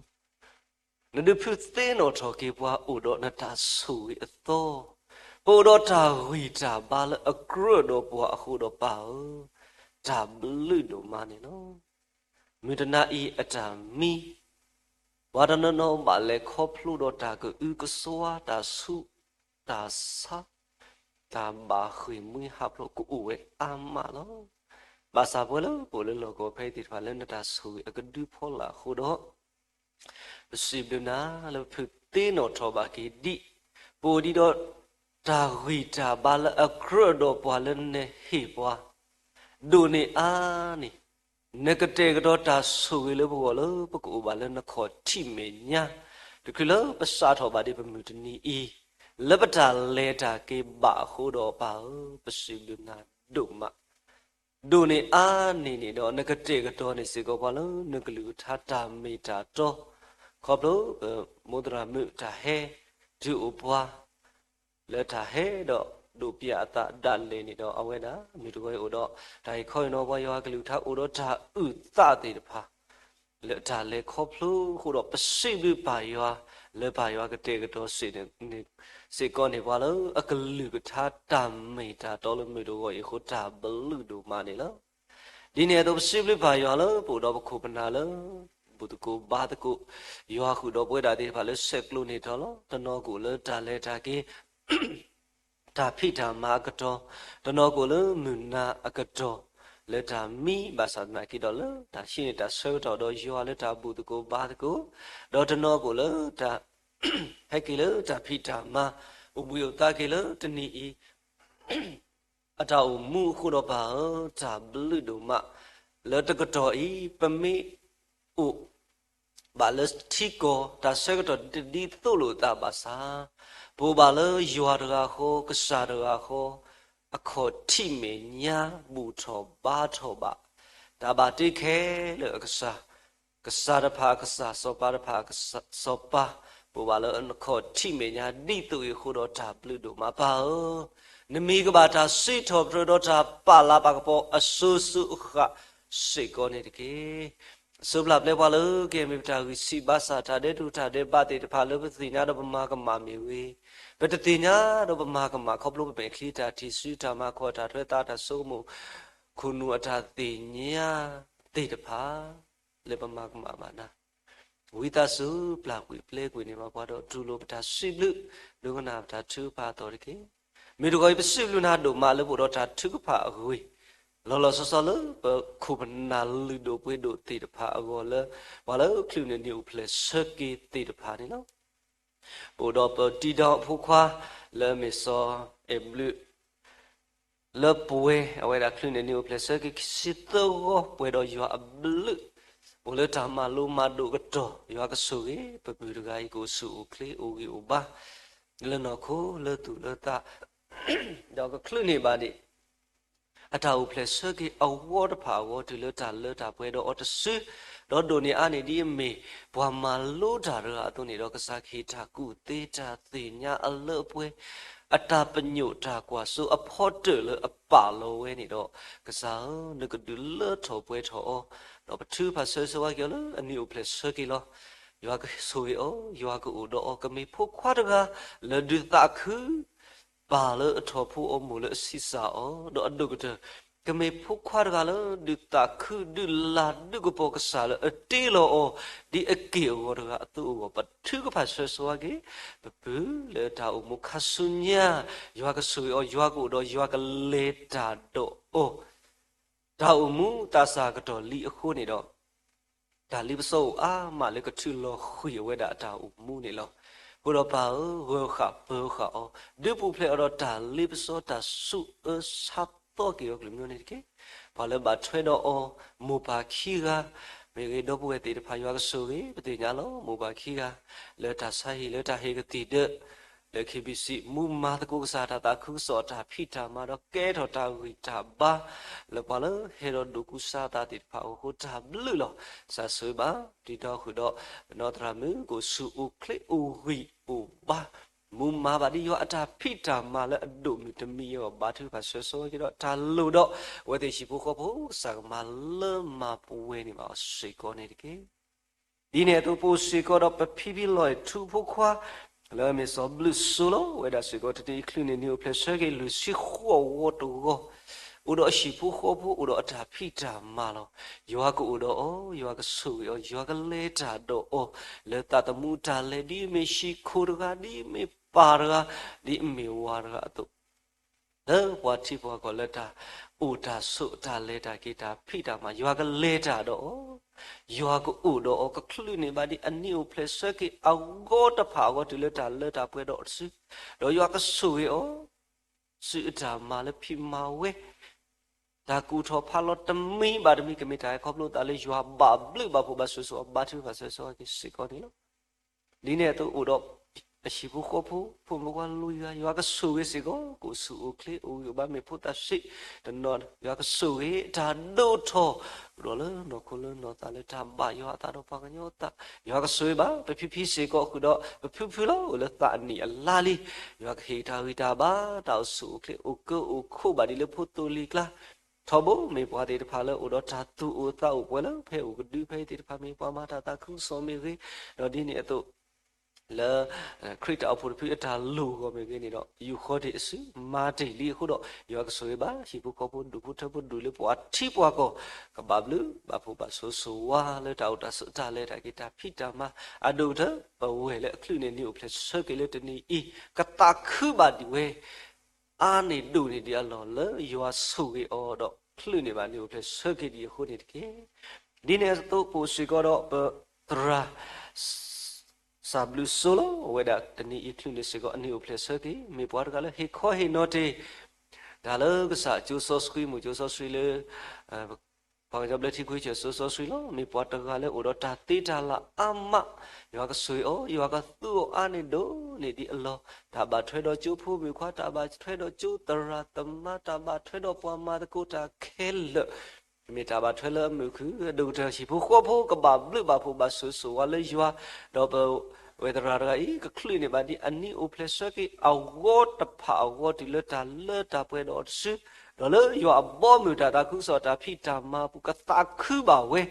နဒုးဖုးသ့နီၣ်ထီၣ်က့ၤပှၤအိၣ်ဒီးနတၢ်ဆိၣ်ဂ့ၤအသီ, ပအိၣ်ဒီးတၢ်ဂံၢ်တၢ်ဘါလၢအကြၢးဒီးပှၤအဃိဒီးပၢ်ဧၢ, တၢ်ဘျုးဒိၣ်မးန့ၣ်လီၤ. မုၢ်တနၤအံၤအတၢ်မံ, ပှၤတနီၤနီၤဘၣ်လဲၤခီဖျိဒီးတၢ်ကအုကစွါ, တၢ်ဆူးတၢ်ဆါ, တၢ်ဘၣ်ဃ့ၢ်မှံဟးဖျိးကအိၣ်ဝဲအါမးလီၤ. ဘၣ်ဆၣ်ပဝဲလၢပအိၣ်လၢလီၢ်ကဝီၤဖဲအံၤသ့ၣ်တဖၣ်လၢနတၢ်ဆိၣ်ဂ့ၤအကဒုဖီလာ်အဃိဒီး ပစံးဘျုးနၤလၢပဖုးသ့နီၣ်ထီၣ်ဘၣ်က့ၤဒံး, ပအိၣ်ဒံးဒီးတၢ်ဂံၢ်တၢ်ဘါလၢအကြၢးဒီးပှၤလၢနဟ့ၣ်ပှၤ ဒိၣ်န့ၢ်အါန့ၢ်, နကတဲာ်ကတီၤတၢ်ဆိၣ်ဂ့ၤလၢပဂီၢ်လၢပကအိၣ်ဘၣ်လၢနခီၣ်ထံးမဲာ်ညါ, တချုးလၢပစးထီၣ်ဘၣ်ဒံးပမုၢ်တနံၤအံၤ, လၢပတၢ်လဲၤတၢ်က့ၤဘၣ်အဃိဒီးပၢ်ဧၢ, ပစံးဘျုးနၤဒိၣ်မး ဒိၣ်န့ၢ်အါန့ၢ်န့ၣ်ဒီး နကတဲာ်ကတီၤန့ၢ်စ့ၢ်ကီးပှၤလၢနကလုၢ်ကထါတၢ်မ့ၢ်တၢ်တီ, ခီဖျိပမိၢ်သရၣ်မုၣ်တၢ်ဟဲတုၤအိၣ်ပှၤ လၢတၢ်ဟဲဒီးဒိးပျးအသးဒၣ်လဲာ်န့ၣ်ဒီး အဝဲဒၣ်မုၢ်တဂီၤအံၤအိၣ်ဒီး တၢ်ဟ့ၣ်ခီဟ့ၣ်နီၤပှၤယွၤကလုၢ်ကထါအိၣ်ဒီးတၢ်အုၣ်သးသ့ၣ်တဖၣ် လၢတၢ်လဲၤခီဖျိအဃိဒီး ပစံးဘျုးပၢ်ယွၤ လၢပၢ်ယွၤကတဲာ်ကတီၤစ့ၢ်ကီးန့ၢ်ပှၤလၢအကလုၢ်ကထါတၢ်မ့ၢ်တၢ်တီလၢမုၢ်တဂီၤအံၤအဃိ တၢ်ဘျုးဒိၣ်မးန့ၣ်လီၤ. ဒ်န့ၣ်အသိး ပစံးဘျုးပၢ်ယွၤလၢပအိၣ်ဒီးပခိၣ်ပနၢ်လၢ ဘူၣ်သကိးဘါသကိး ယွၤဃုာ်ဒီးပဝဲဒၣ်သ့ၣ်တဖၣ်လၢဆဲးကျိးန့ၢ်တၢ်လီၤ. တနီၤကအိၣ်လၢတၢ်လဲၤတၢ်က့ၤ တၢ်ဖံးတၢ်မၤအကတီၢ်, တနီၤကအိၣ်လၢမုၢ်နၤအကတီၢ် လၢတၢ်မံဘၣ်ဆၣ်သနာ်က့ဒီး လၢတၢ်ဟံးန့ၢ်တၢ်ဆၢကတီၢ်ဒီးယွၤလၢတၢ်ဘူၣ်သကိးဘါသကိး, ဒီးတနီၤကအိၣ်လၢတၢ် ဟဲက့ၤလၢတၢ်ဖံးတၢ်မၤ အိၣ်ဘှံးအိၣ်သါက့ၤလၢတနံၤအံၤ အတၢ်အိၣ်မူအဃိဒီးပၢ်ဧၢ, တၢ်ဘျုးဒိၣ်မး လၢတကတီၢ်အံၤ ပမ့ၢ်အိၣ်ဘၣ်လၢထံကီၢ် တၢ်ဆၢကတီၢ်တဒ်သိးလိာ်အသးဘၣ်ဆၣ်, ပအိၣ်ဘၣ်လၢယွၤတဂၤဃီ ကစၢ်တဂၤဃီ အခီၣ်ထံးမဲာ်ညါ ဘူၣ်ထီၣ်ဘါထီၣ်ဘၣ် တၢ်ဘၣ်တ့ခဲလၢာ်အကစၢ် ကစၢ်တဖၣ်အကစၢ် စီၤပၤတဖၣ်အကစၢ် စီၤပၤ ပအိၣ်ဘၣ်လၢအခီၣ်ထံးမဲာ်ညါ ဒ်သိးအံၤအဃိဒီးတၢ်ဘျုးဒိၣ်မးပၢ်ဧၢ, နမံၤကဘၣ်တၢ်စံးထီၣ်ပတြၢၤဒီးတၢ်ပာ်လၤပာ်ကပီၤအစိၤစိၤအဃၣ်စ့ၢ်ကီးန့ၣ်တက့ၢ်. စိးပျၢ်ပျဲပှၤလၢကမ့ၢ်ပတၢ်ဂံၢ်ဆံးဘါစၢ် တၢ်ဒဲးတူၢ်တၢ်ဒဲးဘးသ့ၣ်တဖၣ်လၢပသ့ၣ်ညါဒီးပမၤကမၣ်မ့ၢ်ဂ့ၤ, ပတသ့ၣ်ညါဒီးပမၤကမၣ်ခီဖျိပမဲာ်ချံ တၢ်ထံၣ်စု တၢ်မၤခီၣ် တၢ်ထွဲသး တၢ်ဆိကမိၣ် ခိၣ်နူာ်အတၢ်သ့ၣ်ညါသ့ၣ်တဖၣ် လၢပမၤကမၣ်ဘၣ်နၤ ဝံသးစူၤပျၢ်ကွံာ်ပျဲကွံာ်န့ၢ်ဘၣ်ပှၤဒီးတူၢ်လိာ်ပတၢ်စံးဘျုး ဒိကနၣ်ပတၢ်ထုကဖၣ်အသီတက့ၢ်. မုၢ်တဂီၤအံၤ ပစံးဘျုးနၤဒိၣ်မးလၢပအိၣ်ဒီးတၢ်ထုကဖၣ်အဂ့ၢ် လီၤလီၤဆီဆီလၢပခိၣ်ပနၢ်လုၢ်ဒိၣ်ပှ့ၤဒိၣ်သ့ၣ်တဖၣ်အဂီၢ် လၢပှၤလၢချုးန့ၢ်နံၣ်အိၣ်ဖျဲၣ်ဆၢက့ၤသ့ၣ်တဖၣ်န့ၣ်လီၤ. ပအိၣ်ဒီးပတံၤဒီးအဖိခွါ လၢအမ့ၢ်စီၤအဲၣ်ဘျုး လၢပှဲၤအဝဲဒၣ်ချုးန့ၢ်နံၣ်အိၣ်ဖျဲၣ်ဆၢက့ၤခံဆံသၢဂီၤ ပှဲၤဒီးယွၤအဘျုး အိၣ်လၢတၢ်မၤလိမၤဒိၣ်ကတီၢ် ယွၤကဆိၣ်ဂ့ၤ ပပုၢ်တဂၤအံၤ ကအိၣ်ဆူၣ်အိၣ်ချ့အိၣ်ဂံၢ်အိၣ်ဘါ လၢနီၢ်ခိလၢသူၣ်လၢသး ဒီးကချုးန့ၢ်ဘၣ်ဒံး အတၢ်အိၣ်ဖျဲၣ်ဆၢက့ၤအဝီတဖၣ်အဂီၢ် တုၤလၢတၢ်လၢတၢ်ပှဲၤဒီးအီၤတစု, ဒီးဒိၣ်န့ၢ်အါန့ၢ်ဒ်အမ့ၢ် ပှၤမၤလိတၢ်တဂၤအသိးန့ၣ်ဒီး ကစၢ်ကဟ့ၣ်တၢ်ကူၣ်သ့တၢ်သ့ၣ်ညါအလၢအပှဲၤ, အတၢ်ပညိၣ်တၢ်ကွၢ်စိအဖီတၢၣ်လၢအပာ်လီၤဝဲန့ၣ်ဒီး, ကစၢ်ဧၢ, နကဒုးလၢထီၣ်ပှဲၤထီၣ်အီၤ, ဒီးပထုကဖၣ်ဆၢဂ့ၤဆၢဝါက့ၤအီၤလၢအနံၣ်အိၣ်ဖျဲၣ်ဆၢက့ၤလီၤ. ယွၤကဆိၣ်ဂ့ၤအီၤ, ယွၤကအိၣ်ဒီးအီၤ, ကမ့ၢ်ဖိခွါတဂၤ လၢဒုးသးခု ပၢ်လၢအထီၣ်ဖိအီၤ မိၢ်လၢအဆံးစၢ်အီၤ, ဒီးအဒိၣ်ကတၢၢ် ကမ့ၢ်ဖိခွါတဂၤလၢဒုးသးခု ဒုးလၤဒုးကပီၤကစၢ်လၢအတ့လီၤအီၤ ဒ်အက့ၢ်အဂီၤတဂၤအသိးအဂီၢ် ပထုကဖၣ်ဆၢဂ့ၤဆၢဝါက့ၤ ပပုၢ်လၢတၢ်အိၣ်မူခါဆူညါ, ယွၤကဆိၣ်ဂ့ၤအီၤ, ယွၤကအိၣ်ဒီး, ယွၤကလဲၤတၢ်ဒီးအီၤ, တၢ်အိၣ်မူသးစၢ်ကတီၢ်လံအဃိန့ၣ်ဒီး တၢ်လ့ပစီအိၣ်အါမးလၢကထုးလီၤဃံၤအဝဲဒၣ်အတၢ်အိၣ်မူန့ၣ်လီၤ. အဃိဒီးပၢ်ဧၢ, ဂၢၤဃာ်ပၢၤဃာ်အီၤ, ဒုးပူၤဖျဲးအီၤဒီးတၢ်လ့ပစီတၢ်ဆူးအၢဆါသီက့ၤအီၤကလုာ်မံၤန့ၣ်တက့ၢ်. ပှၤလၢဘၣ်ထွဲဒီးအီၤ, မိၢ်ပၢ်ခံဂၤ, မ့ၢ်ဂ့ၤဒီပုၢ်ဝဲၢ်သ့ၣ်တဖၣ် ယွၤကဆိၣ်ဂ့ၤ, ပသ့ၣ်ညါလီၤ မိၢ်ပၢ်ခံဂၤ, လၢတၢ်ဆါဟံၣ်လၢတၢ်ဟ့ၣ်ကသံၣ်ဒၢး လၢ K B C မူမၤသကိးကစၢ်တၢ်သးခုကစီၣ်အတၢ်ဖံးတၢ်မၤဒီးကဲထီၣ်တၢ်ဂံၢ်တၢ်ဘါ လၢပှၤလၢဟဲဒီးဒိးကူစါအသးသ့ၣ်တဖၣ်အဃိတၢ်ဘျုးလီၤ. စၢ်ဆိၣ်ဂ့ၤဘၣ် ဒ်ဒီဃုာ်ဒီး ပနီၢ်သရၣ်မုၣ်ကအိၣ်ဆူၣ်အိၣ်ချ့အိၣ်ဂံၢ်အိၣ်ဘါ မူမၤဘၣ်ဒ်ယွၤအတၢ်ဖံးတၢ်မၤလၢအဒိၣ်မုၢ်တမံၤအဂီၢ် ဘါထုကဖၣ်ဆၢဂ့ၤကဒီးတၢ်လိၣ်ဒီး အဝဲသ့ၣ်ဟံၣ်ဖိဃီဖိကစၢ်ကမၤလၢမၤပဝဲန့ၢ်ဘၣ်အီၤစ့ၢ်ကီးန့ၣ်တက့ၢ်. ဒ်န့ၣ်အသိးပအိၣ်စ့ၢ်ကီးဒီးပဖံဖံလီၤအဲၣ်ထူဖိခွါ လၢအမ့ၢ်စီၤဘျုးစိလီၤ. ဝဲဒၣ်စ့ၢ်ကီးတနံၤအံၤချုးန့ၣ်နံၣ်အိၣ်ဖျဲၣ်ဆၢက့ၤလွံၢ်ဆံဃိးဝီတဂီၤ အိၣ်ဒီးအဟံၣ်ဖိဃီဖိအိၣ်ဒီးအတၢ်ဖံးတၢ်မၤလီၤ. ယွၤကအိၣ်ဒီးအီၤ ယွၤကဆိၣ်ဂ့ၤအီၤ ယွၤကလဲၤတၢ်ဒီးအီၤ လၢသးသမူတၢ်လဲၤ ဒ်အမ့ၢ်ဟံၣ်ခိၣ်တဂၤ ဒ်အမ့ၢ်ပၢ်တဂၤ ဒ်အမ့ၢ်ဝၤတဂၤအသိး လၢပှၤထံပှၤကီၢ်လၢတၢ်အိၣ်တၢ်ဆိးတၢ်လဲၤတၢ်က့ၤတၢ်ဖံးတၢ်မၤ ယွၤကလဲၤတၢ်ဒီးအီၤ ယွၤကအိၣ်ဒီးအီၤ ကချုးန့ၢ်ဘၣ်ဒ်အနံၣ်အိၣ်ဖျဲၣ်ဆၢက့ၤအဂီၢ်တဖၣ်အဂီၢ်တုၤလၢတၢ်လၢတၢ်ပှဲၤဒီးအီၤတစု ဒီးယွၤကဆိၣ်ဂ့ၤအီၤ ဆူအတၢ်မၤလၢဖံးမၤဝဲ တၢ်ကူၣ်ထီၣ်ဖးလီၤတမံၤဘၣ်တမံၤ ကမ့ၢ်တၢ်ဟဲခီဖျိသးလၢယွၤဘၣ်ဘျုးဘၣ်ဖှိၣ်ဘၣ်ဆိၣ်ဂ့ၤဆိၣ်ဝါ ဘါထုကဖၣ်ဆၢဂ့ၤက့ၤစ့ၢ်ကီးန့ၣ်လီၤ. ဒ်န့ၣ်အသိးအိၣ်ဒီး အဟံၣ်ဖိဃီဖိ ဖိမုၣ်ဖိခွါလွံၢ်ဂၤ ယွၤကဆိၣ်ဂ့ၤစ့ၢ်ကီး ကအိၣ်ဆူၣ်အိၣ်ချ့ အိၣ်ဂံၢ်အိၣ်ဘါ မ့ၢ်ဖိသၣ်ဆံးတနီၤ ယွၤကဆိၣ်ဂ့ၤတၢ်ဒိၣ်ထီၣ် အိၣ်ဒီးလၢနီၢ်ခိလၢနီၢ်သးလၢတၢ်ဘၣ်ယွၤအသးဒီးပှၤကညီအသး ယွၤကဆိၣ်ဂ့ၤဘၣ် ပဖံဖံစ့ၢ်ကီးဃုာ်ဒီး ပဖုဖုလီၤ အိၣ်လၢသးအနံၣ်အလါလံ ယွၤကဟ့ၣ်တၢ်ဂံၢ်တၢ်ဘါ တၢ်အိၣ်ဆူၣ်အိၣ်ချ့ အိၣ်ကၢအိၣ်ခိးဘၣ်ဒ်လၢဖိသိလံၤကျါ ထီဘိမ့ၢ်ပှၤသ့ၣ်တဖၣ်လၢအိၣ်ဒီးတၢ်သူၣ်အိၣ်သးအိၣ်ပှဲၤလၢ ဖဲအိၣ်ကဒုဖဲအံၤသ့ၣ်တဖၣ်မ့ၢ်ပှၤမၤတၢ်သးခုကစီၣ်မ့ၢ်ဂ့ၤ, ဒီးဒ်န့ၣ်အသိး လၢ ခရံာ်တၢ်အိၣ်ဖှိၣ်တဖုအတၢ်လိၣ်အဂီၢ်မ့ၢ်ဂ့ၤန့ၣ်ဒီး ယူာ်ဃီတ့ၢ်အစု မၤတ့ၢ်လံအဃိဒီး ယွၤကဆိၣ်ဂ့ၤဘၣ် ဟံၣ်ဖိဃီဖိ ဒူၣ်ဖိထၢဖိ ဒူၣ်လၢပှၤထံပှၤကီၢ် ကဘၣ်ဘျုးဘၣ်ဖှိၣ်ဘၣ်ဆိၣ်ဂ့ၤဆိၣ်ဝါလၢတၢ်အိၣ်တၢ်ဆိးတၢ်လဲၤတၢ်က့ၤတၢ်ဖံးတၢ်မၤ အဒိၣ်ကတၢၢ် ပဝဲၢ်လၢအချုးန့ၢ်နံၣ်အိၣ်ဖျဲၣ်ဆၢက့ၤလၢတနံၤအံၤ ကသးခုဘၣ်ဒံးဝဲ အါန့ၢ်ဒိၣ်န့ၢ်ဒံးအလီၢ်လၢယွၤဆိၣ်ဂ့ၤအီၤဒီးချုးန့ၢ်ဘၣ်နံၣ်အိၣ်ဖျဲၣ်ဆၢက့ၤဒံးအဃိန့ၣ်တက့ၢ်. ဒ်န့ၣ်အသိးပအိၣ်စ့ၢ်ကီးဒီးပသရၣ် စၢ်ဘျုးစိလီၤ. အဝဲဒၣ်တနံၤအံၤချုးန့ၢ်စ့ၢ်ကီးအနံၣ်အိၣ်ဖျဲၣ်ဆၢက့ၤ မ့ၢ်ပှၤတဂၤလၢဟ့ၣ်ခီဟ့ၣ်နီၤတ့ၢ် တၢ်လၢကစၢ်ကၠိစီဆှံ မိၢ်ကၠိစီဆှံလၢ ပှၤကညီဘျၢထံခဝ့ၣ်စၢၣ်စိစီဆှံလီၤ. မ့ၢ်ပှၤတဂၤလၢအိၣ်ဒီးတၢ်သ့တၢ်လၤအါမး, ယွၤကဆိၣ်ဂ့ၤအီၤ, ယွၤကသူအီၤအါန့ၢ်ဒိၣ်န့ၢ်ဒံးအလီၢ်, တၢ်ဘၣ်ထွဲဒီးကၠိဖိမုၣ်ခွါ, တၢ်ဘၣ်ထွဲဒီးကၠိသရၣ်သမါ, တၢ်ဘၣ်ထွဲဒီးပှၤမၤသကိးတၢ်ခဲလၢာ်, မ့ၢ်တၢ်ဘၣ်ထွဲလၢအမုာ်ခုၣ်, အဒိၣ်ကတၢၢ်ဟံၣ်ဖိဃီဖိကဘၣ်ဘျုးဘၣ်ဖှိၣ်ဘၣ်ဆိၣ်ဂ့ၤဆိၣ်ဝါလၢယွၤ, ဒီးပဝဲသရၣ်တဂၤအံၤ ကချုးန့ၢ်ဘၣ်ဒ်အနံၣ်အိၣ်ဖျဲၣ်ဆၢက့ၤအဂီၢ်တဖၣ်အဂီၢ်တုၤလၢတၢ်လၢတၢ်ပှဲၤဒီးအီၤတစု, ဒီးလၢယွၤအဘီအမုၢ်တၢ်သးခုကစီၣ်တၢ်ဖံးတၢ်မၤအပူၤ ကသးခုဘၣ်ဝဲ,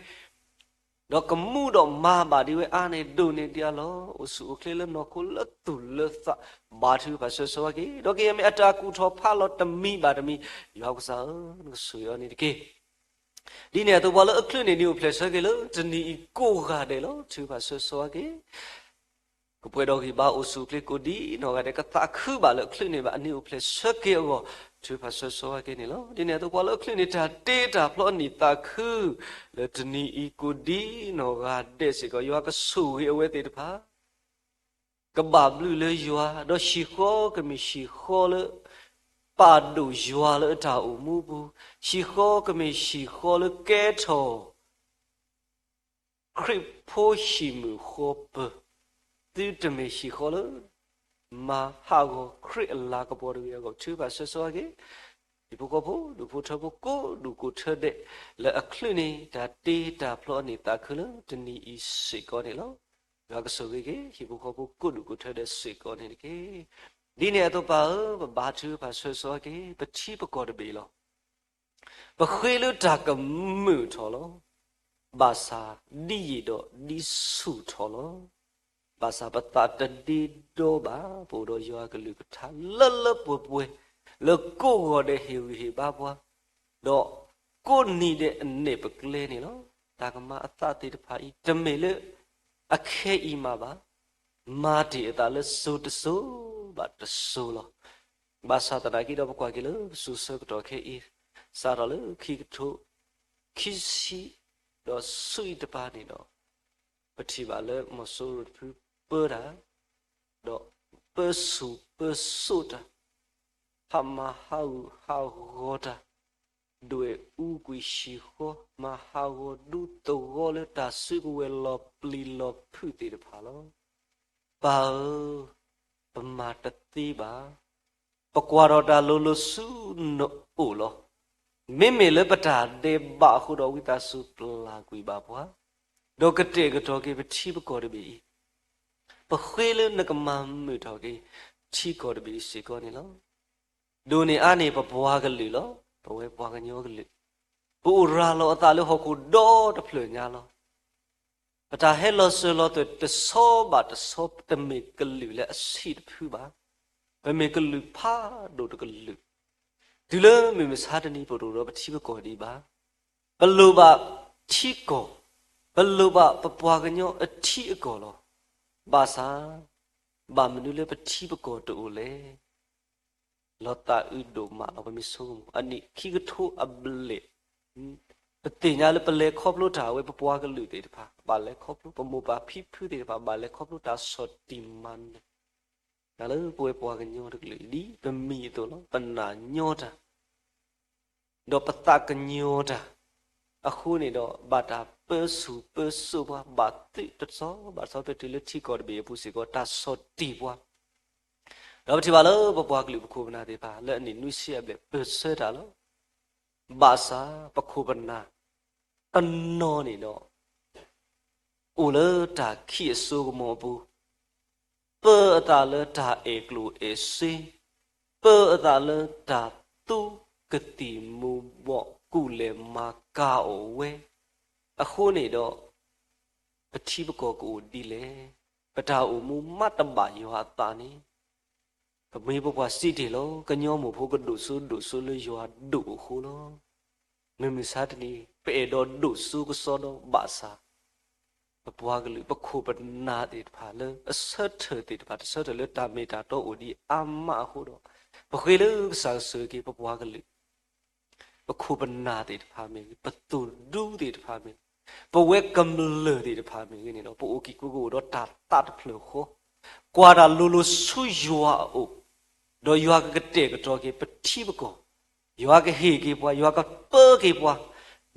ဒီးကမူဒီးမၤဘၣ်ဒံးဝဲအါန့ၢ်ဒိၣ်န့ၢ်ဒံးအလီၢ်, အိၣ်ဆူၣ်အိၣ်ချ့လၢနီၢ်ခိလၢသူၣ်လၢသး, ဘါထုကဖၣ်ဆၢဂ့ၤဆိၣ်ဝါက့ၤ, ဒီးကယဲၢ်မ့ၢ်အတၢ်ကူၣ်ထီၣ်ဖးလီၤတမံၤဘၣ်တမံၤ, ယွၤကစၢ်ဧၢ, နကဆိၣ်ဂ့ၤအီၤန့ၣ်တက့ၢ်. ဒ်န့ၣ်အသိးပှၤလၢအချုးန့ၢ်နံၣ်အိၣ်ဖျဲၣ်ဆၢက့ၤလၢတနံၤအံၤကိးဂၤဒဲးလီၤ, ထုကဖၣ်ဆၢဂ့ၤဆိၣ်ဝါက့ၤ ကပှဲၤဒီးဂံၢ်ဘါအိၣ်ဆူၣ်အိၣ်ချ့ကိးဒံနီၢ်ဂၤဒဲး ကသးခုဘၣ်လၢအချုးန့ၢ်ဘၣ်အနံၣ်အိၣ်ဖျဲၣ်ဆၢက့ၤအဂီၢ်, ထုကဖၣ်ဆၢဂ့ၤဆိၣ်ဝါက့ၤန့ၣ်လီၤ. ဒ်န့ၣ်အသိးပှၤလၢအချုးန့ၢ်တၢ်တ့တၢ်ဖျီအနံၣ်သးခု လၢတနံၤအံၤကိးဒံနီၢ်ဂၤဒဲးစ့ၢ်ကီး ယွၤကဆိၣ်ဂ့ၤအဝဲသ့ၣ်တဖၣ် ကဘၣ်ဘျုးလၢယွၤ, ဒီးဟံၣ်ဃီကမ့ၢ်ဟံၣ်ဃီလၢ ပာ်ဒိၣ်ယွၤလၢအတၢ်အိၣ်မူပူၤ, ဟံၣ်ဃီကမ့ၢ်ဟံၣ်ဃီလၢကဲထီၣ် ခရံာ်ဖိဟံၣ်မုာ်ဃီပၢၤ, သုတမ့ၢ်ဟံၣ်ဃီလၢ မၤဟးဂီၤခရံာ်အလၤကပီၤတဂ့ၤအဂီၢ် ထုကဖၣ်ဆၢဂ့ၤဆိၣ်ဝါက့ၤ, ဟံၣ်ဖိဃီဖိ ဒူၣ်ဖိထၢဖိကိးဒူၣ်ကိးထၢဒဲး လၢအချုးန့ၢ်တၢ်တ့တၢ်ဖျီအနံၣ်သးခုလၢတနံၤအံၤစ့ၢ်ကီးန့ၣ်လီၤ. ယွၤကဆိၣ်ဂ့ၤက့ၤ ဟံၣ်ဖိဃီဖိကိးဒူၣ်ကိးထၢဒဲးစ့ၢ်ကီးန့ၣ်တက့ၢ်. ဒ်န့ၣ်အသိးပၢ်ဧၢ, ပဘါထုကဖၣ်ဆၢဂ့ၤဆိၣ်ဝါက့ၤ ပထံပကီၢ်တဘ့ၣ်လီၤ. ပဃ့လၢတၢ်ကမုာ်ထီၣ်လီၤ. ဘၣ်ဆၣ်ဒ်ယံာ်ဒီးဒ်ဆူၣ်ထီၣ်လီၤ. ဘၣ်ဆၣ်ပသးတဒ့ဒီဘၣ်, ပအိၣ်ဒီးယွၤအကလုၢ်ကထါလၢလၢပှဲၤပှဲၤ, လၢကိးဂီၤဒဲးဟ့ၣ်ဂံၢ်ဟ့ၣ်ဘါပှၤ, ဒီးကိးနံၤဒဲးအနဲၣ်ပကျဲန့ၣ်လီၤ. တၢ်ကမၤအသးသ့ၣ်တဖၣ်အံၤ တမ့ၢ်လၢအခဲအံၤမးဘၣ်. မၤတ့ၢ်အသးလၢစိၤတစိၤဘၣ်တစိၤလီၤ. ဘၣ်ဆၣ်သနာ်က့ဒီး ပကွၢ်က့ၤလၢပစိၤဆၢကတီၢ်ခဲအံၤ, စးထီၣ်လၢခံကထိခံဆံ ဒီးဆူအံၤတပၤန့ၣ်ဒီး ပထံၣ်ဘၣ်လၢမီၤစိရိၤတဖုပၢတၢ်, ဒီးပၢဆူၣ်ပၢစိးတၢ်, ဟးမၤဟးဂူာ်ဟးဂီၤတၢ်, ဒွဲၣ်အူကွံာ်ဟံၣ်ဃီ, မၤဟးဂီၤဒူသဝီလၢတၢ်စုကဝဲၤလီၤပျံၤလီၤဖုးသ့ၣ်တဖၣ်လီၤ. ပၢ်ဧၢ, ပမၤတသ့ဘၣ်. ပကွၢ်ထီၣ်တၢ်လိၤလိၤဆူနအိၣ်လီၤ. မ့မ့ၢ်လၢပတၢ်ဒဲးဘးအဃိဒီး ဝံသးစူၤပျၢ်ကွံာ်ဘၣ်ပှၤ, ဒီးကတဲာ်ကတီၤက့ၤပထံပကီၢ်တဘ့ၣ်အံၤ, ပဃ့လၢနကမၤမုာ်ထီၣ်က့ၤထံကီၢ်တဘ့ၣ်အံၤစ့ၢ်ကီးန့ၣ်လီၤ. ဒိးန့ၢ်အါန့ၢ် ပပှၤကလုာ်လီၤ. ပဝဲပှၤကညီကလုာ်, ပအိၣ်ရၤလီၤအသးလၢဟီၣ်ခိၣ်ဒီတဖျၢၣ်ညါလီၤ. ပတၢ်ဟဲလီၤစၢၤလီၤသွဲၣ်တဆီဘၣ်တဆီ တမ့ၢ်ကလုာ်လၢအဆံးတဖုဘၣ်. ပမ့ၢ်ကလုာ်ဖးဒိၣ်တကလုာ်, တုၤလၢမုၢ်မဆါတနံၤ ပတအိၣ်ဒီးပထံပကီၢ်ဒံးဘၣ်. ပလိၣ်ဘၣ်ထံကီၢ်, ပလိၣ်ဘၣ်ပပှၤကညီအထံအကီၢ်လီၤ. ဘၣ်ဆၣ်, ဘၣ်မနုၤလၢပထံပကီၢ်တအိၣ်လဲၣ်. လီၤသးအုးဒိၣ်မးလီၤ. ပမ့ၢ်ဆိကမိၣ် အနံၣ်ခံကထိအဘျဲၣ်, ပသ့ၣ်ညါလၢပလဲၤခီဖျိတၢ် အဝဲပပှၤကလုာ်သ့ၣ်တဖၣ် ဘၣ်လဲၤခီဖျိ, ပမိၢ်ပၢ်ဖံဖုသ့ၣ်တဖၣ် ဘၣ်လဲၤခီဖျိတၢ်ဆီၣ်တံၢ်မၤနၢၤ, တၢ်လၢပဝဲပှၤကညီတကလုာ်အံၤ ဒ်ပမံၤအသိးလီၤ. ပနာ်ညီတၢ် ဒီးပသးကညီၤတၢ်အဃိန့ၣ်ဒီး ဘၣ်တၢ်ပၢဆူၣ်ပၢစိးပှၤ, ဘၣ်သုးတဆီဘၣ်တဆီ ဖဲတုၤလၢထံကီၢ်တဘ့ၣ်အပူၤစ့ၢ်ကီး တၢ်ဆီၣ်တံၢ်ပှၤ. ဒီးပထံၣ်ဘၣ်လၢပပှၤကလုာ်ပခိၣ်ပနၢ်သ့ၣ်တဖၣ် လၢအနံၣ်နွံဆံအဘျဲၣ် ပၢၢ်ဆၢတၢ်လီၤ. ဘၣ်ဆၣ်ပခိၣ်ပနၢ်တနီၤန့ၣ်ဒီး အိၣ်လၢတၢ်ခံးအစိကမီၤအပူၤ, ပၢအသးလၢတၢ်အဲၣ်ကျိၣ်အဲၣ်စ့, ပၢအသးလၢတၢ်သူကသံၣ်မူၤဘှီး ကူၣ်လဲၤမၤကၤအီၣ်ဝဲ, အဃိန့ၣ်ဒီး ပထံပကီၢ်ကအိၣ်ဒ်လဲၣ်, ပတၢ်အိၣ်မူမ့ၢ်တဘၣ်ယွၤအသးန့ၣ်, ပမ့ၢ်ပပှၤစံးတ့ၢ်လီၤ. ကညီမိၢ်ဖိကဒိၣ်စိဒိၣ်စိလၢယွၤဒိၣ်အဃိလီၤ. မုၢ်မဆါတနံၤ ပအဲၣ်ဒိးဒိၣ်စိကစီဒီဘၣ်ဆၣ် ပပှၤကလုာ်ပခိၣ်ပနၢ်သ့ၣ်တဖၣ်လၢအဆၢထၢၣ်သ့ၣ်တဖၣ် တဆၢထၢၣ်လၢတၢ်မ့ၢ်တၢ်တီအိၣ်ဒံးအါမးအဃိဒီး, ပဃ့လၢကစၢ်ကဆိၣ်ဂ့ၤက့ၤ ပပှၤကလုာ် ပခိၣ်ပနၢ်သ့ၣ်တဖၣ်မ့ၢ်ဂ့ၤ, ပသိၣ်ဒူသ့ၣ်တဖၣ်မ့ၢ်ဂ့ၤ, ပဝဲကမျၢၢ်သ့ၣ်တဖၣ်မ့ၢ်ဂ့ၤန့ၣ်ဒီး ပအိၣ်က့ၤ ပကအိၣ်ဒီးတၢ်သးတဖျၢၣ်ဃီ, ကွၢ်တၢ်လိၤလိၤဆူယွၤအအိၣ်, ဒီးယွၤကကတဲာ်ကတီၤက့ၤပထံပကီၢ်, ယွၤကဟ့ၣ်က့ၤပှၤ, ယွၤကပၢက့ၤပှၤ,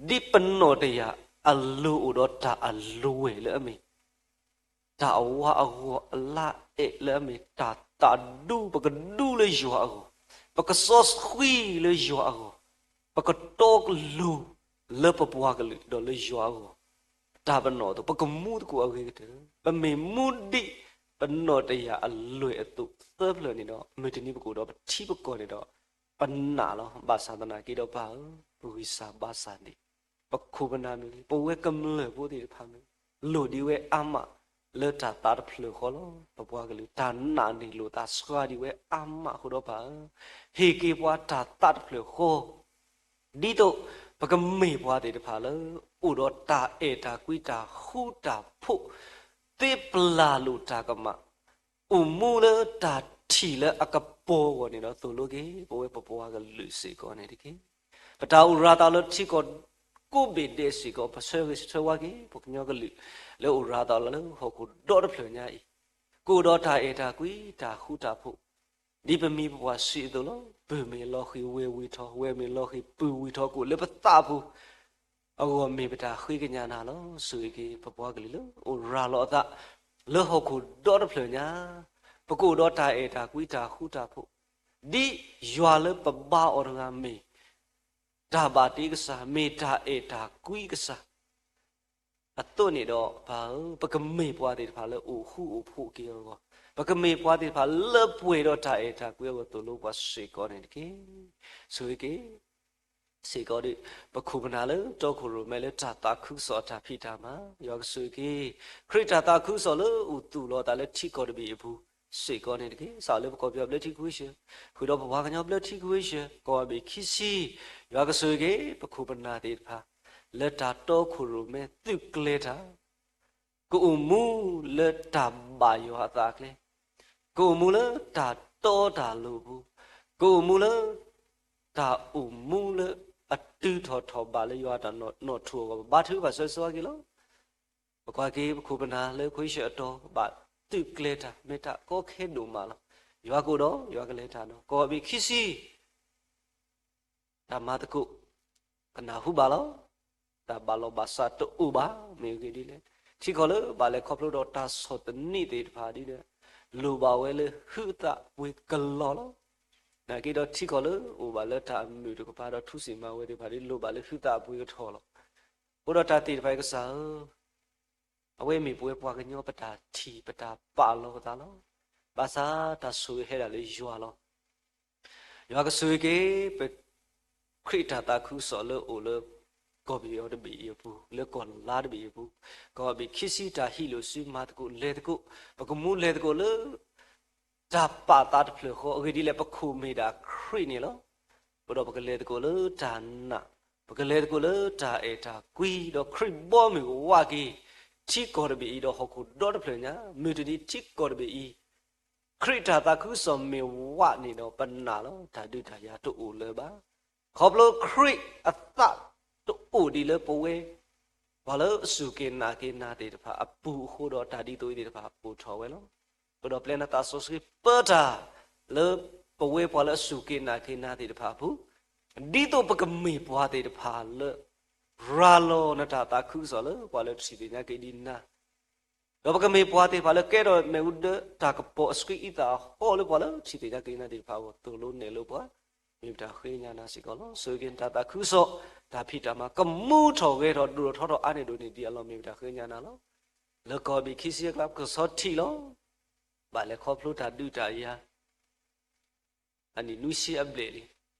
ဒ်ပနီၣ်တယၢ်အလိၤအိၣ်ဒီးတၢ်အလွဲၢ်လၢအမ့ၢ် တၢ်အဝါအဂီၢ်, အလါအဲၣ်လၢအမ့ၢ်တၢ်သးဒူ, ပကဒူလၢယွၤအဂီၢ်, ပကစီဆှံလၢယွၤအဂီၢ်, ပကတီကလိၤလၢပပှၤကလုာ်ဒီးလၢယွၤအဂီၢ်, တၢ်ပနီၣ်အသိး ပကမူသကိးအဂ့ၤကတၢၢ်, ပမ့ၢ်မူဒ်ပနီၣ်တယၢ်အလွဲၢ်အသိးသၢဖျၢၣ်န့ၣ်ဒီး မုၢ်တနံၤပကအိၣ်ဒီးပထံပကီၢ်န့ၣ်ဒီး ပနာ်လီၤ. ဘၣ်ဆၣ်သနာ်က့ဒီးပၢ်ဧၢ, ပဂံၢ်စၢ်ဘါစၢ်န့ၣ် ပခိၣ်ပနၢ်မ့ၢ်ဂ့ၤ, ပဝဲကမျၢၢ်ဖိသ့ၣ်တဖၣ်မ့ၢ်ဂ့ၤ, လိၣ်ဒံးဝဲအါမးလၢတၢ်သးတဖျၢၣ်ဃီလီၤ. ပပှၤကလုာ် တၢ်နာ်န့ၢ်လိာ်သးစှၤဒံးဝဲအါမးအဃိဒီးပၢ်ဧၢ, ဟ့ၣ်က့ၤပှၤတၢ်သးတဖျၢၣ်ဃီ, ဒ်သိးပကမ့ၢ်ပှၤသ့ၣ်တဖၣ်လၢ အိၣ်ဒီးတၢ်အဲၣ်တၢ်ကွံ တၢ်ဃူတၢ်ဖိး, သ့ပျၢ်လိာ်တၢ်ကမၣ်, အိၣ်မူလၢတၢ်ထံၣ်လၢအကပီၤအဂီၢ်န့ၣ်ဒီး သိၣ်လိက့ၤ ပဝဲပပှၤကလုာ်စ့ၢ်ကီးန့ၣ်တက့ၢ်. ပတၢ်အိၣ်ရၤသးလၢထံကီၢ်ကိးဘ့ၣ်ဒဲးစ့ၢ်ကီး ပဆၢဂ့ၤဆၢဝါက့ၤ ပကညီကလုာ် လၢအိၣ်ရၤသးလၢဟီၣ်ခိၣ်ဒီတဖျၢၣ်ညါအံၤ, ကအိၣ်ဒီးတၢ်အဲၣ်တၢ်ကွံ တၢ်ဃူတၢ်ဖိး, ဒ်ပမံၤပပှၢ်စံးအသိးလီၤ. ပုၢ်မ့ၢ်လီၤဃံၤဝဲၢ်ဝံၤထီၣ်, ဝဲၢ်မ့ၢ်လီၤဃံၤပုၢ်ဝံၤထီၣ် ကအိၣ်လၢပသးပူၤ အဂီၢ်မ့ၢ်ပတၢ်ဃ့ကညးနၤလီၤ. ဆိၣ်ဂ့ၤက့ၤ ပပှၤကလုာ်လၢအိၣ်ရၤလီၤအသး လၢဟီၣ်ခိၣ်ဒီတဖျၢၣ်ညါ, ပကအိၣ်ဒီးတၢ်အဲၣ်တၢ်ကွံ တၢ်ဃူတၢ်ဖိး, ဒ်ယွၤလၢပဘါအီၤတဂၤမ့ၢ် တၢ်ဘၣ်တ့ကစၢ်, မ့ၢ်တၢ်အဲၣ်တၢ်ကွံကစၢ် အသိးန့ၣ်ဒီး ပၢ်ဧၢ, ပကမ့ၢ်ပှၤသ့ၣ်တဖၣ်လၢအိၣ်ဃူအိၣ်ဖိးက့ၤအဂီၢ်, ပကမ့ၢ်ပှၤသ့ၣ်တဖၣ်လၢပှဲၤဒီးတၢ်အဲၣ်တၢ်ကွံအဂီၢ် သိၣ်လိပှၤစ့ၢ်ကီးန့ၣ်တက့ၢ်. ဆိၣ်ဂ့ၤက့ၤ စ့ၢ်ကီးဒီး ပခိၣ်ပနၢ်လၢတီခိၣ်ရိၣ်မဲလၢတၢ်သးခုကစီၣ်အတၢ်ဖံးတၢ်မၤ, ယွၤကဆိၣ်ဂ့ၤက့ၤ ခရံာ်တၢ်သးခုကစီၣ်လၢအိၣ်သူၣ်လီၤအသးလၢထံကီၢ်တဘ့ၣ်အပူၤ စ့ၢ်ကီးန့ၣ်တက့ၢ်. စးလၢပကီၢ်ပယီၤဘျၢထံခဝ့ၡၢၣ်, ဃုာ်ဒီးပပှၤကညီဘျၢထံခဝ့ၡၢၣ် ကိးဂၤဘ့ၣ်ခံဆံ, ယွၤကဆိၣ်ဂ့ၤက့ၤ ပခိၣ်ပနၢ်သ့ၣ်တဖၣ် လၢတၢ်တီခိၣ်ရိၣ်မဲသုးကျဲၤတၢ် ကအိၣ်မူလၢတၢ်ဘၣ်ယွၤအသးအကျဲ, ကအိၣ်မူလၢတၢ်တီတၢ်လိၤအပူၤ, ကအိၣ်မူလၢ တၢ်အိၣ်မူလၢအတုၤထီၣ်ထီၣ်ဘးလၢယွၤတၢ်နီၣ်ထူၣ်အဂီၢ် ပဘါထုကဖၣ်ဆၢဂ့ၤဆၢဝါက့ၤလီၤ. ပကွၢ်က့ၤပခိၣ်ပနၢ်လၢခဝ့ၡၢၣ်အတီၤ ဘၣ်သုးကျဲၤတၢ် မ့ၢ်တၢ်ကီခဲဒိၣ်မးလီၤ. ယွၤကအိၣ်ဒီး ယွၤကလဲၤတၢ်ဒီး ကိးဂၤဘ့ၣ်ခံဆံ တၢ်မၤသကိး ကနၢ်ဟူဘၣ်လီၤ. တၢ်ဘၣ်လီၢ်ဘၣ်စးတအိၣ်ဘၣ် မ့ၢ်ဂ့ၢ်ဒ်လဲၣ်, ထံကီၢ်လၢဘၣ်လဲၤခီဖျိဒီးတၢ်ဆီၣ်သနံးသ့ၣ်တဖၣ်ဒ်လဲၣ်, လိၣ်ဘၣ်ဝဲလၢဟုသၣ်ပှ့ၤကလီလီၤ. နာ်က့ဒီးထံကီၢ်လၢအိၣ်ဘၣ်လၢတၢ်အမုာ်တကပၤဒီးထူစံၣ်မၤဝဲသ့ၣ်တဖၣ်ဒီး လိၣ်ဘၣ်လၢဟုသၣ်အပှ့ၤကထီၣ်လီၤ. အဃိဒီးတၢ်သ့ၣ်တဖၣ်အံၤကစၢ်ဧၢ, အဝဲမ့ၢ်ပဝဲပှၤကညီပတၢ်ထံၣ်ပတၢ်ပာ်လီၤပသးလီၤ. ဘၣ်ဆၣ်တၢ်ဆိၣ်ဂ့ၤဟဲဒၣ်လၢယွၤလီၤ. ယွၤကဆိၣ်ဂ့ၤက့ၤ ပ ခရံာ်တၢ်သးခုကစီၣ်လၢအိၣ်လၢ ကီၢ်ပယီၤတဘ့ၣ်အံၤအပူၤ, လၢကီၢ်လါတဘ့ၣ်အံၤအပူၤ, ကီၢ်ဘ့ၣ်ခံဆံတၢ်ဟံးလိာ်စုမၤသကိးလဲၤသကိး, ပကမူလဲၤသကိးလၢ တၢ်ပာ်သးတဖျၢၣ်ဃီ, အဂ့ၢ်ဒ်လဲၣ် ပခိၣ်မ့ၢ်ဒၣ်ခရံာ်န့ၣ်လီၤ. အဃိဒီးပကလဲၤသကိးလၢတၢ်နာ်, ပကလဲၤသကိးလၢတၢ်အဲၣ်တၢ်ကွံ, ဒီးခရံာ်ဘီမုၢ်ကဝးက့ၤ ထံကီၢ်တဘ့ၣ်အံၤဒီးဟီၣ်ခိၣ်ဒီတဖျၢၣ်ညါ, မုၢ်တနံၤထံကီၢ်တဘ့ၣ်အံၤ ခရံာ်တၢ်သးခုကစီၣ်မ့ၢ်ဝးန့ၣ်ဒီး ပနာ်လီၤ တၢ်ဒုးတၢ်ယၤတအိၣ်လၢၤဘၣ်. ခီဖျိခရံာ်အသးတအိၣ်ဒံးလၢပဝဲ ပှၤလၢအစူၢ်က့ၤနာ်က့ၤနၤသ့ၣ်တဖၣ်အပူၤအဃိဒီး တၢ်ဒ်သိးအံၤသ့ၣ်တဖၣ်အိၣ်ထီၣ်ဝဲလီၤ. အဃိဒီးပျဲနသးစီဆှံပၢတၢ်လၢပဝဲပှၤလၢအစူၢ်က့ၤနာ်က့ၤနၤသ့ၣ်တဖၣ်အပူၤ, ဒ်သိးပကမ့ၢ်ပှၤသ့ၣ်တဖၣ်လၢ ရၤလီၤနတၢ်သးခုကစီၣ်လၢပှၤလၢတထံၣ်သ့ၣ်ညါက့ၤဒံးနၤ ဒီးပကမ့ၢ်ပှၤသ့ၣ်တဖၣ်လၢကဲထီၣ်နၢၤဟူဒၢတၢ်ကပီၤအဆှံအံသၣ်အဟီလၢပှၤလၢထံၣ်သ့ၣ်ညါက့ၤနၤသ့ၣ်တဖၣ်အဂီၢ် သိၣ်လိနဲၣ်လိပှၤ, မ့ၢ်ပတၢ်ဃ့ကညးနၤစ့ၢ်ကီးလီၤ. ဆိၣ်ဂ့ၤက့ၤနတၢ်သးခုကစီၣ်, တၢ်ဖံးတၢ်မၤကမူထီၣ်ဂဲၤထီၣ်ဒိၣ်ထီၣ်ထီထီၣ်အါန့ၢ်ဒိၣ်န့ၢ်ဒံးအလီၢ် မ့ၢ်ပတၢ်ဃ့ကညးနၤလီၤ. လၢကီၢ်ဘ့ၣ်ခံဆံအကျါ ပကဆီထံၣ်လီၤ. ဘၣ်လဲၤခီဖျိတၢ်ဒုးတၢ်ယၤ အနံၣ်နွံဆံအဘျဲၣ်လံ,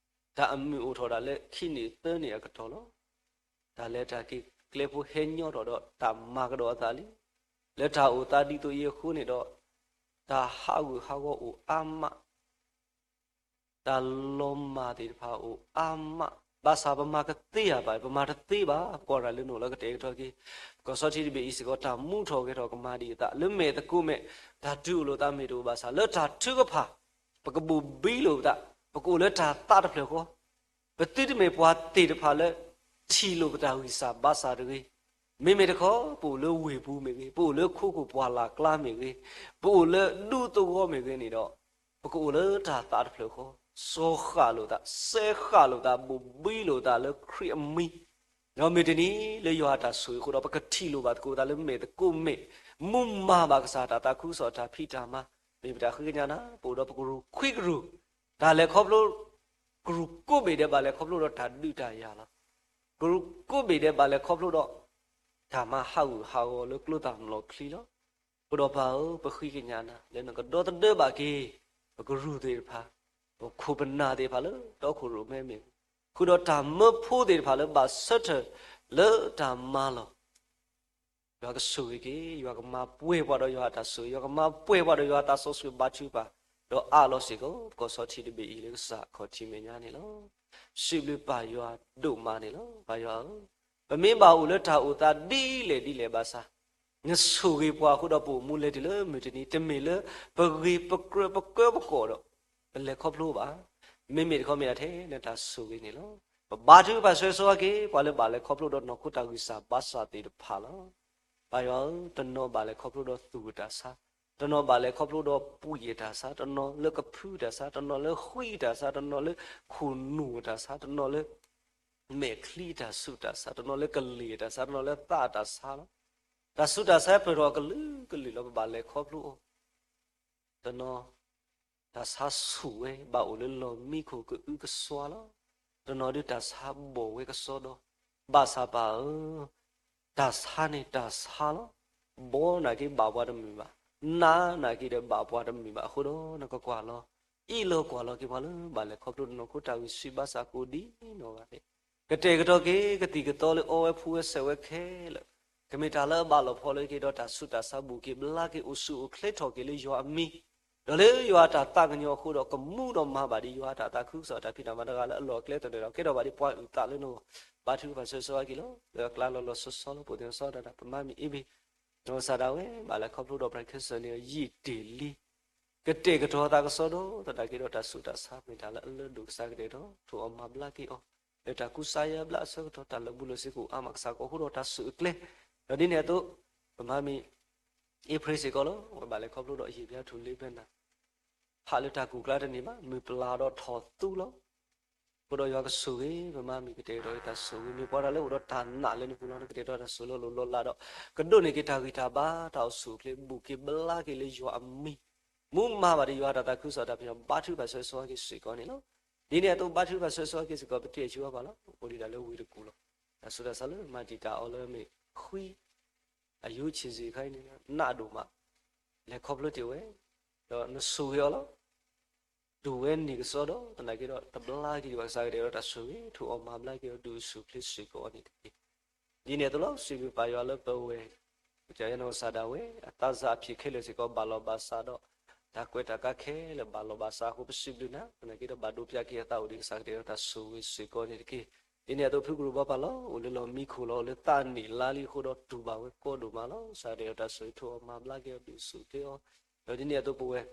တၢ်အမုာ်အိၣ်ထီၣ်ဒၣ်လၢခံနံၣ်သၢနံၣ်အကတီၢ်လီၤ. တၢ်လဲၤတၢ်က့ၤကျဲဖိဟဲညီထီၣ်ဒီး တၢ်မၤကဒီးအသးလံ. လၢတၢ်အိၣ်သးဒ်သိးအံၤအဃိန့ၣ်ဒီး တၢ်ဟးဂူာ်ဟးဂီၤအိၣ်အါမး, တၢ်လီၤမၢ်သ့ၣ်တဖၣ်အိၣ်အါမး, ဘၣ်ဆၣ်ပမၤကသ့ဧါဘၣ်, ပမၤတသ့ဘၣ်, ကွၢ်တၢ်လၢနအိၣ်လၢကတဲာ်ကတီၤက့ၤ, ပကီၢ်ဆီထံတဘ့ၣ်အံၤစ့ၢ်ကီး တၢ်မူထီၣ်ဂဲၤထီၣ်ကမၤဒံးအသး လၢမဲာ်သကိးမဲာ်, တၢ်တုၤအိၣ်လိာ်သးမ့ၢ်တအိၣ်ဘၣ်ဆၣ် လၢတၢ်ထုကဖၣ် ပကဘိၣ်ဘံလိာ်ပသး, ပကအိၣ်လၢတၢ်သးတဖျၢၣ်ဃီ, ပသုတမ့ၢ်ပှၤသ့ၣ်တဖၣ်လၢ ထံၣ်လိာ်ပတၢ်ဂံၢ်စၢ်ဘါစၢ်တဂ့ၤ, မ့မ့ၢ်တခီ ပအိၣ်လၢဝ့ၢ်ပူၤမ့ၢ်ဂ့ၤ, ပအိၣ်လၢခိခိၣ်ပှၢ်လၢ်ကျါမ့ၢ်ဂ့ၤ, ပအိၣ်လၢဒူသဝီမ့ၢ်ဂ့ၤန့ၣ်ဒီး, ပကအိၣ်လၢတၢ်သးတဖျၢၣ်ဃီ, စီၤဃာ်လိာ်သး, စဲဃာ်လိာ်သး, ဘိၣ်ဘံလိာ်သးလၢခရံာ်အမံၤ ဒီးမုၢ်တနံၤလၢယွၤအတၢ်ဆိၣ်ဂ့ၤအဃိဒီး ပကထံၣ်လိာ်ဘၣ်သကိးသးလၢမဲာ်သကိးမဲာ်, မူမၤဘၣ်ကစၢ်တၢ်သးခုကစီၣ်တၢ်ဖံးတၢ်မၤ, မ့ၢ်ပတၢ်ဃ့ကညးနၤ, ပအိၣ်ဒီးပကရူၢ်ခွံကရူၢ်, တၢ်လဲၤခီဖျိ, ကရူၢ်ကိးဘ့ၣ်ဒဲးဘၣ်လဲၤခီဖျိဒီးတၢ်ဒုးတၢ်ယၤလီၤ. ကရူၢ်ကိးဘ့ၣ်ဒဲးဘၣ်လဲၤခီဖျိဒီး တၢ်မၤဟးဂူာ်ဟးဂီၤလၢကျိသၣ်မျိာ်ချံလီၤ. အဃိဒီးပၢ်ဧၢ, ပဃ့ကညးနၤ လၢနကဒီသဒၢဘၣ်က့ၤ ပကရူၢ်သ့ၣ်တဖၣ်, ပခိၣ်ပနၢ်သ့ၣ်တဖၣ်လၢတီခိၣ်ရိၣ်မဲမ့ၢ်ဂ့ၤ, ဃုာ်ဒီးတၢ်မၢဖိသ့ၣ်တဖၣ်လၢဘၣ်ဆၢထၢၣ်လၢတၢ်မၤလီၢ် ယွၤကဆိၣ်ဂ့ၤက့ၤ, ယွၤကမၤပှဲၤပှၤဒီးယွၤအတၢ်ဆိၣ်ဂ့ၤ, ယွၤကမၤပှဲၤပှၤဒီးယွၤအသးစီဆှံဘါထုကဖၣ်, ဒီးအးလီၤစ့ၢ်ကီး ပကီၢ်ဆီထံတဘ့ၣ်အံၤလၢကစၢ်အခီၣ်ထံးမဲာ်ညါန့ၣ်လီၤ. စံးဘျုးပၢ်ယွၤဒိၣ်မးန့ၣ်လီၤ. ပၢ်ယွၤဧၢ, ပမ့ၢ်ဘၣ်အိၣ်လၢတၢ်အိၣ်သးဒ်လဲၣ်ဒ်လဲၣ်ဘၣ်ဆၣ်, နဆိၣ်ဂ့ၤပှၤအဃိဒီးပအိၣ်မူလဲၤတုၤလၢမုၢ်တနံၤ, တမ့ၢ်လၢပဂ့ၤပကြၢးပကၢပကိးဒီး ပလဲၤခီဖျိဘၣ်. မ့မ့ၢ်တခီမ့ၢ်ဒၣ်ထဲလၢနတၢ်ဆိၣ်ဂ့ၤန့ၣ်လီၤ. ပဘါထုကဖၣ်ဆိၣ်ဂ့ၤဆိၣ်ဝါက့ၤ ပှၤလၢဘၣ်လဲၤခီဖျိဒီးနီၢ်ခိတၢ်ဂံၢ်စၢ်ဘါစၢ်သ့ၣ်တဖၣ်လီၤ. ပၢ်ယွၤဧၢ, တနီၤဘၣ်လဲၤခီဖျိဒီးသူၣ်အတၢ်ဆါ, တနီၤဘၣ်လဲၤခီဖျိဒီးပှံၢ်အတၢ်ဆါ, တနီၤလၢကဖုအတၢ်ဆါ, တနီၤလၢဃံအတၢ်ဆါ, တနီၤလၢခိၣ်နူာ်အတၢ်ဆါ, တနီၤလၢ မဲာ်ချံအတၢ်ဆူးတၢ်ဆါ, တနီၤလၢကလ့ၢ်အတၢ်ဆါ, တနီၤလၢသးအတၢ်ဆါလီၤ. တၢ်ဆူးတၢ်ဆါပၢၢ်ထီၣ်အကလုာ်ကလုာ်လီၤ. ပဘၣ်လဲၤခီဖျိအီၤ, တနီၤ တၢ်ဆါဆူၣ်ဝဲ ဘၣ်အိၣ်လၢလီၢ်မံခိၣ်ကအုကစွါလီၤ. တနီၤဒုးတၢ်ဆါဘီၣ်ဝဲကစီဒီ, ဘၣ်ဆၣ်ပၢ်ဧၢ, တၢ်ဆါန့ၣ်တၢ်ဆါလီၤ. ဘီနာ်က့ဘၣ်ပှၤတမုာ်ဘၣ်, နးနာ်က့ဒီးဘၣ်ပှၤတမုာ်ဘၣ်အဃိဒီး နကကွၢ်လီၤ, အ့ၣ်လိာ်ကွၢ်လီၤက့ၤပှၤလၢဘၣ်လဲၤခီဖျိနီၢ်ခိတၢ်ဂံၢ်ဆူၣ်ဘါစၢ်ကိးဒံးနီၢ်ဂၤဒဲး, ကတဲာ်ကတီၤက့ၤ ကသံၣ်ကသီလၢအီဝဲဖှူဝဲဆဲးဝဲခဲလၢာ်, ကမ့ၢ်တၢ်လၢအဘၣ်လီၤဖီလၢက့ၤဒီးတၢ်ဆူးတၢ်ဆါဘူးက့ၤဘျါက့ၤအိၣ်ဆူၣ်အိၣ်ချ့ထီၣ်က့ၤလၢယွၤအမံၤ, ဒီးလၢယွၤအတၢ်သးကညီၤအဃိဒီး ကမူဒီးမၤဘၣ်ဒံးယွၤအတၢ်သးခုကစီၣ်အတၢ်ဖံးတၢ်မၤတဂၤလၢအလီၢ်အကျဲသနၢၣ်ဒီး ကဲထီၣ်ဘၣ်ဒံးပှၤအုၣ်သးလၢနဂီၢ်, ဘါထုကဖၣ်ဆိၣ်ဂ့ၤဆိၣ်ဝါက့ၤလီၤ. လၢအကျါလီၤလီၤဆီဆီလၢပအိၣ်သ့ၣ်နီၣ်စီတၢ် ပမၤမ့ၢ်အ့ၣ်ဘ့ၣ်, ဒီးစၢ်ဒၣ်ဝဲဘၣ်လဲၤခီဖျိဒီးပှၤခရံာ်ဖိစၢၤန့ၣ်ယံာ်တ့ၢ်လံ ကတဲာ်ကတီၤသးကစီဒီသနာ်က့ဒီးတၢ်ဆူးတၢ်ဆါမ့ၢ်တၢ်လၢအလၢဒိၣ်ကစၢ်ကတဲာ်ကတီၤ ထိၣ်အီၤမၤဘျါက့ၤအီၤ, လၢတၢ်ကူစါယါဘျါအဆၢကတီၢ် တၢ်လၢာ်ဘူၣ်လၢာ်စ့ၤကအိၣ်အါမး ကစၢ်ကအိၣ်ဃိဒီးတၢ်ဆိၣ်အကျဲ, ဒီးဒ်န့ၣ်အသိး ပမၤမ့ၢ် အ့ဖြ့စ့ၢ်ကီးလီၤ. ဝဲဘၣ်လဲၤခီဖျိဒီးအယံာ်ဘျါထူၣ်လ့ဖဲနၤ, ဟးလၢတၢ်ကူၣ်ကျါတန့ၢ်ဘၣ်, မုၢ်ပျၢ်ဒီးထီၣ်သူလီၤ. အဃိဒီးယွၤကဆိၣ်ဂ့ၤ ပမၤမ့ၢ်ကတဲာ်ကတီၤတၢ်ဆိၣ်ဂ့ၤ မ့ၢ်ပှၤတၢ်လၢအိၣ်ဒီးတၢ်နာ်လၢနပူၤလီၤ. နကတဲာ်ကတီၤတၢ်ဆိၣ်လီၤလိၢ်လီၤလးဒီး ကဒိးန့ၢ်က့ၤတၢ်ဂံၢ်တၢ်ဘါ တၢ်အိၣ်ဆူၣ်အိၣ်ချ့ ဘူးက့ၤဘျါက့ၤလၢယွၤအမံၤ, မူမၤဘၣ်ဒီးယွၤတၢ်သးခုကစီၣ်တၢ်ဖံး ဘါထုကဖၣ်ဆၢဂ့ၤဆၢဝါက့ၤစ့ၢ်ကီးန့ၣ်လီၤ. ဒ်န့ၣ်အသိး ဘါထုကဖၣ်ဆၢဂ့ၤဆၢဝါက့ၤစ့ၢ်ကီး ပတ့ၢ်အဆၢဘၣ်ပှၤလီၤ. အိၣ်ဒံးဒၣ်လၢဝ့ၢ်တကူၣ်လီၤ. တၢ်ဆူးတၢ်ဆါလၢမၤတံာ်တာ်အီၤလၢမ့ၢ်ခွံ အယိဆံးစ့ၢ်ခါအံၤန့ၣ် နးဒိၣ်မး, လဲၤခီဖျိတ့ၢ်ဝဲ, ဒီးနဆိၣ်ဂ့ၤအီၤလီၤ. တူၢ်ဝဲန့ၢ်ကစီဒီး သနာ်က့ဒီး တဘျါက့ၤဒံးဘၣ်ကစၢ်ကတဲာ်ဒီးတၢ်ဆိၣ်ဂ့ၤ ထိၣ်အီၤမၤဘျါက့ၤအီၤ ဒုးဆူၣ်ချ့စ့ၢ်ကီးအီၤန့ၣ်တက့ၢ်. ဒ်န့ၣ်အသိးလီၤ စံးဘျုးပၢ်ယွၤလၢပဝဲၢ် ကစၢ်ယွၤနီၢ်ကစၢ်ဒၣ်ဝဲ အသးစၢ်အဖံးခဲလၢာ်စ့ၢ်ကီး ဘၣ်လီၤဘၣ်စးဒီး တၢ်ကွဲးတၢ်ကါခဲလၢာ်ဘၣ်လီၤဘၣ်စးအဃိ ပစံးဘျုးနၤ သနာ်က့ဒီးဘၣ်ဒိပၠးက့ၤအသးအိၣ်ဒံးကစၢ်ကတဲာ်ဒီးတၢ်ဆိၣ်ဂ့ၤစ့ၢ်ကီးန့ၣ်တက့ၢ်. ဒ်န့ၣ်အသိးဖုကရူၢ်ဘီပၢ်လီၤ အိၣ်လၢလီၢ်မံခိၣ်လီၤ အိၣ်လၢသးနံၣ်လါလံအဃိဒီးတူၢ်ဘၣ်ဝဲကီဒိၣ်မးလီၤ. ကစၢ်ကတဲာ်ဒီးတၢ်ဆိၣ်ဂ့ၤထိၣ်အီၤမၤဘျါက့ၤအီၤဒုးဆူၣ်ချ့အီၤ ဒီးဒ်န့ၣ်အသိးပဝဲၢ်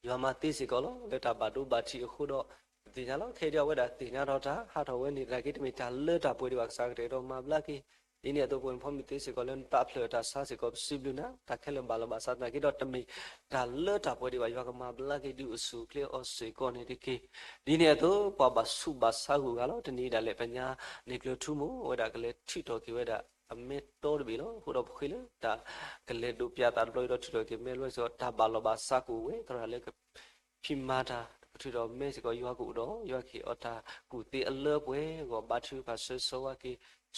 ယွၤမၤသ့စ့ၢ်ကီးလီၤ လၢတၢ်ဘၣ်ဒိဘၣ်ထံးအဃိဒီး ပသ့ၣ်ညါလီၤ ခဲအံၤဒ်အဝဲဒၣ်သ့ၣ်ညါထီၣ်တၢ် ဟးထီၣ်ဝဲန့ၣ် သနာ်က့တမ့ၢ်တၢ်လၢတၢ်ပှဲၤဒံးဘၣ် ကစၢ်ကတဲာ်ဒီးမၤဘျါက့ၤ. ဒ်န့ၣ်အသိးပဝဲၢ်ဖီမ့ၢ်သ့စ့ၢ်ကီးလၢနသးဖျၢၣ်တၢ်ဆါစ့ၢ်ကီး ပစံးဘျုးနၤ တၢ်ခဲလၢာ်ဘၣ်လီၤဘၣ်စး သနာ်က့ဒီးတမ့ၢ် တၢ်လၢတၢ်ပှဲၤဒံးဘၣ် ယွၤကမၤဘျါက့ၤဒုးဆူၣ်ချ့အီၤစ့ၢ်ကီးန့ၣ်တက့ၢ်. ဒ်န့ၣ်အသိး ပှၤဘၣ်ဆူးဘၣ်ဆါဂုၤဂၤလီၤ တနံၤဒၣ်လဲာ် ပညါန့ၣ်ကျၢၤထူမိၢ် အဝဲဒၣ်ကလဲၤထုးထီၣ်က့ၤဝဲဒၣ် အမဲာ်တီတဘ့ၣ်လီၤ. အဃိဒီးပဃ့လၢတၢ်ကလဲၤဒိးပၠးသးတဘျီအံၤဒီးထုးထီၣ်က့ၤမဲလွဲစ့ၢ်ကီး တၢ်ဘၣ်လီၤဘၣ်စးကအိၣ်ဝဲ သရၣ်လၢကဖံးမၤတၢ် ကထုးထီၣ်မဲစ့ၢ်ကီး ယွၤကအိၣ်ဒီး ယွၤကဟ့ၣ်အီၤတၢ်ကူၣ်သ့အလၢပှဲၤအဂီၢ် ဘါထုကဖၣ်ဆၢဂ့ၤဆၢဝါက့ၤ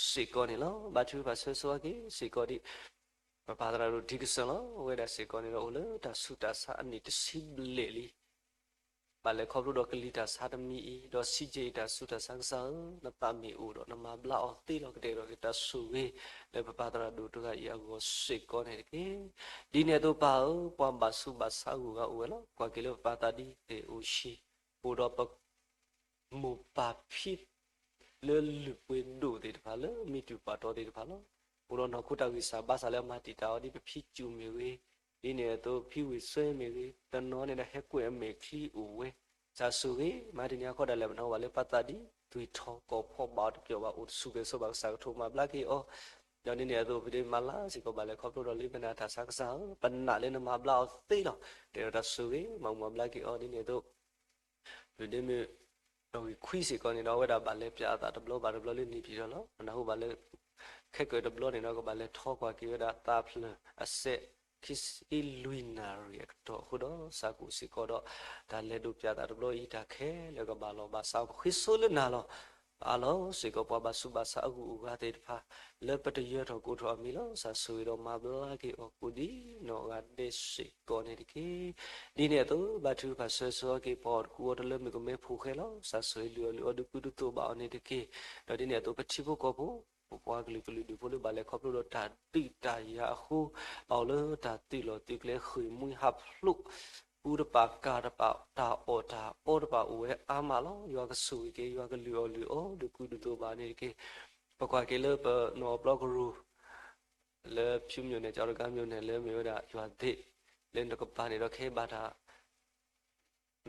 စ့ၢ်ကီးန့ၣ်လီၤ. ဘါထုကဖၣ်ဆၢဂ့ၤဆၢဝါက့ၤစ့ၢ်ကီးဒ် ပပၢ်သရၣ်ဒိၣ်ဒံကစၢၢ်လီၤ. အဝဲဒၣ်စ့ၢ်ကီးန့ၣ်ဒီးအိၣ်လၢတၢ်ဆူးတၢ်ဆါအနံၣ်တဆံဘျဲၣ်လံ ဘၣ်လဲၤခီဖျိဒီးကလံၤတၢ်ဆါတမံၤအံၤ ဒီးစံးက့ၤအံၤတၢ်ဆူးတၢ်ဆါ ကစၢ်ဧၢ, နသးမ့ၢ်အိၣ်ဒီးနမၤဘျါအီၤသ့လီၤ ကတဲာ်ဒီးက့ၤတၢ်ဆိၣ်ဂ့ၤ လၢပပၢ်သရၣ်ဒိၣ်တဂၤအံၤအဂီၢ်စ့ၢ်ကီးန့ၣ်တက့ၢ်. ဒ်န့ၣ်အသိးပၢ်ဧၢ, ပှၤဘၣ်ဆူးဘၣ်ဆါဂုၤဂၤအိၣ်ဝဲလီၤ. ကွၢ်က့ၤလၢပပၢ်သးဒံသ့ၣ်အိၣ်ဆံး, အိၣ်ဒီးပ မိၢ်ပၢ်ဖံ လၢလုၢ်ပှ့ၤဒိၣ်သ့ၣ်တဖၣ် လၢမ့ၢ်တူၢ်ပာ်တီသ့ၣ်တဖၣ်လီၤ. အိၣ်ဒီးနီၢ်ခိတၢ်ဂံၢ်စၢ်ဘါစၢ်လၢအမၤတံာ်တာ်အီၤဒ်ပဖံကၠူၣ်မ့ၢ်ဂ့ၤ, ဒ်န့ၣ်အသိးဖံဝ့ၢ်စွဲမ့ၢ်ဂ့ၤ, တနီၤန့ၣ်ဒီးဟဲကွဲးအမဲာ်ချံအိၣ်ဝဲ, ကစၢ်ဆိၣ်ဂ့ၤ မၤတနံၤအံၤဃီဒၣ်လဲာ် ပနၢ်ဟူဘၣ်လၢပၢ်သးဒံ သွံၣ်ထီၣ်ကိၢ်ဖီၣ်ဘၣ်အီၤတပျီၢ်ဘၣ် အိၣ်တဆူၣ်ကဲၤစိဘၣ် ကစၢ်ကထိၣ်မၤဘျါက့ၤအီၤ, ဒီးဒ်န့ၣ်အသိး ပဒ့မၤလၢ်စ့ၢ်ကီးဘၣ်လဲၤခီဖျိဒီးလံပနၢ်တၢ်ဆါ ကစၢ်ဧၢ, ပနာ်လၢနမၤဘျါအီၤသ့လီၤ. တဲဒီးတၢ်ဆိၣ်ဂ့ၤ မၤမၤဘျါက့ၤအီၤ ဒ်န့ၣ်အသိး ဒ်မ့ၢ် နီၣ်ဂံၢ်ခွံစ့ၢ်ကီးန့ၣ်ဒီး အဝဲဒၣ်ဘၣ်လဲၤပၠးအသးတဘျီဘၣ်တဘျီလၢန့ၣ်ဖံးထီၣ်လီၤ. ပနၢ်ဟူဘၣ်လၢ ခဲကိာ်တဘျီန့ၣ်ဒီး ကဘၣ်လဲၤထီကွၢ်က့ၤဝဲဒၣ်သးဖျၢၣ်အစဲး ခံဆံလွံၢ်နၣ်ရံၣ်အကတီၢ်အဃိဒီး စးကအိၣ်စ့ၢ်ကီးဒီး တၢ်လဲၤဒိးပၠးသးတဘျီအံၤ တၢ်ခဲလၢာ်ကဘၣ်လီၤဘၣ်စး ပဃ့ဆိလၢနၤလီၤ. ပအါလီၤစ့ၢ်ကီး ပှၤဘၣ်ဆူးဘၣ်ဆါအဂုၤအဂၤသ့ၣ်တဖၣ် လၢပတယၢၤထီၣ်ကိးထီၣ်အမံၤလီၤ. ကစၢ်ဆိၣ်ဂ့ၤဒီးမၤဘျါက့ၤအီၤကိးဒံနီၢ်ဂၤဒဲးစ့ၢ်ကီးန့ၣ်တက့ၢ်. ဒ်န့ၣ်အသိး ဘါထုကဖၣ်ဆၢဂ့ၤဆၢဝါက့ၤ ပှၤအီၤတကူအီၤတလၢမုၣ်ကမဲဖိဃဲလီၤ. ကစၢ်ဆိၣ်ဂ့ၤလုၢ်အီၣ်လုၢ်အီဒုးကုဒုးသိးဘၣ်အီၤန့ၣ်တက့ၢ်. ဒီးဒ်န့ၣ်အသိး ပထံဖိကီၢ်ဖိ ပပှၤကလုာ်ကလုာ်ဒူၣ်ဖိလၢဘၣ်လဲၤခီဖျိဒီးတၢ်ဒုးတၢ်ယၤအဃိ ဘၣ်အိၣ်လၢတၢ်သုးလီၢ်သုးကျဲဃ့ၢ်မှံဟးဖျိး ပူတပာ်ကၤတပာ် တၢ်အီၣ်တၢ်အီတပာ်အိၣ်ဝဲအါမးလီၤ. ယွၤကဆိၣ်ဂ့ၤက့ၤ ယွၤကလုၢ်အီၣ်လုၢ်အီဒုးကုဒုးသိးဘၣ်န့ၣ်တက့ၢ်. ပကွၢ်က့ၤလၢပနီၢ်ပျီကရူၢ် လၢဖၠူမိၣ်န့ၣ် ကၠီတကါမိၣ်န့ၣ် လၢမ့ၢ်ဝဲဒၣ်ယွၤသ့ၣ် လၢနကပၤန့ၣ်ဒီးခဲအံၤဘၣ်တၢ်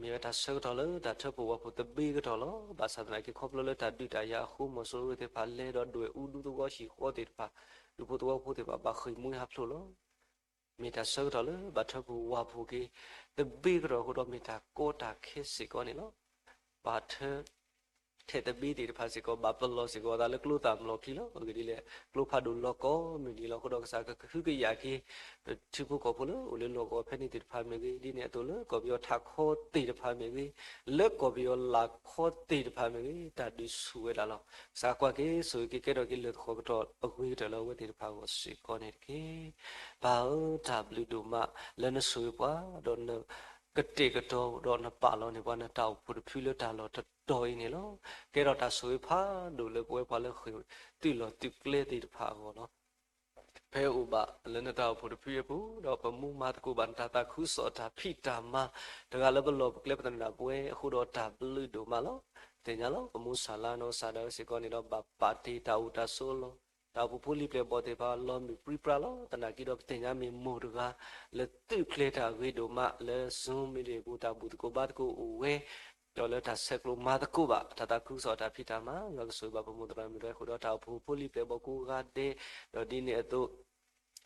မ့ၢ်ဝဲတၢ်ဆၢကတီၢ်လၢတၢ်ထၢပူၤဝဲပူၤသဘ့ကတီၢ်လီၤ. ဘၣ်ဆၣ်သနာ်က့ခီဖျိလၢတၢ်ဒုးတၢ်ယၤအဃိ မီၤစိရိၤသ့ၣ်တဖၣ်လဲၤဒီးဒွဲၣ်အူဒူသဝီဟံၣ်ဃီသ့ၣ်တဖၣ် ဒူဖိသဝီဖိသ့ၣ်တဖၣ်ဘၣ်ဃ့ၢ်မှံဟးဖျိးလီၤ. မ့ၢ်တၢ်ဆၢကတီၢ်လၢဘၣ်ထၢပူၤဝဲပူၤက့ၤ သဘ့ကတီၢ်အဃိဒီး မ့ၢ်တၢ်ကီတၢ်ခဲစ့ၢ်ကီးန့ၣ်လီၤ. ပှၤထၢ ထဲးသဘ့သ့ၣ်တဖၣ်စ့ၢ်ကီး ဘၣ်ပလီၢ်စ့ၢ်ကီးအသးလၢကျိသၣ်မျိာ်ချံလီၤ. အဂ့ၢ်ဒ်လဲၣ် ကျိဖးဒိၣ်လီၤကီမုၢ်နံၤလီၤ. အဃိဒီးကစၢ်ကဟုကယာ်က့ၤ ပထံဖိကီၢ်ဖိလၢအိၣ်လၢလီၢ်ကဝီၤဖဲန့ၣ်သ့ၣ်တဖၣ်မ့ၢ်ဂ့ၤ, ဒ်န့ၣ်အသိးလၢကီၢ်ပယီၤထးခီသ့ၣ်တဖၣ်မ့ၢ်ဂ့ၤ, လၢကီၢ်ပယီၤလၢ်ခီသ့ၣ်တဖၣ်မ့ၢ်ဂ့ၤ, တၢ်ဒုးဆူၣ်ဝဲဒၣ်လီၤ. ကစၢ်ကွၢ်က့ၤဆိၣ်ဂ့ၤက့ၤကဲထီၣ်က့ၤလၢသဃီၤကတီၢ်အဂ့ၤကတၢၢ်လၢအဝဲသ့ၣ်တဖၣ်အဂီၢ်စ့ၢ်ကီးန့ၣ်တက့ၢ်. ပၢ်ဧၢ, တၢ်ဘျုးဒိၣ်မး လၢနဆိၣ်ဂ့ၤပှၤ ဒီးနကတဲာ်ကတီၤ ဒီးနပာ်လီၤန့ၢ်ပှၤ နတၢ်အိၣ်ဖှိၣ်တဖုလၢတၢ်လီၢ်တတီၤအံၤန့ၣ်လီၤ. ကဲထီၣ်တၢ်ဆိၣ်ဂ့ၤဖးဒိၣ်လၢပဝဲပှၤလၢဃ့ၢ်သုးလီၢ်သုးကျဲသ့ၣ်တဖၣ်အဂီၢ်လီၤ. ဖဲအိၣ်ဘၣ်လၢနတၢ်အိၣ်ဖှိၣ်တဖုအံၤအပူၤ ဒီးပမူမၤသကိးဘၣ်နတၢ်သးခုကစီၣ်အတၢ်ဖံးတၢ်မၤ တဂၤလၢပလီၢ်ပကျဲပသနၢၣ်ပဝဲအဃိဒီးတၢ်ဘျုးဒိၣ်မးလီၤ. သ့ၣ်ညါလီၤ ပမိၢ်ဆၣ်လါနီၢ်ကစၢ်ဒၣ်ဝဲစ့ၢ်ကီးန့ၣ်ဒီး ဘၣ်ပာ်တ့ၢ်တၢ်အိၣ်တၢ်ဆိးအလီၢ် တၢ်အိၣ်ဖှိၣ်ဖိလံၤပျဲၢ်ဘီၣ်သ့ၣ်တဖၣ်လီၤမုၢ်ပြံပြါလီၤ. သနာ်က့ဒီးပသ့ၣ်ညါမ့ၢ်မိၢ်တဂၤ လၢသုးကျဲၤတၢ်ဂ့ၤဒိၣ်မးလၢ Zoom မ့ၢ်ဒ်အံၤပူၤ တၢ်ဘူၣ်သကိးဘါသကိးအိၣ်ဝဲ ဒီးလၢတၢ်ဆဲးကျိးမၤသကိးဘၣ် တၢ်သးခုကစီၣ်တၢ်ဖံးတၢ်မၤ ယွၤကဆိၣ်ဂ့ၤဘၣ်ပမိၢ်သရၣ်မုၣ်တဂၤအဃိဒီး တၢ်အိၣ်ဖှိၣ်ဖိလံၤပျဲၢ်ဘီၣ်ကိးဂၤဒဲး, ဒီးဒ်န့ၣ်အသိး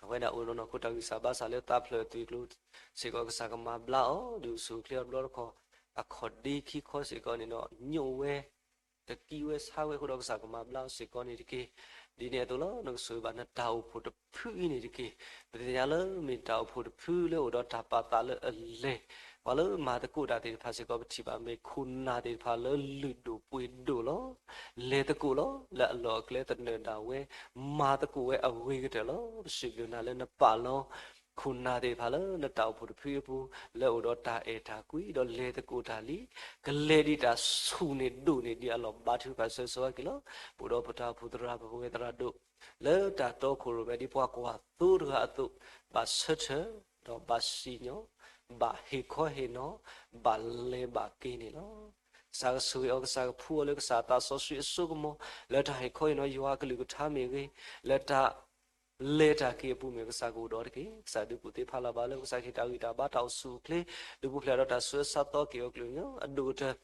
အဝဲဒၣ်အိၣ်ဒီးနီၢ်ခိတၢ်ဂံၢ်စၢ်ဘါစၢ်လၢသးဖျၢၣ်အသွံၣ်ကျိၤစ့ၢ်ကီး ကစၢ်ကမၤဘျါအီၤ ဒုးဆူၣ်ချ့အီၤတဘျီတခီၣ် အခီၣ်ဒ့ခံခီစ့ၢ်ကီးန့ၣ်ဒီး ညိးဝဲ တကံဝဲဆါဝဲအဃိဒီး ကစၢ်ကမၤဘျါအီၤစ့ၢ်ကီးန့ၣ်တက့ၢ်. ဒ်န့ၣ်အသိးလီၤ, နကဆိၣ်ဂ့ၤဘၣ်နတၢ်အိၣ်ဖှိၣ်တဖုအံၤန့ၣ်တက့ၢ်. ပသ့ၣ်ညါလၢမ့ၢ်တၢ်အိၣ်ဖှိၣ်တဖုလၢအိၣ်ဒီးတၢ်ပာ်သးလၢအလဲၢ်, ပှၤလၢမၤသကိးတၢ်သ့ၣ်တဖၣ်စ့ၢ်ကီး ပထံၣ်ဘၣ်မ့ၢ်ခိၣ်နၢ်သ့ၣ်တဖၣ်လၢလုၢ်ဒိၣ်ပှ့ၤဒိၣ်လီၤ. လဲၤသကိးလီၤ, လၢအလီၢ်အကျဲသနၢၣ်ဒၣ်ဝဲ, မၤသကိးဝဲအဂ့ၤကတၢၢ်လီၤ. ပစံးဘျုးနၤလၢနပာ်လီၤ ခိၣ်နၢ်သ့ၣ်တဖၣ်လၢနတၢ်အိၣ်ဖှိၣ်တဖုအပူၤ, လၢအိၣ်ဒီးတၢ်အဲၣ်တၢ်ကွံ ဒီးလဲၤသကိးတၢ်လံ, ကလဲၤဒံးတၢ်ဆူၣ်န့ၣ်ဒိၣ်န့ၢ်ဒံးအလီၢ် ဘါထုကဖၣ်ဆၢဂ့ၤဆၢဝါက့ၤလီၤ. ပအိၣ်ဒီးပတၢ်အိၣ်ဖှိၣ်သရၣ် ပဝဲသရၣ်ဒိၣ် လၢတၢ်တီခိၣ်ရိၣ်မဲ ဒ်ပှၤကွၢ်သိတဂၤအသိး, ဘၣ်ဆၢထၢၣ်, ဒီးဘၣ်စံၣ်ညီၣ်, ဘၣ်ဟ့ၣ်ခီဟ့ၣ်နီၤ, ဘၣ်လဲၤဘၣ်က့ၤန့ၣ်လီၤ. ကစၢ်ကဆိၣ်ဂ့ၤအီၤ, ကစၢ်ကဖှူအီၤလၢကစၢ်သးစီဆှံအစိကမီၤ, လၢတၢ်ဟ့ၣ်ခီဟ့ၣ်နီၤယွၤအကလုၢ်ကထါမ့ၢ်ဂ့ၤ, လၢတၢ် လဲၤတၢ်က့ၤအပူၤမ့ၢ် ကစၢ်ကအိၣ်ဒီးတက့ၢ်. ကစၢ်ဒုးကူၣ်သ့ဖးလီၤဘၣ်လၢ ကစၢ်ကဟ့ၣ်တၢ်ဂံၢ်တၢ်ဘါတၢ်အိၣ်ဆူၣ်အိၣ်ချ့, ဒုးပူၤဖျဲးဒီးတၢ်ဆူးအဆါသီက့ၤအီၤကလုာ်ကညီအဒိၣ်ကတၢၢ်,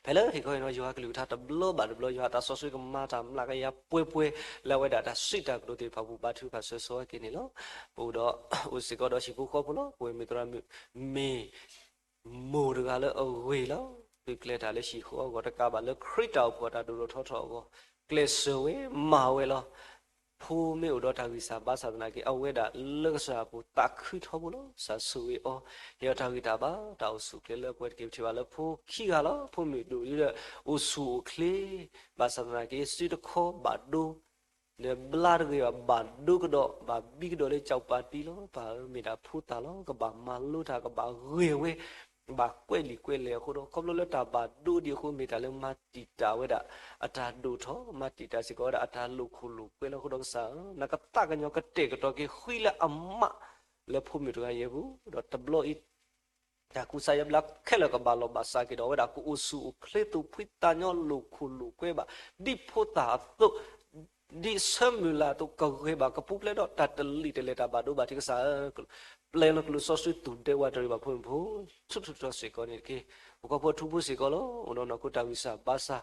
ဖဲလၢဟ့ၣ်ခီဟ့ၣ်နီၤယွၤအကလုၢ်ကထါတဘျီဘၣ်တဘျီ ယွၤအသးစီဆှံကမၤတၢ်မျးကယၤပှဲၤပှဲၤ လၢအဝဲဒၣ်တၢ်စံးတၢ်ကတိၤသ့ၣ်တဖၣ်အပူၤ ဘါထုကဖၣ်ဆၢဂ့ၤဆၢဝါက့ၤန့ၣ်လီၤ. ပအိၣ်ဒီး အိၣ်စ့ၢ်ကီးဒီးဟံၣ်ဖိဃီဖိလီၤ. ပဝဲမ့ၢ်သရၣ်မုၣ် မ့ၢ် မိၢ်တဂၤလၢအဂ့ၤလီၤ. သုကျဲၤတၢ်လၢဟံၣ်ဃီအဂီၢ်တကးဘၣ် လၢခရံာ်တၢ်အိၣ်ဖှိၣ်အတၢ်ဒိၣ်ထီၣ်ထီထီၣ်အဂီၢ်, ကျဲးစၢးဝဲမၤဝဲလီၤ. ဖိမ့ၢ်အိၣ်ဒီးတၢ်ဂံၢ်စၢ်ဘါစၢ်သနာ်က့ အဝဲဒၣ်လၢကစၢ်အပူၤသးခုထီဘိလီၤ. ကစၢ်ဆိၣ်ဂ့ၤအီၤ, ဟ့ၣ်အီၤတၢ်ဂံၢ်တၢ်ဘါတၢ်အိၣ်ဆူၣ်အိၣ်ချ့လၢပှဲၤတက့ၢ်. ပထံၣ်ဘၣ်လၢဖိခံဂၤလီၤ. ဖိမုၣ်ဒိၣ်ဒ်ဒီး အိၣ်ဆူၣ်အိၣ်ချ့, ဘၣ်ဆၣ်သနာ်က့ စုတခီဘၣ်ဒိ ဒီးဘျါတဂ့ၤဘၣ် ဘၣ်ဒိကဒီး ဘၣ်ဘံကဒီးလၢကၠီၣ်ပၤတံလီၤ. ပၢ်ဧၢ, မ့ၢ်ဒၣ်ဖိသၣ်လီၤ. ကဘၣ်မၤလိတၢ် ကဘၣ်ဂ့ၤဝဲ, ဘၣ်ကွဲးလံာ်ကွဲးလဲၢ်အဃိဒီး ခီဖျိလၢတၢ်ဘၣ်ဒိဒံးအဃိ မ့ၢ်တၢ်လၢမၤတံာ်တာ်ဝဲဒၣ်အတၢ်ဒိၣ်ထီၣ်, မၤတံာ်တာ်စ့ၢ်ကီးဝဲဒၣ်အတၢ်လိာ်ခိၣ်လိာ်ကွဲလီၤ. အဃိဒီးကစၢ်ဧၢ, နကသးကညီၤကတဲာ်ကတီၤက့ၤ ဃံလၢအမး လၢဖိမုၣ်တဂၤအံၤအပူၤ, ဒီးတဘျီအံၤ တၢ်ကူစါယါဘျါခဲလၢာ်ကဘၣ်လီၤဘၣ်စးက့ၤဒီး အဝဲဒၣ်ကအိၣ်ဆူၣ်အိၣ်ချ့ သူၣ်ဖှံသးညီ လိာ်ခိၣ်လိာ်ကွဲဘၣ် ဒ်ဖိသၣ်အသိး, ဒ်ဆၢမုၢ်လၢ်အသိး ကဂ့ၤဘၣ်ကပူၤဖျဲးဒီးတၢ်တလံာ်တလဲၢ် တၢ်ဘၣ်ဒိဘၣ်ထံး. ကစၢ်ဧၢ, ပျဲလီၤကလူးစီဆှံသူၣ်ဒဲဝးတရံးဘၣ်ဖိမုၣ်ဖိ ဆူၣ်ထီၣ်ထီထီၣ်စ့ၢ်ကီးန့ၣ်တက့ၢ်. ပှၤဖှီၣ်ဖိထူဖိစ့ၢ်ကီးလီၤ. အိၣ်ဒီးနီၢ်ခိတၢ်ဂံၢ်စၢ်ဘါစၢ်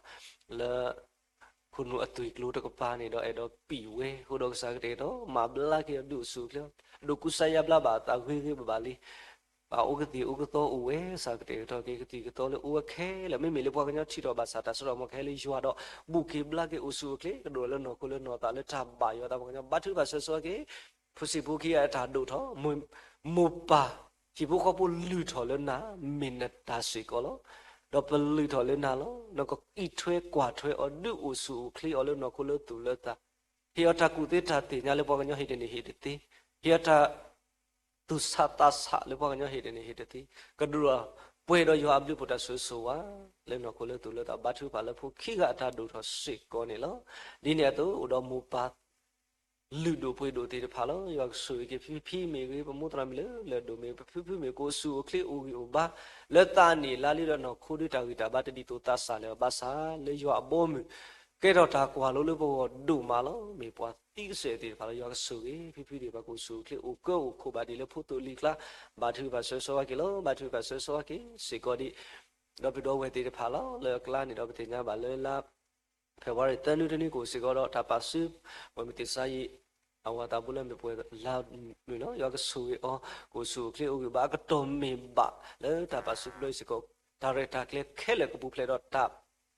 လၢ ခိၣ်နူာ်အသွံၣ်ကျိၤတကပၤန့ၣ်ဒီး အဲၣ်ဒိးပံာ်ဝဲအဃိဒီး ကစၢ်ကတဲာ်ကတီၤ မၤဘျါက့ၤအီၤ ဒုးအိၣ်ဆူၣ်အိၣ်ချ့, ဒိးကူစါယါဘျါဘၣ်အသးဂ့ၤဂ့ၤဘၣ်ဘၣ်လံ. ဘၣ်အိၣ်ကသံၣ်အိၣ်ကသီအိၣ်ဝဲ, ကစၢ်ကတဲာ်ကတီၤက့ၤကသံၣ်ကသီလၢအိၣ်ဝဲခဲလၢာ်. မ့မ့ၢ်လၢပှၤကညီထံၣ်ထီၣ်ဘၣ်ဆၣ်တၢ်စိတၢ်ကမီၤခဲလၢာ်ယွၤဒီး ဘူးက့ၤဘျါက့ၤအိၣ်ဆူၣ်အိၣ်ချ့ ကဒိၣ်လၢနီၢ်ခိလၢနီၢ်သးလၢတၢ်ဘၣ်ယွၤသး ပှၤကညီဘါထုကဖၣ်ဆၢဂ့ၤဆၢဝါက့ၤ ဖိစံာ်ဖိခံဂၤအတၢ်ဒိၣ်ထီၣ်, မိၢ်ပၢ် ဟံၣ်ဖိဃီဖိလုၢ်ထီၣ်လၢနၤ မ့ၢ်နတၢ်စ့ၢ်ကီးလီၤ. ဒီးပလုၢ်ထီၣ်လၢနၤလီၤ. နကအံးထွဲကွၢ်ထွဲအီၤ ဒုးအိၣ်ဆူၣ်အိၣ်ချ့အီၤလၢနီၢ်ခိလၢသူၣ်လၢသး, ဟ့ၣ်အီၤတၢ်ကူၣ်သ့တၢ်သ့ၣ်ညါလၢပှၤကညီဟ့ၣ်တန့ၢ်ဟ့ၣ်တသ့, ဟ့ၣ်အီၤတၢ် သူၣ်ဆးသးဆးလၢပှၤကညီဟ့ၣ်တန့ၢ်ဟ့ၣ်တသ့, ကဒိၣ်ဒီးပှဲၤဒီးယွၤအဘျုးအဖှိၣ်တၢ်ဆိၣ်ဂ့ၤဆိၣ်ဝါ လၢနီၢ်ခိလၢသူၣ်လၢသး ဘါထုကဖၣ်လၢဖိခံဂၤအတၢ်ဒိၣ်ထီၣ်စ့ၢ်ကီးန့ၣ်လီၤ. ဒ်န့ၣ်အသိး အိၣ်ဒီးမိၢ်ပၢ် လုၢ်ဒိၣ်ပှ့ၤဒိၣ်သ့ၣ်တဖၣ်လီၤ. ယွၤကဆိၣ်ဂ့ၤက့ၤဖံဖံမ့ၢ်ဂ့ၤ, ပမိၢ်သရၣ်မုၣ်လၢလၢၢ်ဒိၣ်မ့ၢ်ဂ့ၤ, ပဖုဖုမ့ၢ်ဂ့ၤ, ကအိၣ်ဆူၣ်အိၣ်ချ့အိၣ်ဂံၢ်အိၣ်ဘါ လၢသးနံၣ်လါလံဒီးနီၢ်ခိဒုးတၢ်ဂံၢ်တၢ်ဘါတဒ်သိးသးစၢ်လၢၤဘၣ်ဆၣ် လၢယွၤအဘီအမုၢ် ကဲထီၣ်တၢ်ကွၢ်လိလၢပဂီၢ်ဒိၣ်မးလီၤ. မ့ၢ်ပှၤသံကစၢၢ်သ့ၣ်တဖၣ်လီၤ. ယွၤကဆိၣ်ဂ့ၤဖံဖုဒံး ပှၤကအိၣ်ဆူၣ်အိၣ်ချ့အိၣ်ကၢအိၣ်ခိၣ်ဘၣ်ဒံးလၢဖိသိၣ်လံၤကျါ ဘါထုကဖၣ်ဆၢဂ့ၤဆၢဝါက့ၤလီၤ. ဘါထုကဖၣ်ဆၢဂ့ၤဆၢဝါက့ၤစ့ၢ်ကီးဒံး ဒီပုၢ်ဒီဝဲၢ်သ့ၣ်တဖၣ်လီၤ. လၢအကျါန့ၣ်ဒီး ပသ့ၣ်ညါဘၣ်လၢလါ February သၢနွံတနွံ ကအိၣ်စ့ၢ်ကီးဒီးတၢ်ပာ်စု ပှၤမုၢ်သ့ၣ်စါယံာ် အဝၤသးဘိလၢမ့ၢ်ပှဲၤလါမုၢ်လီၤ. ယွၤကဆိၣ်ဂ့ၤအီၤ ကအိၣ်ဆူၣ်အိၣ်ချ့အိၣ်ဂံၢ်ဘါအကတီၢ်မ့ၢ်ဘၣ် လၢတၢ်ပာ်စုဘျီအံၤစ့ၢ်ကီး တၢ်ရဲၣ်တၢ်ကျဲၤခဲလၢာ်ကပူၤဖျဲးဒီးတၢ်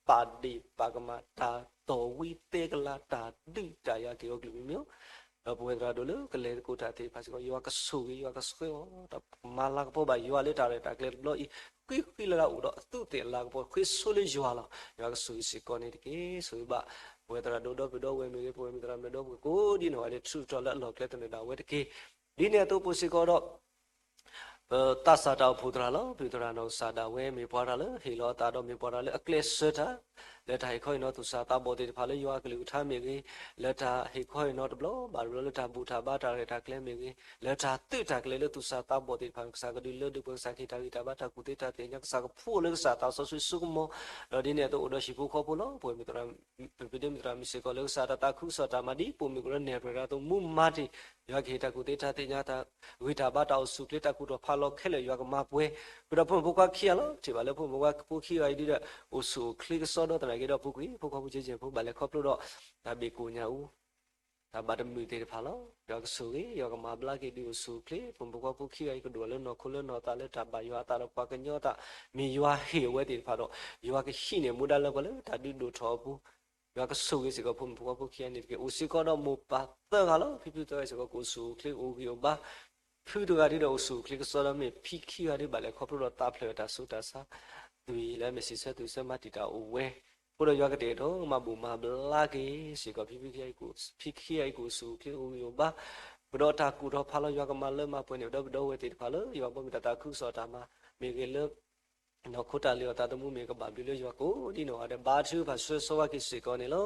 ပာ်ဒ့ၣ်ပာ်ကမၣ် တၢ်သီၣ်ဝံသဲကလၤ တၢ်ဒုးတၢ်ယၤက့ၤအီၤကလုာ်မံၤမံၤ ဒီးပဝဲသရၣ်ဒိၣ်လၢကလဲၤသကိးတၢ်သ့ၣ်တဖၣ်စ့ၢ်ကီး ယွၤကဆိၣ်ဂ့ၤ ယွၤကဆှၢအီၤ တၢ်မၤလၤကပီၤဘၣ်ယွၤလၢတၢ်ရဲၣ်တၢ်ကျဲၤတဘျီအံၤ ဃံဃံလၤလၤအိၣ်ဒီးအသူးသ့ၣ်အလၤကပီၤ ဃ့ဆိလၢယွၤလီၤ. ယွၤကဆိၣ်ဂ့ၤစ့ၢ်ကီးန့ၣ်တက့ၢ်. ဆိၣ်ဂ့ၤဘၣ် ပဝဲသရၣ်ဒိၣ်ဒီပုၢ်ဒီဝဲၢ်မ့ၢ်ဂ့ၤ ပဝဲမ့ၢ်သရၣ်မုၣ်ဒီပုၢ်ဝဲၢ်ကိးဒ်နီၢ်ဂၤဒဲး ဆူၣ်ထီၣ်လၢအလီၢ်ကျဲသနၢၣ်ဒၣ်ဝဲတက့ၢ်. ဒ်န့ၣ်အသိးပအိၣ်စ့ၢ်ကီးဒီး ပသးစၢ်တၢ်အိၣ်ဖှိၣ်သရၣ်လီၤ. ပသရၣ်နီၢ်ကစၢ်ဒၣ်ဝဲ မ့ၢ်ပှၤတၢ်လၢဟ့ၣ်လီၤအသးဒီး မ့ၢ်ပှၤတၢ်လၢအကျဲးစၢးတၢ် လၢတၢ်ဟ့ၣ်ခီဟ့ၣ်နီၤသူၣ်စၢ်သးဘီၣ်သ့ၣ်တဖၣ်လၢယွၤအကလုၢ်ကထါမ့ၢ်ဂ့ၤ, လၢတၢ်ဟ့ၣ်ခီဟ့ၣ်နီၤတဘျီဘၣ်တဘျီလၢတၢ်ဘူၣ်တၢ်ဘါတၢ်ရဲၣ်တၢ်ကျဲၤမ့ၢ်ဂ့ၤ, လၢတၢ်သုးတၢ်ကျဲၤလၢသူၣ်စၢ်သးဘီၣ်သ့ၣ်တဖၣ် ကစၢ်ကဒုးလၢဒုးပှဲၤ ကစၢ်ကဟ့ၣ်တၢ်ဂံၢ်တၢ်ဘါတၢ်ကူၣ်သ့တၢ်သ့ၣ်ညါ ကစၢ်ကဖှူအီၤလၢကစၢ်သးစီဆှံစိကမီၤ, ဒီးဒ်န့ၣ်အသိးအိၣ်ဒီးဟံၣ်ဖိဃီဖိလီၤ. ပဝဲမ့ၢ်သရၣ် ပဒ့မုၣ်သရၣ်မုၣ်စ့ၢ်ကီးလၢကစၢ်တၢ်သးခုကစီၣ်တၢ်မၤဒ် ပိာ်မုၣ်ကရၢနဲၣ်ပှဲၤတၢ်အသိး မူမၤတ့ၢ် ယွၤကဟ့ၣ်တၢ်ကူၣ်သ့တၢ်သ့ၣ်ညါတၢ်ဂံၢ်တၢ်ဘါတၢ်အိၣ်ဆူၣ်အိၣ်ချ့တၢ်ကူၣ်ထီၣ်ဖးလီၤခဲလၢာ် ယွၤကမၤပှဲၤဃုာ်ဒီးဖိမုၣ်ဖိခွါခံဂၤလီၤ. ထံၣ်ဘၣ်လၢဖိမုၣ်ဖိခွါဖိခံဂၤအံၤဒ်ဒီး အိၣ်ဆူၣ်အိၣ်ချ့ကစီဒီသနာ်က့ဒီး ပူၤကွံာ်ဖိခွါဖိကဲကဲဖိ ဘၣ်လဲၤခီဖျိဒီး တၢ်ဘ့ၣ်ကိၣ်ညါအူ တၢ်ဘၣ်တမုာ်သ့ၣ်တဖၣ်လီၤ. ယွၤကဆိၣ်ဂ့ၤ, ယွၤကမၤဘျါက့ၤဒုးအိၣ်ဆူၣ်အိၣ်ချ့ ပဖိမုၣ်ဖိခွါဖိခံဂၤအံၤကဒိၣ်လၢနီၢ်ခိလၢနီၢ်သးလၢတၢ်ဘၣ်ယွၤအသးဒီးပှၤကညီအသး, မ့ၢ်ယွၤဟ့ၣ်အဝဲသ့ၣ်တဖၣ်ဒီး ယွၤကဟံးန့ၢ်မူဒါလၢပှၤလၢတၢ်ဒုးဒိၣ်ထီၣ်အပူၤ, ယွၤကဆိၣ်ဂ့ၤစ့ၢ်ကီးဖိမုၣ်ဖိခွါဖိခံဂၤန့ၣ်တက့ၢ်. အိၣ်စ့ၢ်ကီးဒီးမိၢ်ပၢ်သၢဂၤလီၤ. ဖံဖုသၢဂၤစ့ၢ်ကီးကအိၣ်ဆူၣ်အိၣ်ချ့အိၣ်ဂံၢ်အိၣ်ဘါ, ဖုတဂၤဒုဒီးအိၣ်ဆူၣ်အိၣ်ချ့ကစီဒီး မ့ၢ်ဖံခံဂၤဒုဘၣ်လဲၤခီဖျိဒီးသးဖျၢၣ်တၢ်ဆူးတၢ်ဆါ သွံၣ်လၢအမ့ၢ်စံးဆၢသွံၣ်ဆၢမၤတံာ်တာ်အိၣ်ဝဲ, အဃိဒီးယွၤကတဲာ်ကတီၤမၤဘူၣ်မၤဘျါက့ၤစ့ၢ်ကီး ဖံဖုခံဂၤအံၤ, ဖံခံဂၤအံၤကအိၣ်ဆူၣ်အိၣ်ချ့အိၣ်ဂံၢ်အိၣ်ဘါ, ပဒီးတၢ်ကူၣ်ထီၣ်ဖးလီၤ ယွၤကမၤလၢမၤပှဲၤန့ၣ် ဒီပုၢ်ဒီဝဲၢ်သ့ၣ်တဖၣ်လၢ ယွၤဘီမုၢ်တၢ်သးခုကစီၣ်အတၢ်မၤ, မ့ၢ်ဂ့ၤလၢ နီၢ်ခိတၢ်လံၣ်အီၣ်သးသမူမ့ၢ်ကဘၣ်ဘျုးလၢယွၤကိးဒ်နီၢ်ဂၤဒဲး ဘါထုကဖၣ်ဆၢဂ့ၤဆၢဝါက့ၤစ့ၢ်ကီးန့ၣ်လီၤ.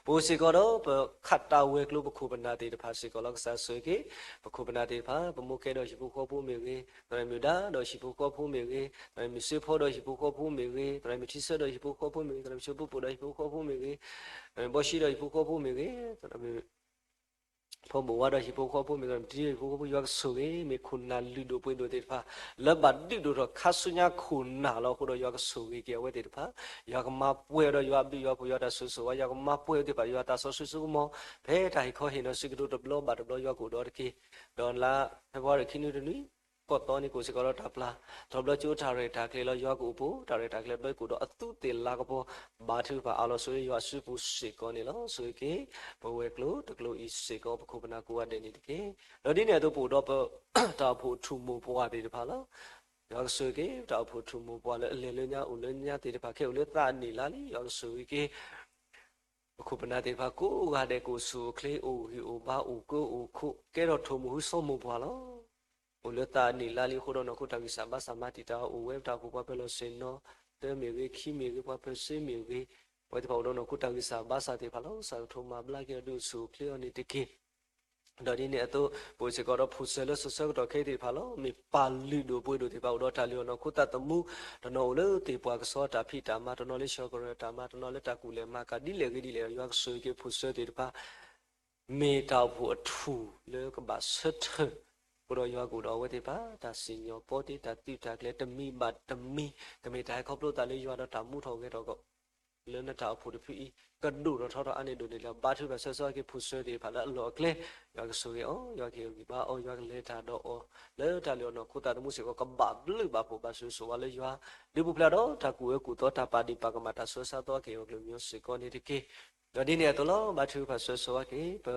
ပအိၣ်စ့ၢ်ကီးဒီး ပခးတၢ်ဝဲၤကျိၤပခိၣ်ပနၢ်သ့ၣ်တဖၣ်စ့ၢ်ကီးလီၤ. ကစၢ်ဆိၣ်ဂ့ၤက့ၤ ပခိၣ်ပနၢ်သ့ၣ်တဖၣ်, ပမိၢ်ကဲဒီးဟံၣ်ဖိဃီဖိမ့ၢ်ဂ့ၤ, သရၣ်မုၣ်ဒါဒီးဟံၣ်ဖိဃီဖိမ့ၢ်ဂ့ၤ, သရၣ်မုၣ်စ့ဖိဒီးဟံၣ်ဖိဃီဖိမ့ၢ်ဂ့ၤ, သရၣ်မုၣ်ထံဆၢဒီးဟံၣ်ဖိဃီဖိမ့ၢ်ဂ့ၤ, သရၣ်မုၣ်ဆိဖိဒီးဟံၣ်ဖိဃီဖိမ့ၢ်ဂ့ၤ, သရၣ်မုၣ်ဘီၡံဒီးဟံၣ်ဖိဃီဖိမ့ၢ်ဂ့ၤ, သရၣ်မုၣ် ဖီဘိၣ်ဝါဒီးဟံၣ်ဖိဃီဖိမ့ၢ်ဂ့ၤ, သရၣ်မုၣ်တံထံဒီးဟံၣ်ဖိဃီဖိ, ယွၤကဆိၣ်ဂ့ၤ မ့ၢ်ခိၣ်နၢ်လုၢ်ဒိၣ်ပှ့ၤဒိၣ်သ့ၣ်တဖၣ် လၢဘၣ်ဒုးဒိၣ်ထီၣ်ခါဆူညါခိၣ်နၢ်လီၤ. အဃိဒီးယွၤကဆိၣ်ဂ့ၤက့ၤအဝဲသ့ၣ်တဖၣ်, ယွၤကမၤပှဲၤအီၤဒီးယွၤအဘျုးယွၤအဖှိၣ် ယွၤတၢ်ဆိၣ်ဂ့ၤဆိၣ်ဝါ, ယွၤကမၤပှဲၤအဝဲသ့ၣ်တဖၣ် ယွၤတၢ်စီဆှံစိကမီၤ, ဖဲတၢ်ဟ့ၣ်ခီဟ့ၣ်နီၤစ့ၢ်ကီးတဘျီဘၣ်တဘျီ ယွၤကအိၣ်ဒီးတက့ၢ်. ဒီးလါဖဲဘြူၤအါရံၤခံနွံတနွံ ကီၢ်သီန့ၣ်ကအိၣ်စ့ၢ်ကီးဒီးတၢ်ပျၢ်, တဘျီကအိၣ်တၢ်ရဲၣ်တၢ်ကျဲၤလီၤ. ယွၤကအိၣ်ပိၣ်တၢ်ရဲၣ်တၢ်ကျဲၤ တဘျီကအိၣ်ဒီးအသူးသ့ၣ်လၤကပီၤ, ဘါထုကဖၣ်အးလီၤဆိလၢယွၤအစုပူၤစ့ၢ်ကီးန့ၣ်လီၤ. ဆိၣ်ဂ့ၤက့ၤ ပဝဲၤကျိၤတကျိၤအံၤစ့ၢ်ကီး ပခိၣ်ပနၢ်ကိးဂၤဒဲးန့ၣ်တက့ၢ်. ဒီးဒ်န့ၣ်အသိးပအိၣ်ဒီးပ တၢ်အိၣ်ဖှိၣ်ထူၣ်မိၢ်ပှၢ်သ့ၣ်တဖၣ်လီၤ. ယွၤကဆိၣ်ဂ့ၤက့ၤ ပတၢ်အိၣ်ဖှိၣ်ထူၣ်မိၢ်ပှၢ်လၢအလဲၤလၢညါအိၣ်လၢညါသ့ၣ်တဖၣ် ခဲအံၤအိၣ်လၢသးအနံၣ်လါလံ. ယွၤကဆိၣ်ဂ့ၤက့ၤ ပခိၣ်ပနၢ်သ့ၣ်တဖၣ်ကိးဂၤဒဲး ကအိၣ်ဆူၣ်အိၣ်ချ့ အိၣ်ဂံၢ်အိၣ်ဘါ အိၣ်ကၢအိၣ်ခိး ကဲထီၣ်ထိၣ်မုၢ်ဟူစီၤမိၢ်ပှၢ်လီၤ. အိၣ်လၢသးအနံၣ်လါလံအဃိဒီး နီၢ်ခိတၢ်ဂံၢ်စၢ်ဘါစၢ်မၤတံာ်တာ်အိၣ်ဝဲ, ပတၢ်အိၣ်ဖှိၣ်ပှၤပၢၤလီၢ်ဆ့ၣ်နီၤ တၢမ့ၢ်ဂ့ၤ ခံမ့ၢ်ဂ့ၤ ပှၤပၢၤစ့မ့ၢ်ဂ့ၤ, အဝဲသ့ၣ်တဖၣ်အိၣ်ဒီးနီၢ်ခိတၢ်ဂံၢ်စၢ်ဘါစၢ်သ့ၣ်တဖၣ်လီၤ. ကစၢ်ကထိးမၤဘျါက့ၤဒီးဒုးအိၣ်ဆူၣ်အိၣ်ချ့အီၤန့ၣ်တက့ၢ်. ဒီးဒ်န့ၣ်အသိး ပအိၣ်စ့ၢ်ကီးဒီးဖိၣ်စၢၤလၢစိၤဆၢကတီၢ်ခဲအံၤသ့ၣ်တဖၣ်လီၤ. မ့ၢ်ပၢ်လုၢ်ဒိၣ်ပှ့ၤဒိၣ်သ့ၣ်တဖၣ် အိၣ်ဒီးတၢ်လံၣ်အီၣ်နီၢ်ခိသးသမူ, တနီၤအိၣ်လၢသ့ၣ်ပှၢ်ကစီတၢ်ဖံးတၢ်မၤ, တနီၤလၢဆှီကရၢၢ်တၢ်မၤ, တနီၤလၢတၢ်ကူၣ်လဲၤမၤကၤ ဒ်လဲၣ်ဂ့ၤဒ်လဲၣ်ဒီး ယွၤကဆိၣ်ဂ့ၤက့ၤဖိၣ်စၢၤသ့ၣ်တဖၣ် မ့ၢ်တၢ်အိၣ်ဖှိၣ်အထူၣ်လၢကဘၣ်ဆၢထၢၣ်, အဃိဒီးယွၤကအိၣ်ဒီးအဝဲသ့ၣ်တဖၣ် တၢ်စံၣ်ညီၣ်ပီတ့ တၢ်သုးတၢ်ကျဲၤ တမံၤဘၣ်တမံၤ, ကမ့ၢ်တၢ်ဟဲခီဖျိသးလၢယွၤဒီးတၢ်မူထီၣ်ဂဲၤထီၣ်ကီး လၢနတၢ်အိၣ်ဖှိၣ်တဖုအံၤ ကဒိၣ်ထီၣ်ထီထီၣ်အါန့ၢ်ဒိၣ်န့ၢ်လၢ ဘါထုကဖၣ်ဆၢဂ့ၤက့ၤဖိၣ်စၢၤသ့ၣ်တဖၣ်လၢအလီၢ်အကျဲ, ယွၤကဆိၣ်ဂ့ၤအီၤ, ယွၤကဟ့ၣ်ဂံၢ်ဘါအီၤ, ယွၤကလဲၤတၢ်ဒီးအီၤ, လၢတၢ်လံၣ်အီၣ်နီၢ်ခိသးသမူစ့ၢ်ကီး ကဘၣ်ဘျုးဘၣ်ဖှိၣ်ဘၣ်ဆိၣ်ဂ့ၤဆိၣ်ဝါလၢယွၤ ဒုးပူၤဖျဲးဒီးတၢ်ကူၣ်အၢကူၣ်သီ တၢ်ပာ်ဒံးပာ်ကမၣ် တၢ်ဆှၢဆါသီက့ၤအီၤ ကလုာ်ကညီစ့ၢ်ကီးန့ၣ်တက့ၢ်. ဒီးဒ်န့ၣ်အသိးလီၤ ဘါထုကဖၣ်ဆၢဂ့ၤဆိၣ်ဝါက့ၤ ပ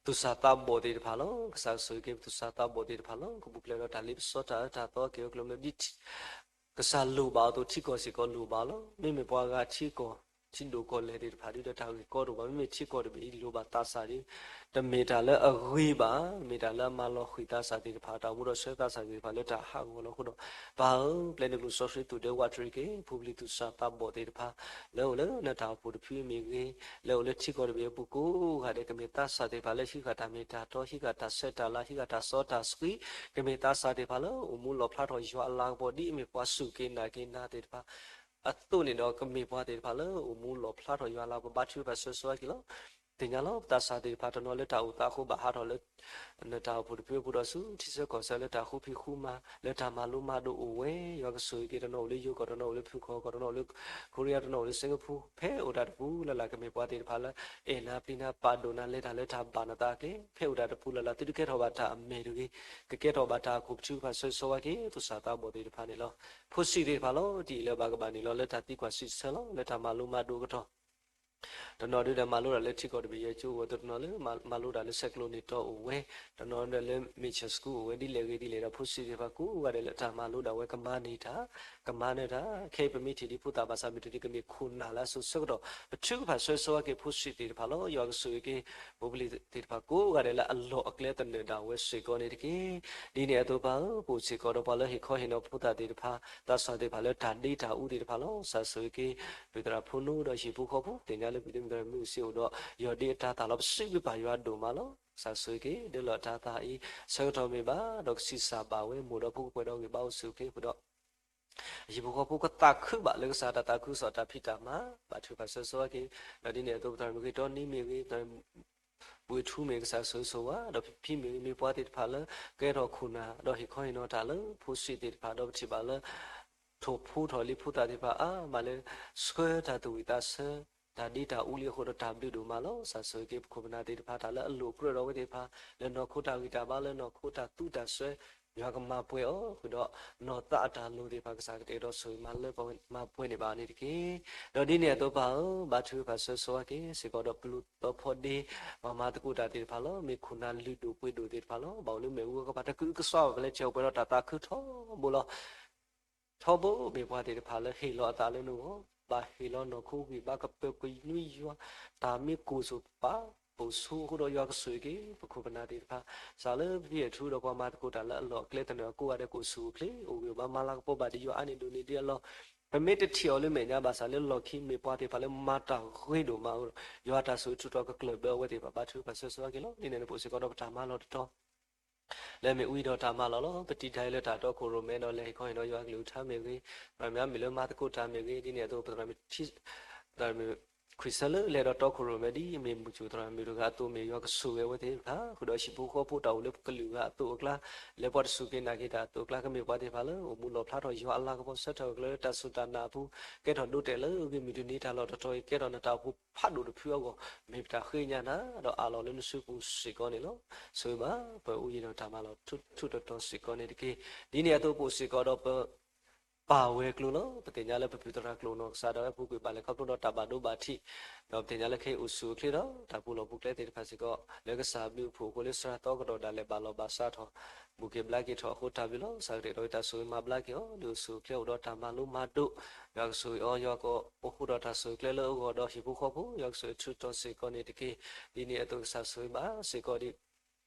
သူၣ်စၢ်သးဘီၣ်သ့ၣ်တဖၣ်လီၤ. ကစၢ်ဆိၣ်ဂ့ၤက့ၤပသူၣ်စၢ်သးဘီၣ်သ့ၣ်တဖၣ်လီၤ. ကပူၤဖျဲးဒီးတၢ်လ့ပစီတၢ်အၢတၢ်သီက့ၤအီၤ ကလုာ်ကညီ ဒ်ကစၢ်လိၣ်ဘၣ်အသိး ထံကီၢ်စ့ၢ်ကီးလိၣ်ဘၣ်လီၤ. မ့မ့ၢ်ပှၤဂၤထံကီၢ် ထံဒိၣ်ကီၢ်လဲၢ်သ့ၣ်တဖၣ် ဒုးဒီးတၢ်ဂ့ၢ်ကီတအိၣ်ဘၣ်. မ့မ့ၢ်ထံကီၢ်တဘ့ၣ်အံၤလိၣ်ဘၣ်သးစၢ်ဒီး တမ့ၢ်တၢ်လၢအဂ့ၤဘၣ်, မ့ၢ်တၢ်လၢအမၤလီၤဃံၤသးစၢ်သ့ၣ်တဖၣ် တၢ်အိၣ်မူဒီးဆှၢသးစၢ်သ့ၣ်တဖၣ်လၢတၢ်ဟးဂီၤလီၤ. အဃိဒီး ပၢ်ဧၢ, ပျဲနကျိၣ်စီဆှံသူၣ်ဒဲဝးတရံးက့ၤ ဖိပလံၤသူၣ်စၢ်သးဘီၣ်သ့ၣ်တဖၣ် လၢအိၣ်လၢနတၢ်အိၣ်ဖှိၣ်တဖုမ့ၢ်ဂ့ၤ, လၢအိၣ်လၢထံကီၢ်တဘ့ၣ်အပူၤကိးဂၤဒဲး ကမ့ၢ်သးစၢ်သ့ၣ်တဖၣ်လၢဟံးဃာ်တၢ်မ့ၢ်တၢ်တီ, ဟံးဃာ်တၢ်ဆဲးတၢ်လၤ, ဟံးဃာ်တၢ်စီတၢ်ဆှံ, ကမ့ၢ်သးစၢ်သ့ၣ်တဖၣ်လၢအိၣ်မူလီၣ်ဖျါထီၣ်ယွၤအလၤကပီၤ ဒ်အမ့ၢ်ပှၤစူၢ်က့ၤနာ်က့ၤနၤသ့ၣ်တဖၣ် အသိးန့ၣ်ဒီး ကမ့ၢ်ပှၤသ့ၣ်တဖၣ်လၢအိၣ်မူလီၣ်ဖျါထီၣ်ယွၤအလၤကပီၤ ဘါထုကဖၣ်ဆၢဂ့ၤဆိၣ်ဝါက့ၤလီၤ. သ့ၣ်ညါလီၤ ပသးစၢ်သ့ၣ်တဖၣ် တနီၤလၢတၢ်အိၣ်သးအဃိဘၣ်ဟးထီၣ်လၢ နတၢ်အိၣ်ဖှိၣ်တဖုအပူၤဒီးဆူထံဆၢကီၢ်ဆၢလၢတၢ်ဃူဖံးဃူမၤ လၢတၢ်မၤလိမၤဒိးအိၣ်ဝဲ, ယွၤကဆိၣ်ဂ့ၤက့ၤ တနီၤအိၣ်လၢယိၤကီၢ် တနီၤအိၣ်လၢဖုၣ်ကီၢ်ကီၢ် တနီၤအိၣ်လၢ Singapore ဖဲအိၣ်တၢ်တပူၤလၢ်လၢ် ကမ့ၢ်ပှၤသ့ၣ်တဖၣ်လၢ အဲၣ်နၤပျံၤနၤပာ်ဒိၣ်နၤ လဲၤတၢ်လၢတၢ်ဘၣ်နသးအကျဲ ဖဲအိၣ်တၢ်တပူၤလၢ်လၢ် သုတကဲထီၣ်ဘၣ်တၢ်အမဲာ်တဂ့ၤ, ကကဲထီၣ်ဘၣ်တၢ်အခိၣ် ဘါထုကဖၣ်ဆၢဂ့ၤဆိၣ်ဝါက့ၤ သူၣ်စၢ်သးဘီၣ်သ့ၣ်တဖၣ်န့ၣ်လီၤ. ဖိဆံးသ့ၣ်တဖၣ်လီၤ တံၢ်အံၤလၢဘၣ်ကဘၣ်နုာ်လီၤလၢတၢ်သံကွၢ်စံးဆၢလီၤ လၢတၢ်မၤလိမၤဒိးအကတီၢ် တနီၤဒုးဒီးမၤလိတၢ်လၢထံကီၢ်တဘ့ၣ်ယဲၢ်ကၠိအိၣ်ဝဲ, တနီၤလၢမၤလိတၢ်လၢဆဲးကျိးန့ၢ်တီအိၣ်ဝဲ, တနီၤဒုးလၢ Mission School အိၣ်ဝဲ ဒ်လဲၣ်ဂ့ၤဒ်လဲၣ်ဒီး ဖိဆံးသ့ၣ်တဖၣ်ကိးဂၤဒဲးလၢတၢ်မၤလိဒၣ်ဝဲ ကမၤန့ၢ်တၢ်, ကမၤနၢၤတၢ်, ခဲအံၤပမ့ၢ်ထံၣ်ဒံးဖိသၣ်ဘၣ်ဆၣ်မ့ၢ်တဒံး ကမ့ၢ်ခိၣ်နၢ်လၢအစိၤဆၢကတီၢ် ပထုကဖၣ်ဆၢဂ့ၤဆိၣ်ဝါက့ၤဖိဆံးသ့ၣ်တဖၣ်လီၤ. ယွၤကဆိၣ်ဂ့ၤက့ၤ ဖိပလံၤသ့ၣ်တဖၣ်ကိးဂၤဒဲးလၢအလီၢ်အကျဲသနၢၣ်ဒၣ်ဝဲစ့ၢ်ကီးန့ၣ်တက့ၢ်. ဒ်န့ၣ်အသိးပၢ်ဧၢ, ပအိၣ်စ့ၢ်ကီးဒီးပှၤလၢဟ့ၣ်ခီဟ့ၣ်နီၤဖိသၣ်သ့ၣ်တဖၣ်, သးစၢ်သ့ၣ်တဖၣ်လၢတၢ်ဒ့တၢ်အူသ့ၣ်တဖၣ်လီၤ. ကစၢ်ဆိၣ်ဂ့ၤက့ၤ ပုၢ်သရၣ်ဖိနီၣ်ဒီးဟံၣ်ဖိဃီဖိ, သ့ၣ်ညါလၢပံၤသ့မုၢ်သရၣ်မုၣ်စ့အိၣ်ဒီး ယီၢ်ဒ့အတၤသၣ်လီၤ. ပစံးဘျုးပၢ်ယွၤဒိၣ်မးလီၤ. ကစၢ်ဆိၣ်ဂ့ၤက့ၤ ဒၢလီၤအတၤသၣ်အံၤ ဆၢကတီၢ်မ့ၢ်ဘၣ်ဒီး ကဆံးစၢ်ဘၣ်ဝဲ မိၢ်ဒီးဖိကပှဲၤဒီးဂံၢ်ဘါအိၣ်ဆူၣ်အိၣ်ချ့ဃုာ်ဒီး ဟံၣ်ဖိဃီဖိကသးခုဘၣ်လၢကစၢ်တၢ်သးခုကစီၣ်တၢ်ဖံးတၢ်မၤ, ဘါထုကဖၣ်ဆၢဂ့ၤဆိၣ်ဝါက့ၤ, ဒီးဒ်န့ၣ်အသိး ပသရၣ်မုၣ်ဂ့ၤ တီနံမ့ၢ်ဂ့ၤ, ပှ့ၤထူမ့ၢ်ဂ့ၤ ကစၢ်ဆိၣ်ဂ့ၤဆိၣ်ဝါ, ဒီးဖံဖံမ့ၢ်ဂ့ၤ မ့ၢ်ပှၤသ့ၣ်တဖၣ်လၢ ကဲထီၣ်ခိၣ်နၢ် ဒီးဟ့ၣ်ခီဟ့ၣ်နီၤတၢ်လၢဖိဆံးသ့ၣ်တဖၣ်, ဒီးပထံၣ်ဘၣ်လၢ ထိၣ်ဖိထီၣ်လံဖိသၣ်သ့ၣ်တဖၣ်အါမးလၢ ဆှၢတၢ်သူၣ်ဝံၣ်သးဆၢ တၢ်ဒ့တၢ်အူလံအဃိဒီးတၢ်ဘျုးဒိၣ်မးလီၤ. ကစၢ်ဆိၣ်ဂ့ၤက့ၤပခိၣ်ပနၢ်သ့ၣ်တဖၣ် တၢ်လၢအလိၣ်အကြၢးဒီးအဝဲသ့ၣ်တဖၣ် လၢနီၢ်ခိတၢ်ဂံၢ်တၢ်ဘါ လၢနီၢ်ခိတၢ်သူတၢ်စွဲ ယွၤကမၤပှဲၤအီၤဃုာ်ဒီး နီၢ်သးအတၢ်လိၤသ့ၣ်တဖၣ် ကစၢ်ကတဲာ်ကတီၤဆိၣ်ဂ့ၤမၤလၢပှဲၤမၤပှဲၤန့ၢ်ဘၣ်န့ၣ်တက့ၢ်. ဒီးဒ်န့ၣ်အသိးပၢ်ဧၢ, ဘါထုကဖၣ်ဆၢဂ့ၤဆၢဝါက့ၤစ့ၢ်ကီးဒီးပျုၢ်သီဖီဒ့ ပှၤမၤသကိးတၢ်သ့ၣ်တဖၣ်လီၤ. မ့ၢ်ခိၣ်နၢ်လုၢ်ဒိၣ်ပှ့ၤဒိၣ်သ့ၣ်တဖၣ်လီၤ. ဘၣ်အိၣ်လၢမ့ၣ်အူအကပၤ တကုးကစီၣ်ဘၣ် ပလဲၤဆဲးအိၣ်ပှဲၤဒီးတၢ်သးခုထီဘိလီၤ. ထီဘိမ့ၢ်ပှၤသ့ၣ်တဖၣ်လၢဟ့ၣ်လီၤအသးလၢနဂီၢ်, ဘၣ်ဟ့ၣ်လီၤနီၢ်ခိဂံၢ်ဘါကပၢၤကနွံယွၤ, တၢ်မ့ၢ်ကိၢ်ဆူၣ်ပာ်ပိာ်ဆူအဃိဒီး ယွၤကဆိၣ်ဂ့ၤက့ၤ ပခိၣ်ပနၢ်သ့ၣ်တဖၣ်, စးလၢပဖံအထူဒီးပှၤမၤသကိးတၢ်လၢအလီၢ်အကျဲသနၢၣ်အကိးဂၤဒဲး ကိၣ်ဆူၣ်အိၣ်ချ့ အိၣ်ဂ့ၤအိၣ်ဘါ မၤလၤကပီၤဘၣ်ဒံးယွၤအါန့ၢ်ဒိၣ်န့ၢ်ဒံးအလီၢ်, ပမ့ၢ်တထံၣ်အီၤလၢမဲာ်ညါဘၣ်ဆၣ်လၢလီၢ်ခံမ့ၢ်ပှၤသ့ၣ်တဖၣ်လၢမၤတၢ်ဂ့ၤဒိၣ်မးအဃိဒီး ယွၤတၢ်ဆိၣ်ဂ့ၤထုးထီၣ်ကကျၢၢ်ဘၢအဝဲသ့ၣ်တဖၣ် ဘါထုကဖၣ်ဆၢဂ့ၤဆၢဝါက့ၤလီၤ. ဒ်န့ၣ်အသိးပအိၣ်စ့ၢ်ကီးဒီးပတၢ်မၤလီၢ်တတီၤ လၢမ့ၣ်အူအံၤဒီးတၢ်မၤလီၢ်လီၤ. ပတံာ်တာ်အံၤလၢတၢ်တီခိၣ်ရိၣ်မဲဒီး လဲၤဟ့ၣ်ခီဟ့ၣ်နီၤယွၤကလုၢ်ကထါမ့ၢ်ဂ့ၤ, သရၣ်မုၣ်အါမံၤလၢမၤသကိးတၢ်မ့ၢ်ဂ့ၤ, ဒ်န့ၣ်အသိးပသရၣ်မုၣ်ထံ, သရၣ်မုၣ်ခွံဆၢလၢလဲၤဒီးတီခိၣ်ရိၣ်မဲ ဒ်အမ့ၢ်မုၢ်စူၣ်သရၣ်မုၣ်တဂၤအသိး မ့ၢ်ယွၤကဆိၣ်ဂ့ၤအဝဲသ့ၣ်တဖၣ် ဃုာ်ဒီးဟံၣ်ဖိဃီဖိတၢ်အိၣ်လၢပကလုာ်ဂၤအသိးအကျါ, လၢပှၤတစူၢ်က့ၤနာ်က့ၤတၢ်အသိးအကျါ ကမ့ၢ်ပှၤသ့ၣ်တဖၣ်လၢအိၣ်မူလီၣ်ဖျါထီၣ်ယွၤအလၤကပီၤ ဆၢထၢၣ်ကျၢၤလၢတၢ်စူၢ်တၢ်နာ်အပူၤ, ကဲထီၣ်ဒိတဲာ်လၢအဂ့ၢ်မုၢ်တနံၤတၢ်လီၢ်တတီၤအံၤ ကဲထီၣ်နတၢ်အိၣ်ဖှိၣ်ဖးဒိၣ်တဖုအဂီၢ် မ့ၢ်ပတၢ်ဃ့ကညးနၤ ဒီးအးလီၤလၢနစုပူၤစ့ၢ်ကီးန့ၣ်လီၤ. ဆိၣ်ဂ့ၤဘၣ် ပအိၣ်ယံၤဒီးတၢ်မၤလီၢ်ထူးထူးတီၤတီၤစ့ၢ်ကီးန့ၣ်တက့ၢ်. ဒ်န့ၣ်အသိးပအိၣ်စ့ၢ်ကီးဒီးပ ပၢ်ဝဲၤကျိၤလီၤ. ပသ့ၣ်ညါလၢပဖုသရၣ်ကျိာ်နီၢ်ကစၢ်ဒၣ်ဝဲပူၤကွံာ်ဘၣ်လဲၤခီဖျိဒီး တၢ်ဘၣ်ဒိဘၣ်ထံး, ဒီးပသ့ၣ်ညါလၢခဲအံၤအိၣ်ဆူၣ်အိၣ်ချ့ဒီး တၢ်ပူၤလီၢ်ပူၤကျဲသ့ၣ်တဖၣ်စ့ၢ်ကီး လၢကစၢ်ဘျုးအဖှိၣ်အဃိ လၢစှၤသီကဒီးဒၣ်လဲာ်ဘၣ်လီၢ်ဘၣ်စးထီၣ် ဘူးက့ၤဘျါက့ၤထီၣ်အဃိ တၢ်ဘျုးလီၤ. ကစၢ်ကတဲာ်ကတီၤက့ၤတၢ်ဆိၣ်ဂ့ၤမၤဘျါက့ၤအီၤ လၢအိၣ်ဆူၣ်အိၣ်ချ့အိၣ်ဒီးတၢ်မၤလိမၤဒိး, ယွၤကဆိၣ်ဂ့ၤအီၤ ယွၤကအိၣ်ဃူဒီးတၢ်ဆိၣ်ဂ့ၤကျဲလၢအဂီၢ်ဒီးဟံၣ်ဖိဃီဖိ ယွၤကဆိၣ်ဂ့ၤထုးထီၣ်စ့ၢ်ကီးန့ၣ်တက့ၢ်. ဒ်န့ၣ်အသိးကစၢ်ဆိၣ်ဂ့ၤဘၣ်စ့ၢ်ကီးဒံး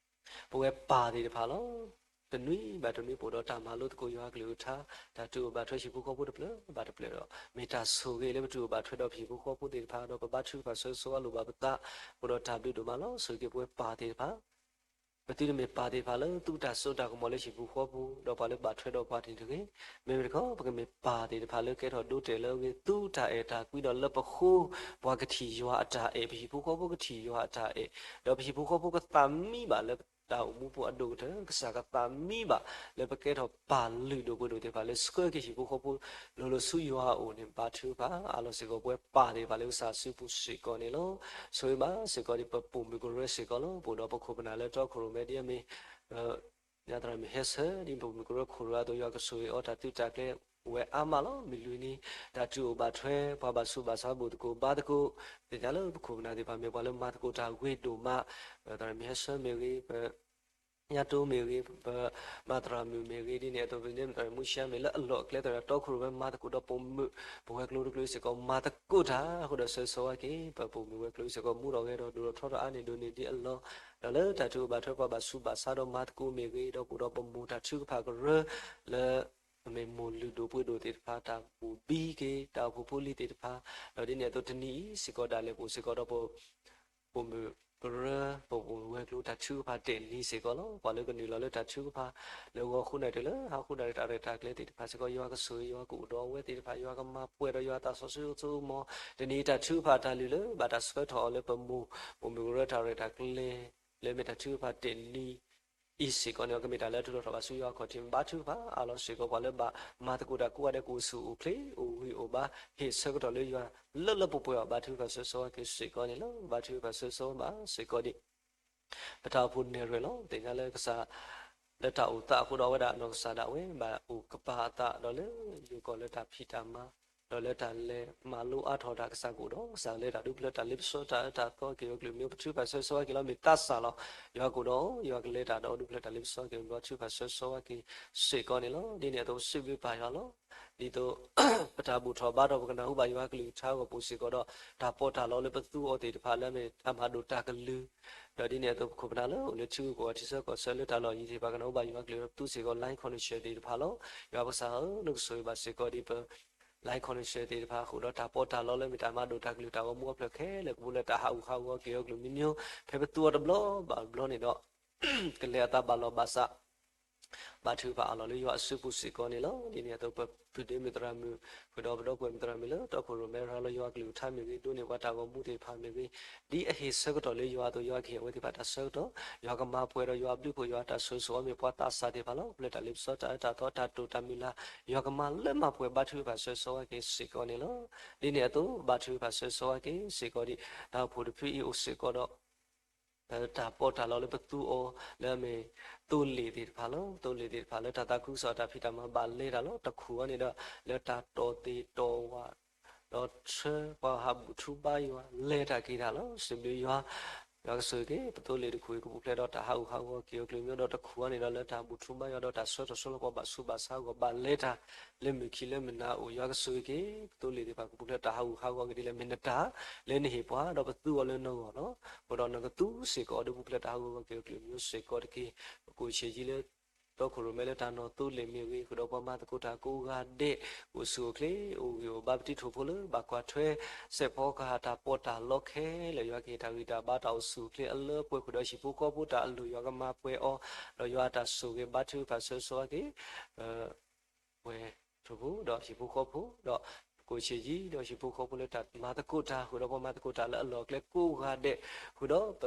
ပဝဲပၢ်သ့ၣ်တဖၣ်လီၤ. တနွံဘၣ်တနွံပအိၣ်ဒီးတၢ်မၤလိသကိးယွၤကလုၢ်ကထါ, တၢ်တုၤအိၣ်ဘၣ်ထွဲဟံၣ်ဖိဃီဖိတဖျၢၣ်ဘၣ်တဖျၢၣ်ဒီး မ့ၢ်တၢ်ဆိၣ်ဂ့ၤလၢပတုၤအိၣ်ဘၣ်ထွဲဒီးဟံၣ်ဖိဃီဖိသ့ၣ်တဖၣ် ဒီးပဘါထုကဖၣ်ဆၢဂ့ၤဆၢဝါလိာ်ဘၣ်ပသး, အဃိဒီးတၢ်ဘျုးဒိၣ်မးလီၤ. ဆိၣ်ဂ့ၤက့ၤပဝဲပၢ်သ့ၣ်တဖၣ် ပသုတမ့ၢ်ပၢ်သ့ၣ်တဖၣ်လၢသူတၢ်စိတၢ်ကမီၤလၢဟံၣ်ဖိဃီဖိ ဒီးပှၤလၢဘၣ်ထွဲဒီးပှၤန့ၣ်တဂ့ၤ. မ့မ့ၢ်တခီ ပကမ့ၢ်ပၢ်သ့ၣ်တဖၣ်လၢကဲထီၣ်ဒိတဲာ်လၢအဂ့ၢ် သူတၢ်အဲၣ်တၢ်ကွံဒီးလၢပဃိ ပှၤကထံၣ်ယွၤအတၢ်အဲၣ်, ပဟံၣ်ဖိဃီဖိကထံၣ်ယွၤအတၢ်အဲၣ်, ဒီးပဟံၣ်ဖိဃီဖိကသးမံဘၣ်လၢတၢ်အိၣ်မူဖိအဒိၣ်ကတၢၢ်, ကစၢ်ကသးမံဘၣ်လၢပကဲထီၣ်ပၢ်လုၢ်ဒိၣ်ပှ့ၤဒိၣ်သ့ၣ်တဖၣ်လၢဆှၢက့ၤဟံၣ်ဖိဃီဖိ လိၤလိၤဆူယွၤအအိၣ်န့ၣ် ဘါထုကဖၣ် အးလီၤစ့ၢ်ကီးပဝဲပၢ်သ့ၣ်တဖၣ်လၢကစၢ်စုပူၤစ့ၢ်ကီးန့ၣ်လီၤ. ဆိၣ်ဂ့ၤဘၣ်စ့ၢ်ကီးဒ်ပပိာ်မုၣ်ကရၢစ့ၢ်ကီးလီၤ. ပအိၣ်ဒီးပခိၣ်ပနၢ်လၢတီခိၣ်ရိၣ်မဲဒ်အမ့ၢ် ပသရၣ်မုၣ်ဟဲဆၢ ဒ်ပပိာ်မုၣ်ကရၢခိၣ်ရိၣ်အသိး ယွၤကဆိၣ်ဂ့ၤအီၤတၢ်သုးတၢ်ကျဲၤ အိၣ်ဝဲအါမးလီၤ. မုၢ်လွံၢ်နံၤ တၢ်တုၤအိၣ်ဘၣ်ထွဲ ပှၤဘၣ်ဆူးဘၣ်ဆါဘူၣ်သကိးဘါသကိး, သ့ၣ်ညါလၢပခိၣ်ပနၢ်သ့ၣ်တဖၣ်မ့ၢ်ပှၤလၢမၤသကိးတၢ်ဂ့ၤဒိၣ်မး, ပသရၣ်မုၣ်ဟဲဆၢမ့ၢ်ဂ့ၤ, ပညါတိမ့ၢ်ဂ့ၤ, ပမၤသရၣ်မုၣ်မ့ၢ်ဂ့ၤ, ဒ်န့ၣ်အသိး ပသရၣ်မုၣ်မုၢ်ဆါမ့ၢ်လၢအလီၢ်အကျဲသရၣ်တီခိၣ်ရိၣ်မဲ မၤသကိးဒီးပိာ်မုၣ် ပဝဲၤကျိၤတကျိၤစ့ၢ်ကီး မၤသကိးတၢ်အဃိဒီး ဆၢဂ့ၤဆၢဝါက့ၤ ပပိာ်မုၣ်ဝဲၤကျိၤစ့ၢ်ကီး မူထီၣ်ဂဲၤထီၣ်ဒိၣ်ထီၣ်ထီထီၣ်အါန့ၢ်ဒိၣ်န့ၢ်ဒံးအလီၢ်, ဒီးလၢတၢ်တုၤအိၣ်ဘၣ်ထွဲပှၤဘၣ်ဆူးဘၣ်ဆါဒီးမၤသကိးမ့ၢ်ဂ့ၤ, ဒီးပအိၣ်ဒီးပမိၢ်တၢ်ထုကဖၣ်ကရၢ လၢ မ့ၢ်မိၢ်လုၢ်ဒိၣ်ပှ့ၤဒိၣ်သ့ၣ်တဖၣ် တၢ်ဘူၣ်ဘံက့ၤ တၢ်အိၣ်ဖှိၣ်ဖိလံၤသ့ၣ်တဖၣ်, ဒီးဒ်န့ၣ်အသိးတနံၤအံၤစ့ၢ်ကီးဒၣ်လဲာ် ပအိၣ်စ့ၢ်ကီးဒီးပ ပိာ်မုၣ်ကရၢ ပဝဲၤကျိၤတၢ်ထုကဖၣ်တဲာ်နံၤစ့ၢ်ကီးလီၤ. ပှၤလၢကနုာ်လီၤလၢတၢ်ထုကဖၣ် လၢဂီၤဃုနၣ်တၢ်လၢဟါဃုနၣ်တၢ်ရဲၣ်တၢ်ကျဲၤသ့ၣ်တဖၣ်စ့ၢ်ကီး ယွၤကဆိၣ်ဂ့ၤ ယွၤကအိၣ်ဒီးအဝဲသ့ၣ်တဖၣ် ယွၤကမၤပှဲၤဒီးယွၤအသးစီဆှံအသိးမီၤ တနံၤအံၤတၢ်ထုကဖၣ်တၢ်လုၢ်လၢဘၣ်တၢ်ဆှၢထီၣ်အီၤလၢပမိၢ် ပိာ်မုၣ်ကရၢတၢ်ရဲၣ်တၢ်ကျဲၤ လၢမ့ၢ်တၢ်ထုကဖၣ်တဲာ်နံၤ အံၤစ့ၢ်ကီးန့ၣ် ကမ့ၢ်တၢ်လၢအထုးထီၣ်ထီၣ်ဘၣ်ဆူယွၤအခီၣ်ထံး ဘါထုကဖၣ် အးလီၤစ့ၢ်ကီးပှၤလၢဘၣ်မၤသကိးတၢ်ကိးဂၤဒဲးကအိၣ်ဆူၣ်အိၣ်ချ့ အိၣ်ဂံၢ်အိၣ်ဘါ ဟ့ၣ်ဆၢကတီၢ်လၢယွၤလၢလၢပှဲၤပှဲၤအီၤ ဘါထုကဖၣ်ဆၢဂ့ၤဆၢဝါက့ၤစ့ၢ်ကီးန့ၣ်လီၤ. ဘါထုကဖၣ်ဆၢဂ့ၤဆၢဝါဘၣ်စ့ၢ်ကီးဒံး ပတၢ်အိၣ်ဖှိၣ်နဲၣ်ရွဲၣ်လီၤ. သ့ၣ်ညါလၢကစၢ် လၢတၢ်အိၣ်သးအဃိဒီး အဝဲဒၣ်အနီၢ်ကစၢ်ဒၣ်ဝဲ ဘၣ်အိၣ်ကပၤအသးဒီးလၢယိၤကီၢ်လၢတၢ်ဖံးတၢ်မၤ ဒီးလၢတၢ်လဲၤမၤလိအါထီၣ်တၢ် ကစၢ်ကအိၣ်ဒီးကစၢ်ကလဲၤတၢ်ဒုးဖျၢၣ်တၢ်လ့ပစီတၢ်အၢတၢ်သီက့ၤအီၤကလုၢ်မ့ၢ် ပထုကဖၣ်ဆၢဂ့ၤဆၢဝါက့ၤလီၤ. မ့ၢ်သးစၢ်လီၤ. ယွၤကအိၣ်ဒီး ယွၤကလဲၤတၢ်ဒီးအီၤဒုးဖျၢၣ်တၢ်လ့ပစီက့ၤ ဘါထုကဖၣ်ဆၢဂ့ၤဆၢဝါက့ၤစ့ၢ်ကီးန့ၣ်လီၤ. ဒ်န့ၣ်အသိး ပစံးဘျုးပၢ်ယွၤလီၤ. ဒ်သိး ပတၢ်ဘူၣ်ထီၣ်ဘါထီၣ် ပကနၢ်ဟူဘၣ်ယွၤကလုၢ်ကထါအဂီၢ် ပအိၣ်စ့ၢ်ကီးဒီး တၢ်ပီးတၢ်လီလၢပသူအီၤသ့ၣ်တဖၣ်လၢအမ့ၢ်တၢ်မၤဒိၣ်တၢ်ကလုၢ် ဒီးဒ်န့ၣ်အသိး ပခိၣ်ပနၢ်လၢအိၣ်လၢထံဂုၤကီၢ်ဂၤ ထံဆၢကီၢ်ဆၢလၢတၢ်လီၢ်ယံၤသ့ၣ်တဖၣ် ကနၢ်ဟူဘၣ်ယွၤကလုၢ် ပသူစ့ၢ်ကီး Line Connection သ့ၣ်တဖၣ်လီၤ. ယွၤပကစၢ်ဧၢ, နကဆိၣ်ဂ့ၤဘၣ်စ့ၢ်ကီးဒ်ပ Line Connection သ့ၣ်တဖၣ်အဃိဒီး တၢ်ပီးတၢ်လီလၢမ့ၢ်တၢ်မၤဒိၣ်တၢ်ကလုၢ်တၢ်ဂီၤမူအဖျၢၣ်ခဲလၢာ်ကပူၤလၢတၢ်ဟးဂူာ်ဟးဂီၤက့ၤအီၤကလုၢ်မံမံ, ဖဲပသူအီၤတဘျီဘၣ်တဘျီန့ၣ်ဒီး ကလဲၤအသးဘၣ်လီၢ်ဘၣ်စး ဘါထုကဖၣ်အးလီၤလၢယွၤအစုပူၤစ့ၢ်ကီးန့ၣ်လီၤ. ဒ်န့ၣ်အသိး ပဖုဒ့မုၣ်သရၣ်မုၣ် ဃုာ်ဒီးပဒီပုၢ်ဝဲၢ်မုၣ်သရၣ်မုၣ်လၢတီခိၣ်ရိၣ်မဲရၤလီၤယွၤကလုၢ်ကထါမ့ၢ်ဂ့ၤ, ဒိးန့ၢ်ပှၤတၢ်ဂီၤမူသ့ၣ်တဖၣ်မ့ၢ်ဂ့ၤ, ဒ်အဟ့ၣ်ဆၢကတီၢ်လၢယွၤအသိး ယွၤကဟ့ၣ်အဝဲသ့ၣ်တဖၣ်တၢ်ဆၢကတီၢ်, ယွၤကမၤပှဲၤဒီးယွၤအဘျုးအဖှိၣ် ယွၤအတၢ်ဆိၣ်ဂ့ၤဆိၣ်ဝါမ့ၢ်ပှၤသးစၢ်သ့ၣ်တဖၣ်လီၤ. ပှၤလၢတၢ်လ့ပစီတၢ်အၢတၢ်သီတၢ်တိာ်တၢ်မုၢ်လၢ် ယွၤကမၤလၢမၤပှဲၤဘါထုကဖၣ်ဆၢဂ့ၤဆၢဝါက့ၤစ့ၢ်ကီးန့ၣ်လီၤ. ဒ်န့ၣ်အသိး ဘါထုကဖၣ်ဆၢဂ့ၤဆၢဝါက့ၤစ့ၢ်ကီးဒံး တၢ်အိၣ်ဖှိၣ်တဖုအံၤအိၣ်စ့ၢ်ကီးဒီး တၢ်ပီးတၢ်လီလၢပသူအီၤလၢအမ့ၢ်သိလ့ၣ်သ့ၣ်တဖၣ်လီၤ. သိလ့ၣ်သ့ၣ်တဖၣ်လၢတၢ်သးခုကစီၣ်တၢ်ဖံးတၢ်မၤဘၣ်လဲၤတၢ်လီၤ. တခူၣ်အီၤန့ၣ်ဒီး လၢတၢ်တီၢ်သ့ၣ်တီၢ်ဝၣ် ဒီးဆၢပှၤဟးဘူၣ်ထူဘါယွၤလဲၤတၢ်က့ၤတၢ်လီၤ. စံးဘျုးယွၤ ယွၤကဆိၣ်ဂ့ၤက့ၤ ပသိလ့ၣ်တခူၣ်အံၤကပူၤဖျဲးဒီးတၢ်ဟးဂူာ်ဟးဂီၤက့ၤအီၤကလုာ်ကညီဒီး တခူၣ်အီၤန့ၣ်ဒီးလၢတၢ်ဘူၣ်ထူဘါယွၤဒီးတၢ်ဆၢထီၣ်ဆၢလီၤပှၤဘၣ်ဆူးဘၣ်ဆါအဂီၢ် ဘၣ်လဲၤတၢ်လၢမုၢ်ခံလၢမုၢ်နၤအအိၣ် ယွၤကဆိၣ်ဂ့ၤက့ၤ ပသိလ့ၣ်သ့ၣ်တဖၣ်ကပူၤဖျဲးတၢ်ဟးဂူာ်ဟးဂီၤက့ၤဒ်လဲၣ် မ့ၢ်နတၢ်လၢနဟ့ၣ်ပှၤ ဒီးပသူအီၤလၢနဂီၢ်လီၤ. အဃိဒီးနကသူစ့ၢ်ကီးအီၤဒီးပူၤဖျဲးတၢ်ဟးဂူာ်ဟးဂီၤက့ၤအီၤကလုာ်ကညီစ့ၢ်ကီးတက့ၢ်. ပကိးဆံးယံာ်လၢ တီခိၣ်ရိၣ်မဲလၢတၢ်နီၢ်သိလ့ၣ်မ့ၢ်ဂ့ၤ ဃုာ်ဒီးပှၤမၤသကိးတၢ်ကိးဂၤဒဲး အိၣ်ဆူၣ်အိၣ်ချ့ အိၣ်ဂံၢ်အိၣ်ဘါ ပတံၤထိၣ်ဖိလၢဘၣ်ကွၢ်ထွဲ စဲးဖီကဟၣ်တၢ်ပီးတၢ်လီခဲလၢာ် ယွၤကဟ့ၣ်တၢ်ဂံၢ်တၢ်ဘါတၢ်အိၣ်ဆူၣ်အိၣ်ချ့အလၢပှဲၤ ဃုာ်ဒီးဟံၣ်ဖိဃီဖိတၢ်အလိၤ ယွၤကမၤပှဲၤအီၤ ဒီးယွၤအတၢ်ဆိၣ်ဂ့ၤဘါထုကဖၣ်ဆၢဂ့ၤဆၢဝါက့ၤ ပ ပှဲၤထိၣ်ဖိ ဒီးဟံၣ်ဖိဃီဖိဒီး ကိးဆံးယံာ်ဒီးဟံၣ်ဖိဃီဖိလၢတၢ်မၤသကိးတၢ် ဃုာ်ဒီးပှၤမၤသကိးတၢ်လၢအလီၢ်အကျဲကိးဂၤဒဲး ဃုာ်ဒီးပ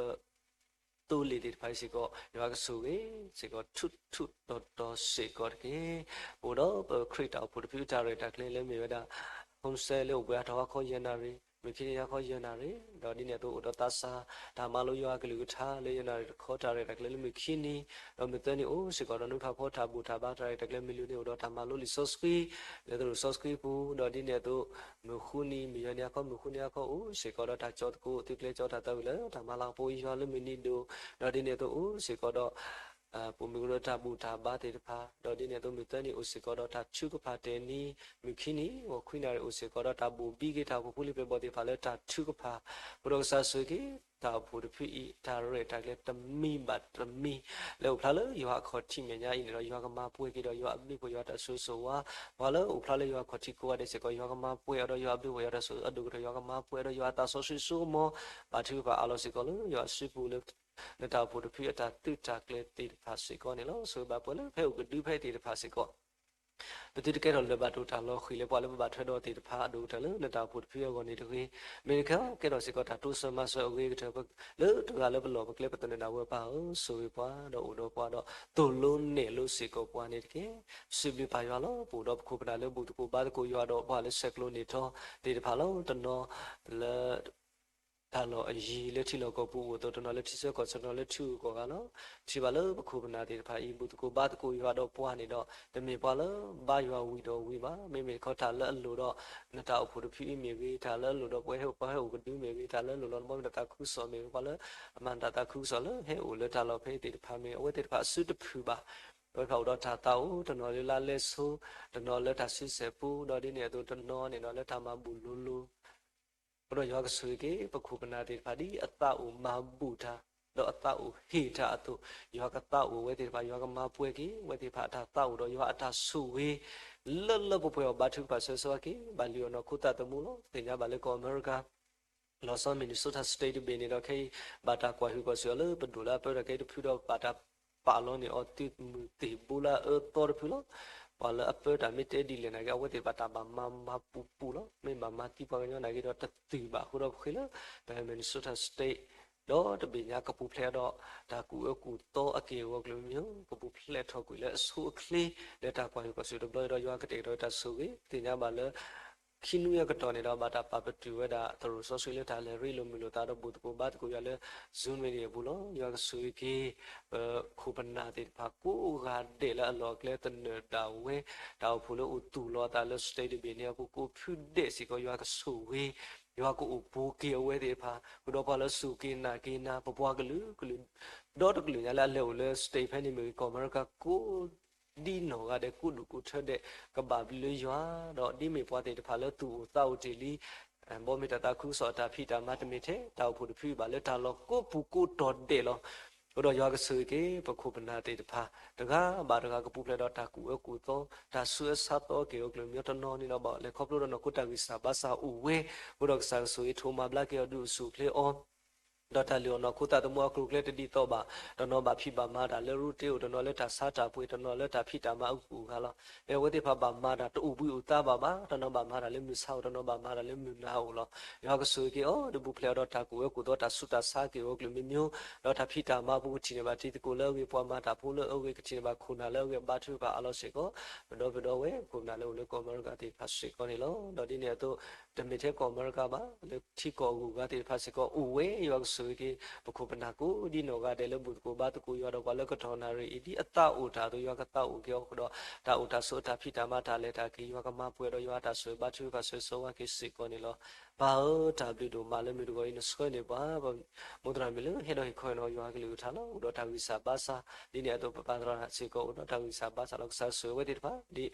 သိလ့ၣ်သ့ၣ်တဖၣ်အံၤစ့ၢ်ကီး ယွၤကဆိၣ်ဂ့ၤစ့ၢ်ကီး ထူးထူးတီၤတီၤစ့ၢ်ကီးတက့ၢ်. ပအိၣ်ဒီးပခရံာ်တၢ်အိၣ်ဖှိၣ်တဖုအတၢ်ရဲၣ်တၢ်ကျဲၤလၢမ့ၢ်ဝဲဒၣ် homestay လၢအိၣ်ဘှံးအါထီၣ်ဟါခီယဲၢ်နၣ်ရံၣ်, မုၢ်ခံနံၤဟါခီယဲၢ်နၣ်ရံၣ်, ဒီးဒ်န့ၣ်အသိးအိၣ်ဒီးသးစၢ် တၢ်မၤလိယွၤအကလုၢ်ကထါလၢယဲၢ်နၣ်ရံၣ်တခီ တၢ်ရဲၣ်တၢ်ကျဲၤလၢမုၢ်ခံနံၤ, ဒီးမုၢ်သၢနံၤအိၣ်စ့ၢ်ကီးဒီးနူဖးဖီတၢ်ဘူၣ်တၢ်ဘါတၢ်ရဲၣ်တၢ်ကျဲၤ မုၢ်လွံၢ်နံၤအိၣ်ဒီးတၢ်မၤလိလံာ်စီဆှံ လၢသရိာ်စီဆှံပူၤ, ဒီးဒ်န့ၣ်အသိး မုၢ်ဃုနံၤ မုၢ်ယဲၢ်နံၤဟါခီ မုၢ်ဃုနံၤဟါခီအိၣ်စ့ၢ်ကီးဒီးတၢ်ကၠီသကိး သုးကျဲၤကၠီတၢ်သးဝံၣ်လၢတၢ်မၤလၤကပီၤယွၤလၢမုၢ်နံၤဒိၣ်, ဒီးဒ်န့ၣ်အသိးအိၣ်စ့ၢ်ကီးဒီး ပိာ်မုၣ်ကရၢတၢ်ဘူၣ်တၢ်ဘါသ့ၣ်တဖၣ်, ဒီးဒ်န့ၣ်အသိးမုၢ်သၢနံၤအိၣ်စ့ၢ်ကီးဒီးတၢ်ထုကဖၣ်တၢ်နံၤ, မုၢ်ခံနံၤ ဂီၤခွံနၣ်ရံၣ်အိၣ်စ့ၢ်ကီးဒီးတၢ်ဘိၣ်ဘံက့ၤတၢ်အိၣ်ဖှိၣ်ဖိလံၤပျဲၢ်ဘီၣ်သ့ၣ်တဖၣ်လၢတၢ်ထုကဖၣ်, ဃုာ်ဒီးကစၢ်ဆိၣ်ဂ့ၤက့ၤ တၢ်အိၣ်ဖှိၣ်တဖုအံၤ တၢ်ရဲၣ်တၢ်ကျဲၤတမံၤဘၣ်တမံၤ လၢအိၣ်ဖျါလၢယွၤအခီၣ်ထံးမဲာ်ညါအံၤန့ၣ်ဒီး ယွၤကမၤပှဲၤက့ၤဒီးယွၤအဘျုးအဖှိၣ်ယွၤတၢ်ဆိၣ်ဂ့ၤဆိၣ်ဝါ, ပှၤလၢအိၣ်ဖျါလၢယွၤအခီၣ်ထံးကိးဂၤဒဲးစ့ၢ်ကီး ယွၤကမၤပှဲၤအီၤဒီးယွၤအဘျုးအဖှိၣ်ယွၤတၢ်ဆိၣ်ဂ့ၤအဒိၣ်ကတၢၢ် ယွၤကမၤပှဲၤဒီးယွၤအသးစီဆှံစိကမီၤ, ဘါထုကဖၣ်အးလီၤစ့ၢ်ကီးလၢယွၤအစုပူၤလၢ နတၢ်အိၣ်ဖှိၣ်တဖုအတၢ်သုးတၢ်ကျဲၤသ့ၣ်တဖၣ်စ့ၢ်ကီးန့ၣ်လီၤ. ဆိၣ်ဂ့ၤဘၣ်ပှၤလၢဖဲအိၣ်ကဒုဖဲအံၤသ့ၣ်တဖၣ်စ့ၢ်ကီး ပသုတကဲထီၣ်လၢၤဘၣ်တိၢ်တၢ်လီၤဃံၤလၢပှၤလၢပဘၣ်ထွဲဒီးသ့ၣ်တဖၣ်အဒိၣ်ကတၢၢ်လၢနတၢ်အိၣ်ဖှိၣ်တဖုအဂီၢ်န့ၣ်တဂ့ၤ, မ့ၢ်နကဲထီၣ်ကဲထီၣ်စ့ၢ်ကီးတၢ်တိစၢၤမၤစၢၤအဂ့ၤကတၢၢ် လၢတဂၤလၢပလီၢ်ပကျဲပသနၢၣ်ဒၣ်ဝဲပၢ်ဧၢ, ဆိၣ်ဂ့ၤပှၤဒီးအိၣ်ဒီးပှၤဒီးသိၣ်လိနဲၣ်လိစ့ၢ်ကီးပှၤန့ၣ်တက့ၢ်. စံးဘျုးပၢ်ယွၤလီၤ. ပအိၣ်ဒီးပခိၣ်ပနၢ်လၢဘူၣ်သကိးဘါသကိးယွၤဒီးပှၤလၢဆဲးကျိးန့ၢ်ထီၣ်သ့ၣ်တဖၣ်လီၤ. တနီၤလၢ တၢ်လီၢ်အယံၤလၢထံလီၢ်ကီၢ်ပူၤအိၣ်အသိး တနီၤလၢထံဆၢကီၢ်ဆၢ တနီၤလၢထံဂုၤကီၢ်ဂၤလီၤ. ထံၣ်ဘၣ်လၢပခိၣ်ပနၢ်သ့ၣ်တဖၣ်အံၤ ဘူၣ်သကိးဘါသကိးယွၤဒီးပှၤန့ၣ်ဒီး တမ့ၢ်ပှၤလၢဘါယွၤဝံၤဒီးဝံၤဘၣ်. မ့မ့ၢ်တခီတၢ်လၢအလိၤဒီး နတၢ်အိၣ်ဖှိၣ်တဖုအံၤမ့ၢ်ဂ့ၤ, တၢ်လၢအလိၤဒီးပှၤဟဲအိၣ် ပှၤဟဲအိၣ်ကဒုမ့ၢ်ဂ့ၤ, တၢ်လၢအလိၤလီၤ နဘီမ့ၢ်တၢ်သးခုကစီၣ်မ့ၢ်ဂ့ၤ, ပှၤလၢအမၤနတၢ်သးခုကစီၣ်လၢဟဲအိၣ်လၢတၢ်လီၢ်ဖဲအံၤသ့ၣ်တဖၣ်မ့ၢ် အဝဲသ့ၣ်တဖၣ်အစုတဖုၣ်ဘၣ်. အဝဲသ့ၣ်တဖၣ်အိၣ်ဒီးတၢ်သးအိၣ် တနီၤလၢလါလဲဆိ, တနီၤလၢတၢ်စုစဲးပူၤ, ဒီးဒ်န့ၣ်အသိးတနီၤန့ၣ်ဒီးလၢတၢ်မၤဘူၣ်လိၤလိၤ အဃိဒီးယွၤကဆိၣ်ဂ့ၤက့ၤ ပခိၣ်ပနၢ်သ့ၣ်တဖၣ် ဒ်အသးအိၣ်မၤဘူၣ်တၢ် ဒီးအသးအိၣ်ဟ့ၣ်တၢ်အသိး, ယွၤကသးအိၣ်အဝဲသ့ၣ်တဖၣ်, ယွၤကမၤပှဲၤက့ၤအဝဲသ့ၣ်တဖၣ်အတၢ်သးအိၣ်ဒီး ယွၤအတၢ်ဆိၣ်ဂ့ၤ လၢလၢပှဲၤပှဲၤအီၤ ဘါထုကဖၣ်ဆၢဂ့ၤဆၢဝါက့ၤ ဘၣ်လုၢ်အီၣ်နီၢ်ခိသးသမူလီၤ. သ့ၣ်ညါဘၣ်လၢကီၢ်အမဲရကၤ လီၤဆီ Minnesota State တဘ့ၣ်န့ၣ်ဒီး ခဲအံၤ ဘၣ်တၢ်ကွၢ်ဟုၣ်ကွၢ်စူၣ်အီၤလၢ ပဒိၣ်လၢအပၢတၢ်ခဲအံၤတဖုဒီး ဘၣ်တၢ်ပာ်လီၤန့ၢ်အီၤ သုးမုၢ်သ့ၣ်ဘိလၢအအၢသီတဖုလီၤ. ပှၤလၢအပၢတၢ်မ့ၢ်တဲဒ်လဲၣ်နာ်က့ အဝဲသ့ၣ်ဘၣ်တၢ်ဘၣ်မၤမၤပူၤပူၤလီၤ. မ့ၢ်ဘၣ်မၤသံပှၤကညီနာ်က့ဒီးတသုးဘၣ်အဃိဒီး ပဃ့လၢ ပ Minnesota State ဒီးတဘ့ၣ်ညါကပူၤဖျဲးဒီး တၢ်ကူၣ်အၢကူၣ်သီအက့ၢ်အဂီၤကလုာ်မ့ၢ် ကပူၤဖျဲးထီၣ်ကွံာ်လၢအဆိအချ့ လၢတၢ်ကွၢ်ဟုၣ်ကွၢ်စူၣ်တဘျီဒီး ယွၤကတဲာ်ကတီၤတၢ်ဆိၣ်ဂ့ၤ သ့ၣ်ညါဘၣ်လၢ ခံနွံအကတီၢ်န့ၣ်ဒီး ဘၣ်တၢ်ပာ်ပတုာ်ဝဲဒၣ် သရိာ်စီဆှံလၢတၢ်လဲၤရ့လိာ်မုာ်လိာ်သးဒီး ဘူၣ်သကိးဘါသကိးယွၤလၢ Zoom meeting အပူၤလီၤ. ယွၤကဆိၣ်ဂ့ၤက့ၤ ပခိၣ်ပနၢ်သ့ၣ်တဖၣ်ကိးဂၤဒဲးလၢအလီၢ်အကျဲသနၢၣ်ဒၣ်ဝဲ တၢ်အိၣ်ဖှိၣ်လၢအိၣ်သူၣ်လီၤအသးလၢ state တဘ့ၣ်န့ၣ်အပူၤ ကိးဖုဒဲးစ့ၢ်ကီး ယွၤကဆိၣ်ဂ့ၤ ယွၤကအိၣ်ဘူးက့ၤအဝဲသ့ၣ်တဖၣ် ဃုာ်ဒီးပှၤလၢစူၢ်က့ၤနာ်က့ၤနၤ ပပှၤကလုာ်ကလုာ် ဒီတကလုာ်ညါလၢအလဲၤအိၣ်လၢ state ဖဲန့ၣ်မ့ၢ်ဂ့ၤ ကီၢ်အမဲရကၤကိး ဒ်နီၢ်ဂၤဒဲး ကိးဒူၣ်ကိးထၢဒဲး ကဘၣ်ဘျုးယွၤ ဒီးဒ်မ့ၢ်ပှၤသ့ၣ်တဖၣ်လၢသူၣ်အိၣ်သးအိၣ်တ့ၢ်လံ ဘီမ့ၢ်တၢ်သးခုကစီၣ်အတၢ်ဖံးတၢ်မၤတမ့ၢ်ထဲ တၢ်အိၣ်ဖှိၣ်တဖုဘၣ်လၢတၢ်လီၢ်ကိးပူၤကိးတီၤဒဲးလီၤ. အဃိဒီးယွၤကဆိၣ်ဂ့ၤက့ၤ ပခိၣ်ပနၢ်သ့ၣ်တဖၣ် တဂၤဘၣ်တဂၤကပူၤဖျဲးဒီးတၢ်ကူၣ်အၢကူၣ်သီ တၢ်ဆူးအၢဆါသီက့ၢ်ဂီၤကလုာ်မ့ၢ်တနီၤန့ၣ်ဒီး ဘၣ်လဲၤခီဖျိဒီးနီၢ်ခိတၢ်ဂံၢ်စၢ်ဘါစၢ်အိၣ်ဝဲ အဃိဒီးကစၢ်ကဆိၣ်ဂ့ၤထိးမၤဘျါက့ၤအီၤဒုးအိၣ်ဆူၣ်အိၣ်ချ့အီၤ ဒီးတၢ်လုၢ်အီၣ်နီၢ်ခိသးသမူအကျိၤအကျဲတဒ်သိးဘၣ်, တနီၤဘၣ်ဖံးဘၣ်မၤတၢ်လၢရူတ့အိၣ်, တနီၤလၢတၢ်ဆါတၢ်ပှ့ၤ, တနီၤလၢတၢ်ဖံးတၢ်မၤအဂုၤအဂၤလီၤ. မ့ၢ်အဝဲသ့ၣ်တဖၣ်ဘၣ်မၤတၢ်တအိၣ်ဘှံးအိၣ်သါဘၣ်ဘၣ်, တနီၤဘၣ်မၤတၢ်လၢမုၢ်ဆါအိၣ်, တနီၤဘၣ်မၤတၢ်လၢမုၢ်နၤအိၣ်လီၤ. ယွၤကဆိၣ်ဂ့ၤက့ၤအီၤ, ဒီးပူၤဖျဲးအီၤဒီးတၢ်ကူၣ်ဝဲကူၣ်သီ, တၢ်ဆူးတၢ်ဆါက့ၤအီၤကျိၤမ့ၢ်မ့ၢ်, ဒီးတၢ်ဖံးတၢ်မၤအပူၤကထံၣ်န့ၢ်ဘၣ်တံၤသကိးလၢအဂ့ၤ, ပှၤမၤတၢ်ဖိလၢအဂ့ၤ ကထံၣ်န့ၢ်ဘၣ်ခိၣ်နၢ်လၢအဂ့ၤ, ဘါထုကဖၣ်အါလီၤစ့ၢ်ကီး ပဒီပုၢ်ဝဲၢ်ခိၣ်နၢ်လၢအိၣ်လၢကီၢ်အမဲရကၤသ့ၣ်တဖၣ်စ့ၢ်ကီးန့ၣ်လီၤ. ဒီးဒ်န့ၣ်အသိး တမ့ၢ်ထဲကီၢ်အမဲရကၤဘၣ်, လၢထံကီၢ်အဂုၤအဂၤသ့ၣ်တဖၣ်စ့ၢ်ကီးအိၣ်ဝဲ, ယွၤကဆိၣ်ဂ့ၤက့ၤ ပခိၣ်ပနၢ်ကိးဒ်နီၢ်ဂၤဒဲးလၢဘူၣ်သကိးဘါသကိးယွၤဒီးပှၤလၢကတီၢ်နၣ်ရံၣ်အံၤ ဒ်အသးအိၣ်တၢ်အသိး ယွၤကသးအိၣ်က့ၤအီၤအဃိဒီး တၢ်အိၣ်တၢ်ဆိးအတၢ်ဖံးတၢ်မၤတၢ်လဲၤတၢ်က့ၤ ယွၤကမၤပှဲၤဒီးယွၤအတၢ်ဆိၣ်ဂ့ၤဘါထုကဖၣ်ဆိၣ်ဂ့ၤဆိၣ်ဝါက့ၤစ့ၢ်ကီးန့ၣ်လီၤ. ပၢ်ဧၢ, တၢ်ဘျုးဒိၣ်မးလၢမုၢ်တဂီၤအံၤ နဆှၢန့ၢ်ပှၤ ပမိၢ်သရၣ်မုၣ်လၢဟဲဒီးဟ့ၣ်ခီဟ့ၣ်နီၤယွၤကလုၢ်ကထါလီၤ. အိၣ်ဒီးတၢ်ဂံၢ်စၢ်ဘါစၢ်, ဒ်န့ၣ်အသိးပပၢ်သရၣ်စ့ၢ်ကီးအိၣ်ဒီးတၢ်ဂံၢ်စၢ်ဘါစၢ်လီၤ. ကစၢ်ဆိၣ်ဂ့ၤဝဲသ့ၣ်တဖၣ် ဒ်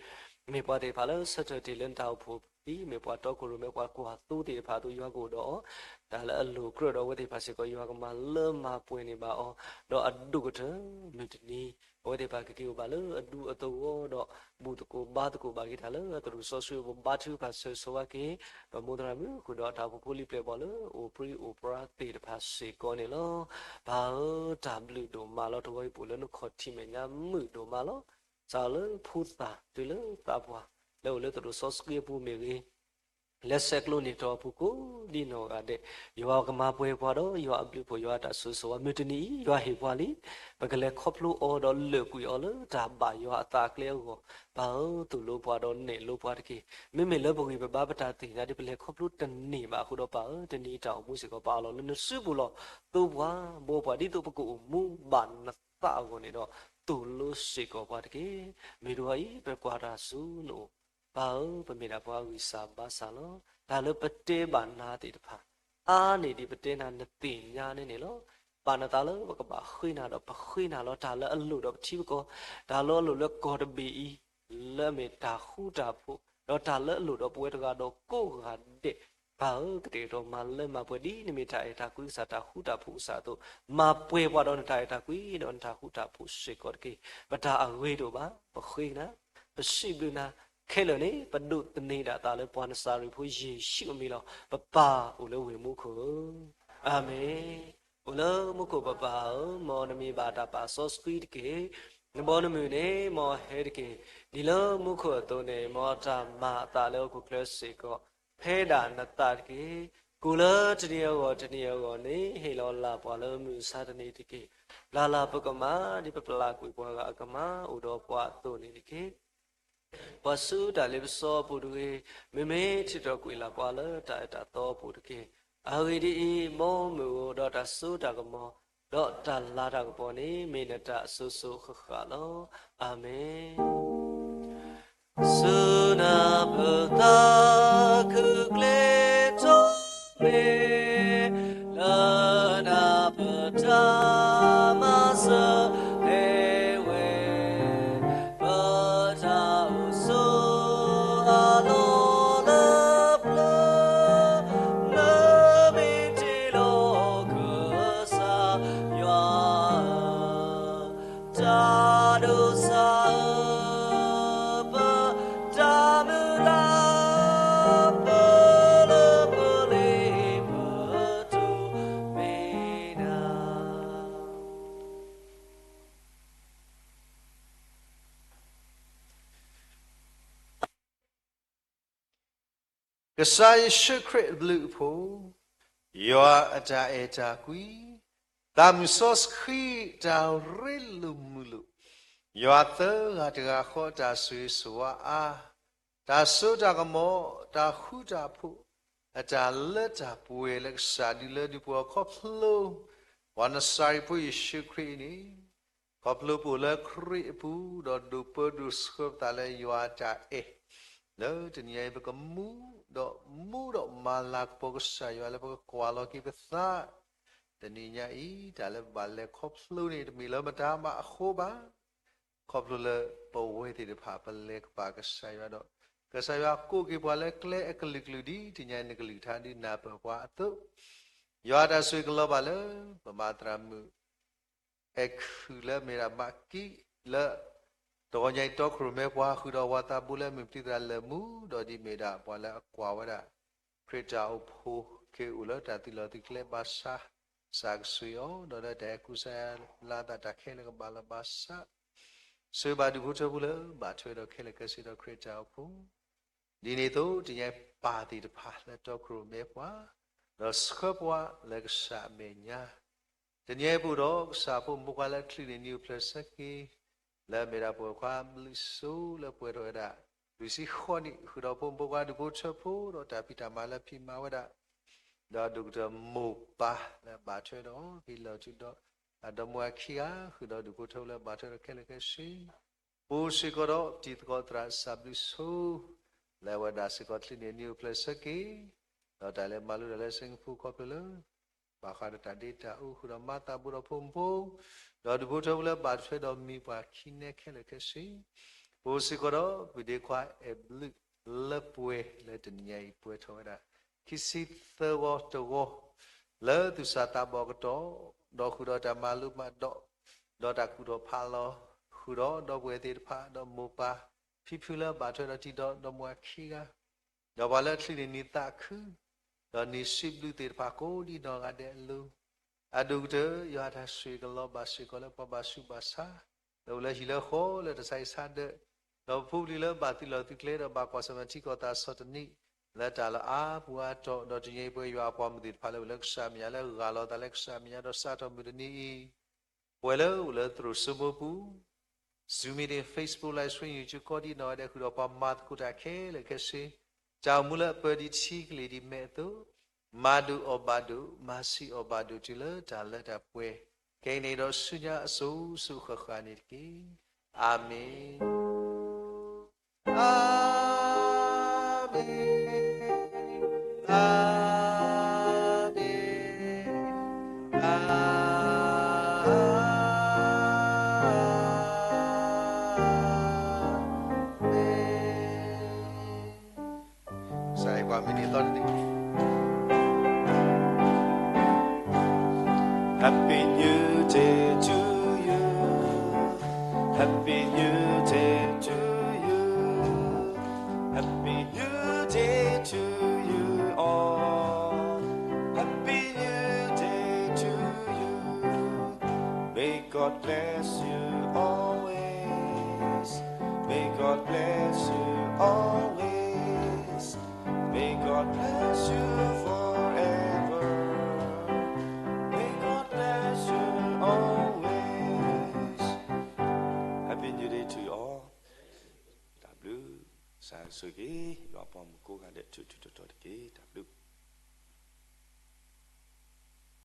မ့ၢ်ပှၤသ့ၣ်တဖၣ်လၢဆၢထၢၣ်တ့ၢ်လၢနတၢ်အိၣ်ဖှိၣ်အံၤ မ့ၢ်ပှၤတီခိၣ်ရိၣ်မဲ ပှၤကွၢ်သိသ့ၣ်တဖၣ်အသိး ယွၤကအိၣ်ဒီးအီၤ, တၢ်လၢအလိၤကြၢးဒီးအဝဲသ့ၣ်တဖၣ်စ့ၢ်ကီး ယွၤကမၤလၢမၤပှဲၤန့ၢ်ဘၣ်အီၤ, ဒီးအဒိၣ်ကတၢၢ်မုၢ်တနံၤ အဝဲသ့ၣ်တဖၣ်ကက့ၤအိၣ်ဘၣ်လၢအဒူအသဝီဒီး ဘူၣ်သကိးဘါသကိးဘၣ်က့ၤတၢ်လၢအသရိာ်စီဆှံအပူၤ ဘါထုကဖၣ်ဆိၣ်ဂ့ၤဆိၣ်ဝါက့ၤ ဒီးမိၢ်သရၣ်မုၣ်ဃုာ်ဒီးတၢ်အိၣ်ဖှိၣ်ဖိလံၤပျဲၢ်ဘီၣ်လၢအိၣ်ပြံအိၣ်ပြါသ့ၣ်တဖၣ်စ့ၢ်ကီးန့ၣ်လီၤ. ပၢ်ဧၢ, တၢ်ဘျုးဒိၣ်မးလီၤ. တဂီၤအံၤပအိၣ်လၢနခီၣ်ထံးမဲာ်ညါမုာ်ဒိၣ်မးလီၤ. စးလၢဖိသၣ်တုၤလၢသးပှၢ် လၢအိၣ်လၢသရိာ်စီဆှံအပူၤမ့ၢ်ဂ့ၤ လၢဆဲးကျိးန့ၢ်တီၢ်အပူၤကိးဒ်နီၢ်ဂၤဒဲး, ယွၤကမၤပှဲၤပှၤဒီးယွၤအဘျုးအဖှိၣ် ယွၤအတၢ်ဆိၣ်ဂ့ၤဆိၣ်ဝါ မုၢ်တနံၤအံၤ ယွၤဟ့ၣ်ပှၤလံ. ပကလဲၤခီဖျိအီၤဒီးလၢာ်ကွံာ်အီၤလၢတၢ်ဘၣ်ယွၤအသးအကျဲအဂီၢ်, ပၢ်ဧၢ, သိၣ်လိပှၤဒီးနဲၣ်လိပှၤတက့ၢ်. မ့မ့ၢ်လၢပဂံၢ်ပဘါပတၢ်သ့ၣ်ညါဒီး ပလဲၤခီဖျိတန့ၢ်ဘၣ်အဃိဒီး ပၢ်ဧၢ, တနံၤအံၤတၢ်အိၣ်မူစ့ၢ်ကီး ပအးလီၤလၢနစုပူၤလီၤ. သိပှၤဘှီပှၤဒ်သိးပကအိၣ်မူဘၣ်နသးအဂီၢ်န့ၣ်ဒီး သိၣ်လိစ့ၢ်ကီးပှၤတက့ၢ်. မုၢ်တဂီၤအံၤ ပကွၢ်တၢ်ဆူနအိၣ် ပၢ်ဧၢ, ပမ့ၢ်ဒၣ်ပှၤဂံၢ်စၢ်ဘါစၢ်လီၤ. တၢ်လၢပတဲဘၣ်နၤသ့ၣ်တဖၣ် အါန့ၢ်ဒံးပတဲနၤ နသ့ၣ်ညါန့ၣ်န့ၣ်လီၤ. ပာ်နသးလၢပကဘၣ်ဃ့နၤဒီးပဃ့နၤလီၤ. တၢ်လၢအလိၣ်ဒီးပထံပကီၢ်, တၢ်လၢအလိၣ်လၢကီၢ်တဘ့ၣ်အံၤ, လၢအမ့ၢ်တၢ်ဃူတၢ်ဖိး, ဒီးတၢ်လၢအလိၣ်ဒီးပဝဲတဂၤဒီးကိးဂၤဒဲး, ပၢ်ဧၢ, ကတဲာ်ကတီၤမၤလၢမၤပှဲၤဒ်နမ့ၢ်တၢ်အဲၣ်တၢ်ကွံကစၢ် တၢ်ဃူတၢ်ဖိးကစၢ်အသိး, မၤပှဲၤပှၤဒီးနတၢ်အဲၣ်တၢ်ကွံဒီးနတၢ်ဃူတၢ်ဖိးစ့ၢ်ကီးတက့ၢ်. ပတၢ်အဂ့ၤတအိၣ်ဘၣ်, ပဃ့နၤ, ပစံးဘျုးနၤ, ခဲလၢာ်န့ၣ် ပဒိးသန့ၤဒၣ်သးလၢပှၤနစၤရ့းဖိယ့ၣ်ၡူးအမံၤလီၤ. ပပၢ်အိၣ်လၢဝ့ၢ်မူခိၣ်ဧၢ, အၤမ့ၣ်. အိၣ်လၢမူခိၣ်ပပၢ်ဧၢ, မ်နမံၤဘၣ်တၢ်ပာ်စီဆှံတက့ၢ်. နဘီနမုၢ်န့ၣ် မ်ဟဲတက့ၢ်. ဒ်လၢမူခိၣ်အသိးန့ၣ် မ်တၢ်မၤအသးလၢဟီၣ်ခိၣ်ချၢစ့ၢ်ကီး ဖဲဒၣ်နသးတက့ၢ်. ကိၣ်လၢတနံၤအဂီၢ်တနံၤအဂီၢ်န့ၣ် ဟ့ၣ်လီၤလၢ်ပှၤလၢမုၢ်မဆါတနံၤတက့ၢ်. ပျၢ်လၢ်ပကမၢ် ဒ်ပပျၢ်ကွံာ်ပှၤဂၤအကမၢ် အိၣ်ဒီးပှၤအသိးန့ၣ်တက့ၢ်. ပှၤဆူတၢ်လ့ပစီအပူၤတဂ့ၤ, မ့မ့ၢ်ထုးထီၣ်ကွံာ်လၢ်ပှၤလၢတၢ်အဲၣ်တၢ်သီအပူၤတက့ၢ်. အဂ့ၢ်ဒ်အံၤ, မ်မုၢ်ဧိၤဒီးတၢ်စိတၢ်ကမီၤ, ဒီးတၢ်လၤတၢ်ကပီၤန့ၣ် မ့ၢ်နတၢ်အစိၤစိၤဃၣ်ဃၣ်လီၤ. အၤမ့ၣ်. ဆူနၢ်ပၢၢ်သးခုကျဲထီၣ်မ့ၢ်, လၢနၢ်ပၢၢ်တၢ်မၤစၢၤဟဲဝဲ, ပတၢ်အိၣ်ဆိးအလီၢ်လၢပျၢၤ, လၢမ့ၢ်တ့ၢ်လီၤကစၢ်ယွၤဧၢ, တၢ်ဒိးစၢ်ဧၢ, ပတၢ်မုၢ်လၢ် ပလၢပလ့ပတူၢ်မ့ၢ်နၤ. ကစၢ်ယ့ၣ်ၡူးခရံာ်အဘျုးအဖှိၣ်, ယွၤအတၢ်အဲၣ်တၢ်ကွံ, သးမုၢ်စီဆှံတၢ်ရ့လိာ်မုာ်လိာ်, ယွၤသၢဂၤတဂၤဃီတၢ်ဆိၣ်ဂ့ၤဆိၣ်ဝါအါ, တၢ်စိတၢ်ကမီၤ, တၢ်ဃူတၢ်ဖိး, အတၢ်လၢတၢ်ပှဲၤလၢကစၢ်ဒုးလၢဒုးပှၤခီဖျိ ပှၤနစၤရ့းဖိယ့ၣ်ၡူးခရံာ်အံၤန့ၣ်, ခီဖျိပအိၣ်လၢခရံာ်အပူၤ ဒီးဒိးပၢဒိးဆှၢပသးလၢယွၤအတၢ်အဲၣ်, လၢတနံၤအံၤ ပကမူဒီးမူဒီးမၤလၤကပီၤကစၢ်ယွၤလၢပကကွၢ်လီၤက့ၤပသး, တနံၤညါအံၤ တၢ်လၢပဘၣ်လဲၤခီဖျိန့ၣ် တမ့ၢ်လၢမတၤမးအဃိဘၣ်. ခီဖျိလၢပဝဲသ့ၣ်တဖၣ် ပလဲၤကပာ်ကစၢ်ယွၤဒီး ကစၢ်ယွၤကိးက့ၤပှၤလၢကျဲအကလုာ်ကလုာ် ဒ်တနံၤအံၤနကလုၢ်ကထါဒုးနၢ်ပၢၢ်ပှၤအသိး, ယွၤအတၢ်ဆိၣ်ဂ့ၤကလီၤဘၣ်လၢ ပမၤသရၣ်မုၣ် အဲၣ်ခုၣ်လၢအမ့ၢ်ဒၣ်မးကံးလၢ တဂီၤညါအံၤတီခိၣ်ရိၣ်မဲပှၤဃုာ်ဒီးဝၤသးဘိလၢအမုၢ်ပတံၤသရၣ်လၢာ်မူ ဒီးဒ်အမ့ၢ်ဒၣ်ပှၤလၢအကွၢ်ဝဲဒၣ် ခရံာ်တၢ်အိၣ်ဖှိၣ်က့ၤအိၣ်လၢတၢ်သုးလီၢ်သုးကျဲဘၣ်ဆၣ် စးကဆှံအီၤ, ဒီးလၢတၢ်ဟဲကူစါယါလၢအသးတၢ်ခဲလၢာ်ကဘၣ်လီၤဘၣ်စး, ဆှၢဘၣ်ဒူၣ်ဖိထၢဖိလၢဘၣ်ထွဲဒီးခဲလၢာ်ခဲဆ့ဒီးခရံာ်တၢ်အိၣ်ဖှိၣ် ဒ်န့ၣ်အသိး တနံၤအံၤပၢ်သ့ၣ်တဖၣ်လၢတီခိၣ်ရိၣ်မဲပှၤ, ဒီးဆှၢပှၤလၢကစၢ်အမဲာ်ညါ, တနံၤအံၤပအိၣ်ဒီးကစၢ်ဖိမုၣ်ဖိခွါလၢချံးန့ၢ်နံၤအိၣ်ဖျဲၣ်ဆၢက့ၤ, လၢအမ့ၢ်ဒၣ်ပဝဲခွါဘျုးစိလၢပှဲၤထီၣ်ဝဲဒၣ် လွံၢ်ဆံဃိးနံၣ် ဃုာ်ဒီးဖိမုၣ်ဖိခွါဒူၣ်ဖိထၢဖိဒီးတၢ်ဖံးတၢ်မၤလၢဖံးမၤဝဲဒၣ်, ဒီးဒိၣ်ကတၢၢ်မိၢ်ပၢ်လၢအဘၣ်ထွဲဒီး ဟ့ၣ်လီၤထူဒီး အဒီမါဝၤခံဂၤ ဃုာ်ဒီးဒူၣ်ဖိထၢဖိလၢဘၣ်ထွဲဒီးခဲလၢာ်ခဲဆ့ ပအိၣ်စ့ၢ်ကီးဒီးတံၤသကိးသရၣ်စၢ်ဘျုးစိ လၢအဝဲဒၣ်စ့ၢ်ကီးချံးန့ၢ်နံၤအိၣ်ဖျဲၣ်ဆၢက့ၤ, ဒီးတၢ်လဲၤမၤလိတၢ်လၢ Singapore ခီဖျိလၢ ဘၣ်ဃးဒီးတၢ်ဒ့တၢ်အူဃုာ်ဒီးမၤသးဘူးဒီးဖိမုၣ်ဖိ, ဒီးဒူၣ်ဖိထၢဖိလၢဘၣ်ထွဲဒီးမံၤပှၢ်ခံနဲခဲလၢာ်ခဲဆ့, ပအိၣ်စ့ၢ်ကီးဒီး ပဒ့ခွါအဲၣ်ဘျုး လၢပှဲၤလၢတနံၤညါအံၤပှဲၤထီၣ်ဝဲဒၣ် ခံဆံသၢဂီၤတဂီၤ လၢသူၣ်စၢ်သးဘီၣ်အကတီၢ်, ဒီးဃုာ်ဒီးတၢ်မၤလိမၤဒိး, ဒီးတၢ်ကူၣ်ထီၣ်ဖးလီၤ, ဃုာ်ဒီးဒီပုၢ်ဝဲၢ်သ့ၣ်တဖၣ် ဒီးမိၢ်ပၢ်ဖံဖုလၢဘၣ်ထွဲဒီးတံၤဒီးဒီမါဝၤခံဂၤ, ဒီးပှၤလၢအချံးန့ၢ်နံၤသးခု, ဒီးနံၤစံးဘျုးသ့ၣ်တဖၣ်ကိးဒံနီၢ်ဂၤဒဲးအလိၤ, အဒိၣ်ကတၢၢ် ယွၤအတၢ်ဆိၣ်ဂ့ၤကလီၤဘၣ်စ့ၢ်ကီးလၢပှၤဘၣ်ဆူးဘၣ်ဆါ, လၢအိၣ်လၢဟံၣ်လၢဃီလၢတၢ်ဆါဟံၣ်ဆါဒၢး, ဒီးပဖိပလံၤလၢဘၣ်သုးလီၢ်သုးကျဲဒီးဘၣ်ကွၢ်ဆၢၣ်မဲာ်ထံကီၢ်သးစီဆှံတနံၣ်, လၢတၢ်လၢအါပူၤအါတီၤ, ဒီးတနံၤအံၤပဝဲယွၤအပှၤမုၢ်သ့ၣ်တဖၣ်လၢအိၣ်လၢကစၢ်မဲာ်ညါလၢဂၢ်လီၤသးလၢကစၢ်မဲာ်ညါဒီးစးထီၣ်မုၢ်တနံၤအံၤ ပဝဲလၢအိၣ်လၢသရိာ်စိမိပူၤ, Zoom meeting, Facebook live stream, YouTube ကိးဒံနီၢ်ဂၤဒဲးဃုာ်ဒီးပှၤမၤသကိးတၢ်ခဲလၢာ်ခဲဆ့, တၢ်အိၣ်မူလၢအပၢဒ်ထံကလ့ၢ်ဒ်မဲးအသိး, မၤဒိၣ်အီၣ်ဘၣ်ဒိၣ်, မၤဆံးအီၣ်ဘၣ်ဒိၣ်တုၤလၢတၢ်လၢတၢ်ပှဲၤ, ခဲအံၤန့ၣ်ဒီးဆူညါအစိၤစိၤဃၣ်ဃၣ်န့ၣ်တက့ၢ်. အၤမ့ၣ်, အၤမ့ၣ်, အၤမ့ၣ်, အၤမ့ၣ်. ကစၢ်ယွၤမၤန့ၢ်အသီတနံၤ Happy New Day to you. Happy New Day to you. Happy New Day to you all. Happy New Day to you. May God bless you always. May God bless you always. May God bless you forever. May God bless you always. Happy New Day to you all. တၢ်ဘျုး, စးဆိၣ်ဂ့ၤ, ယွၤအပှၤမုၣ်ကိးဂၤဒဲး ထူးထူးတီၤတီၤတက့ၢ်. တၢ်ဘျုး.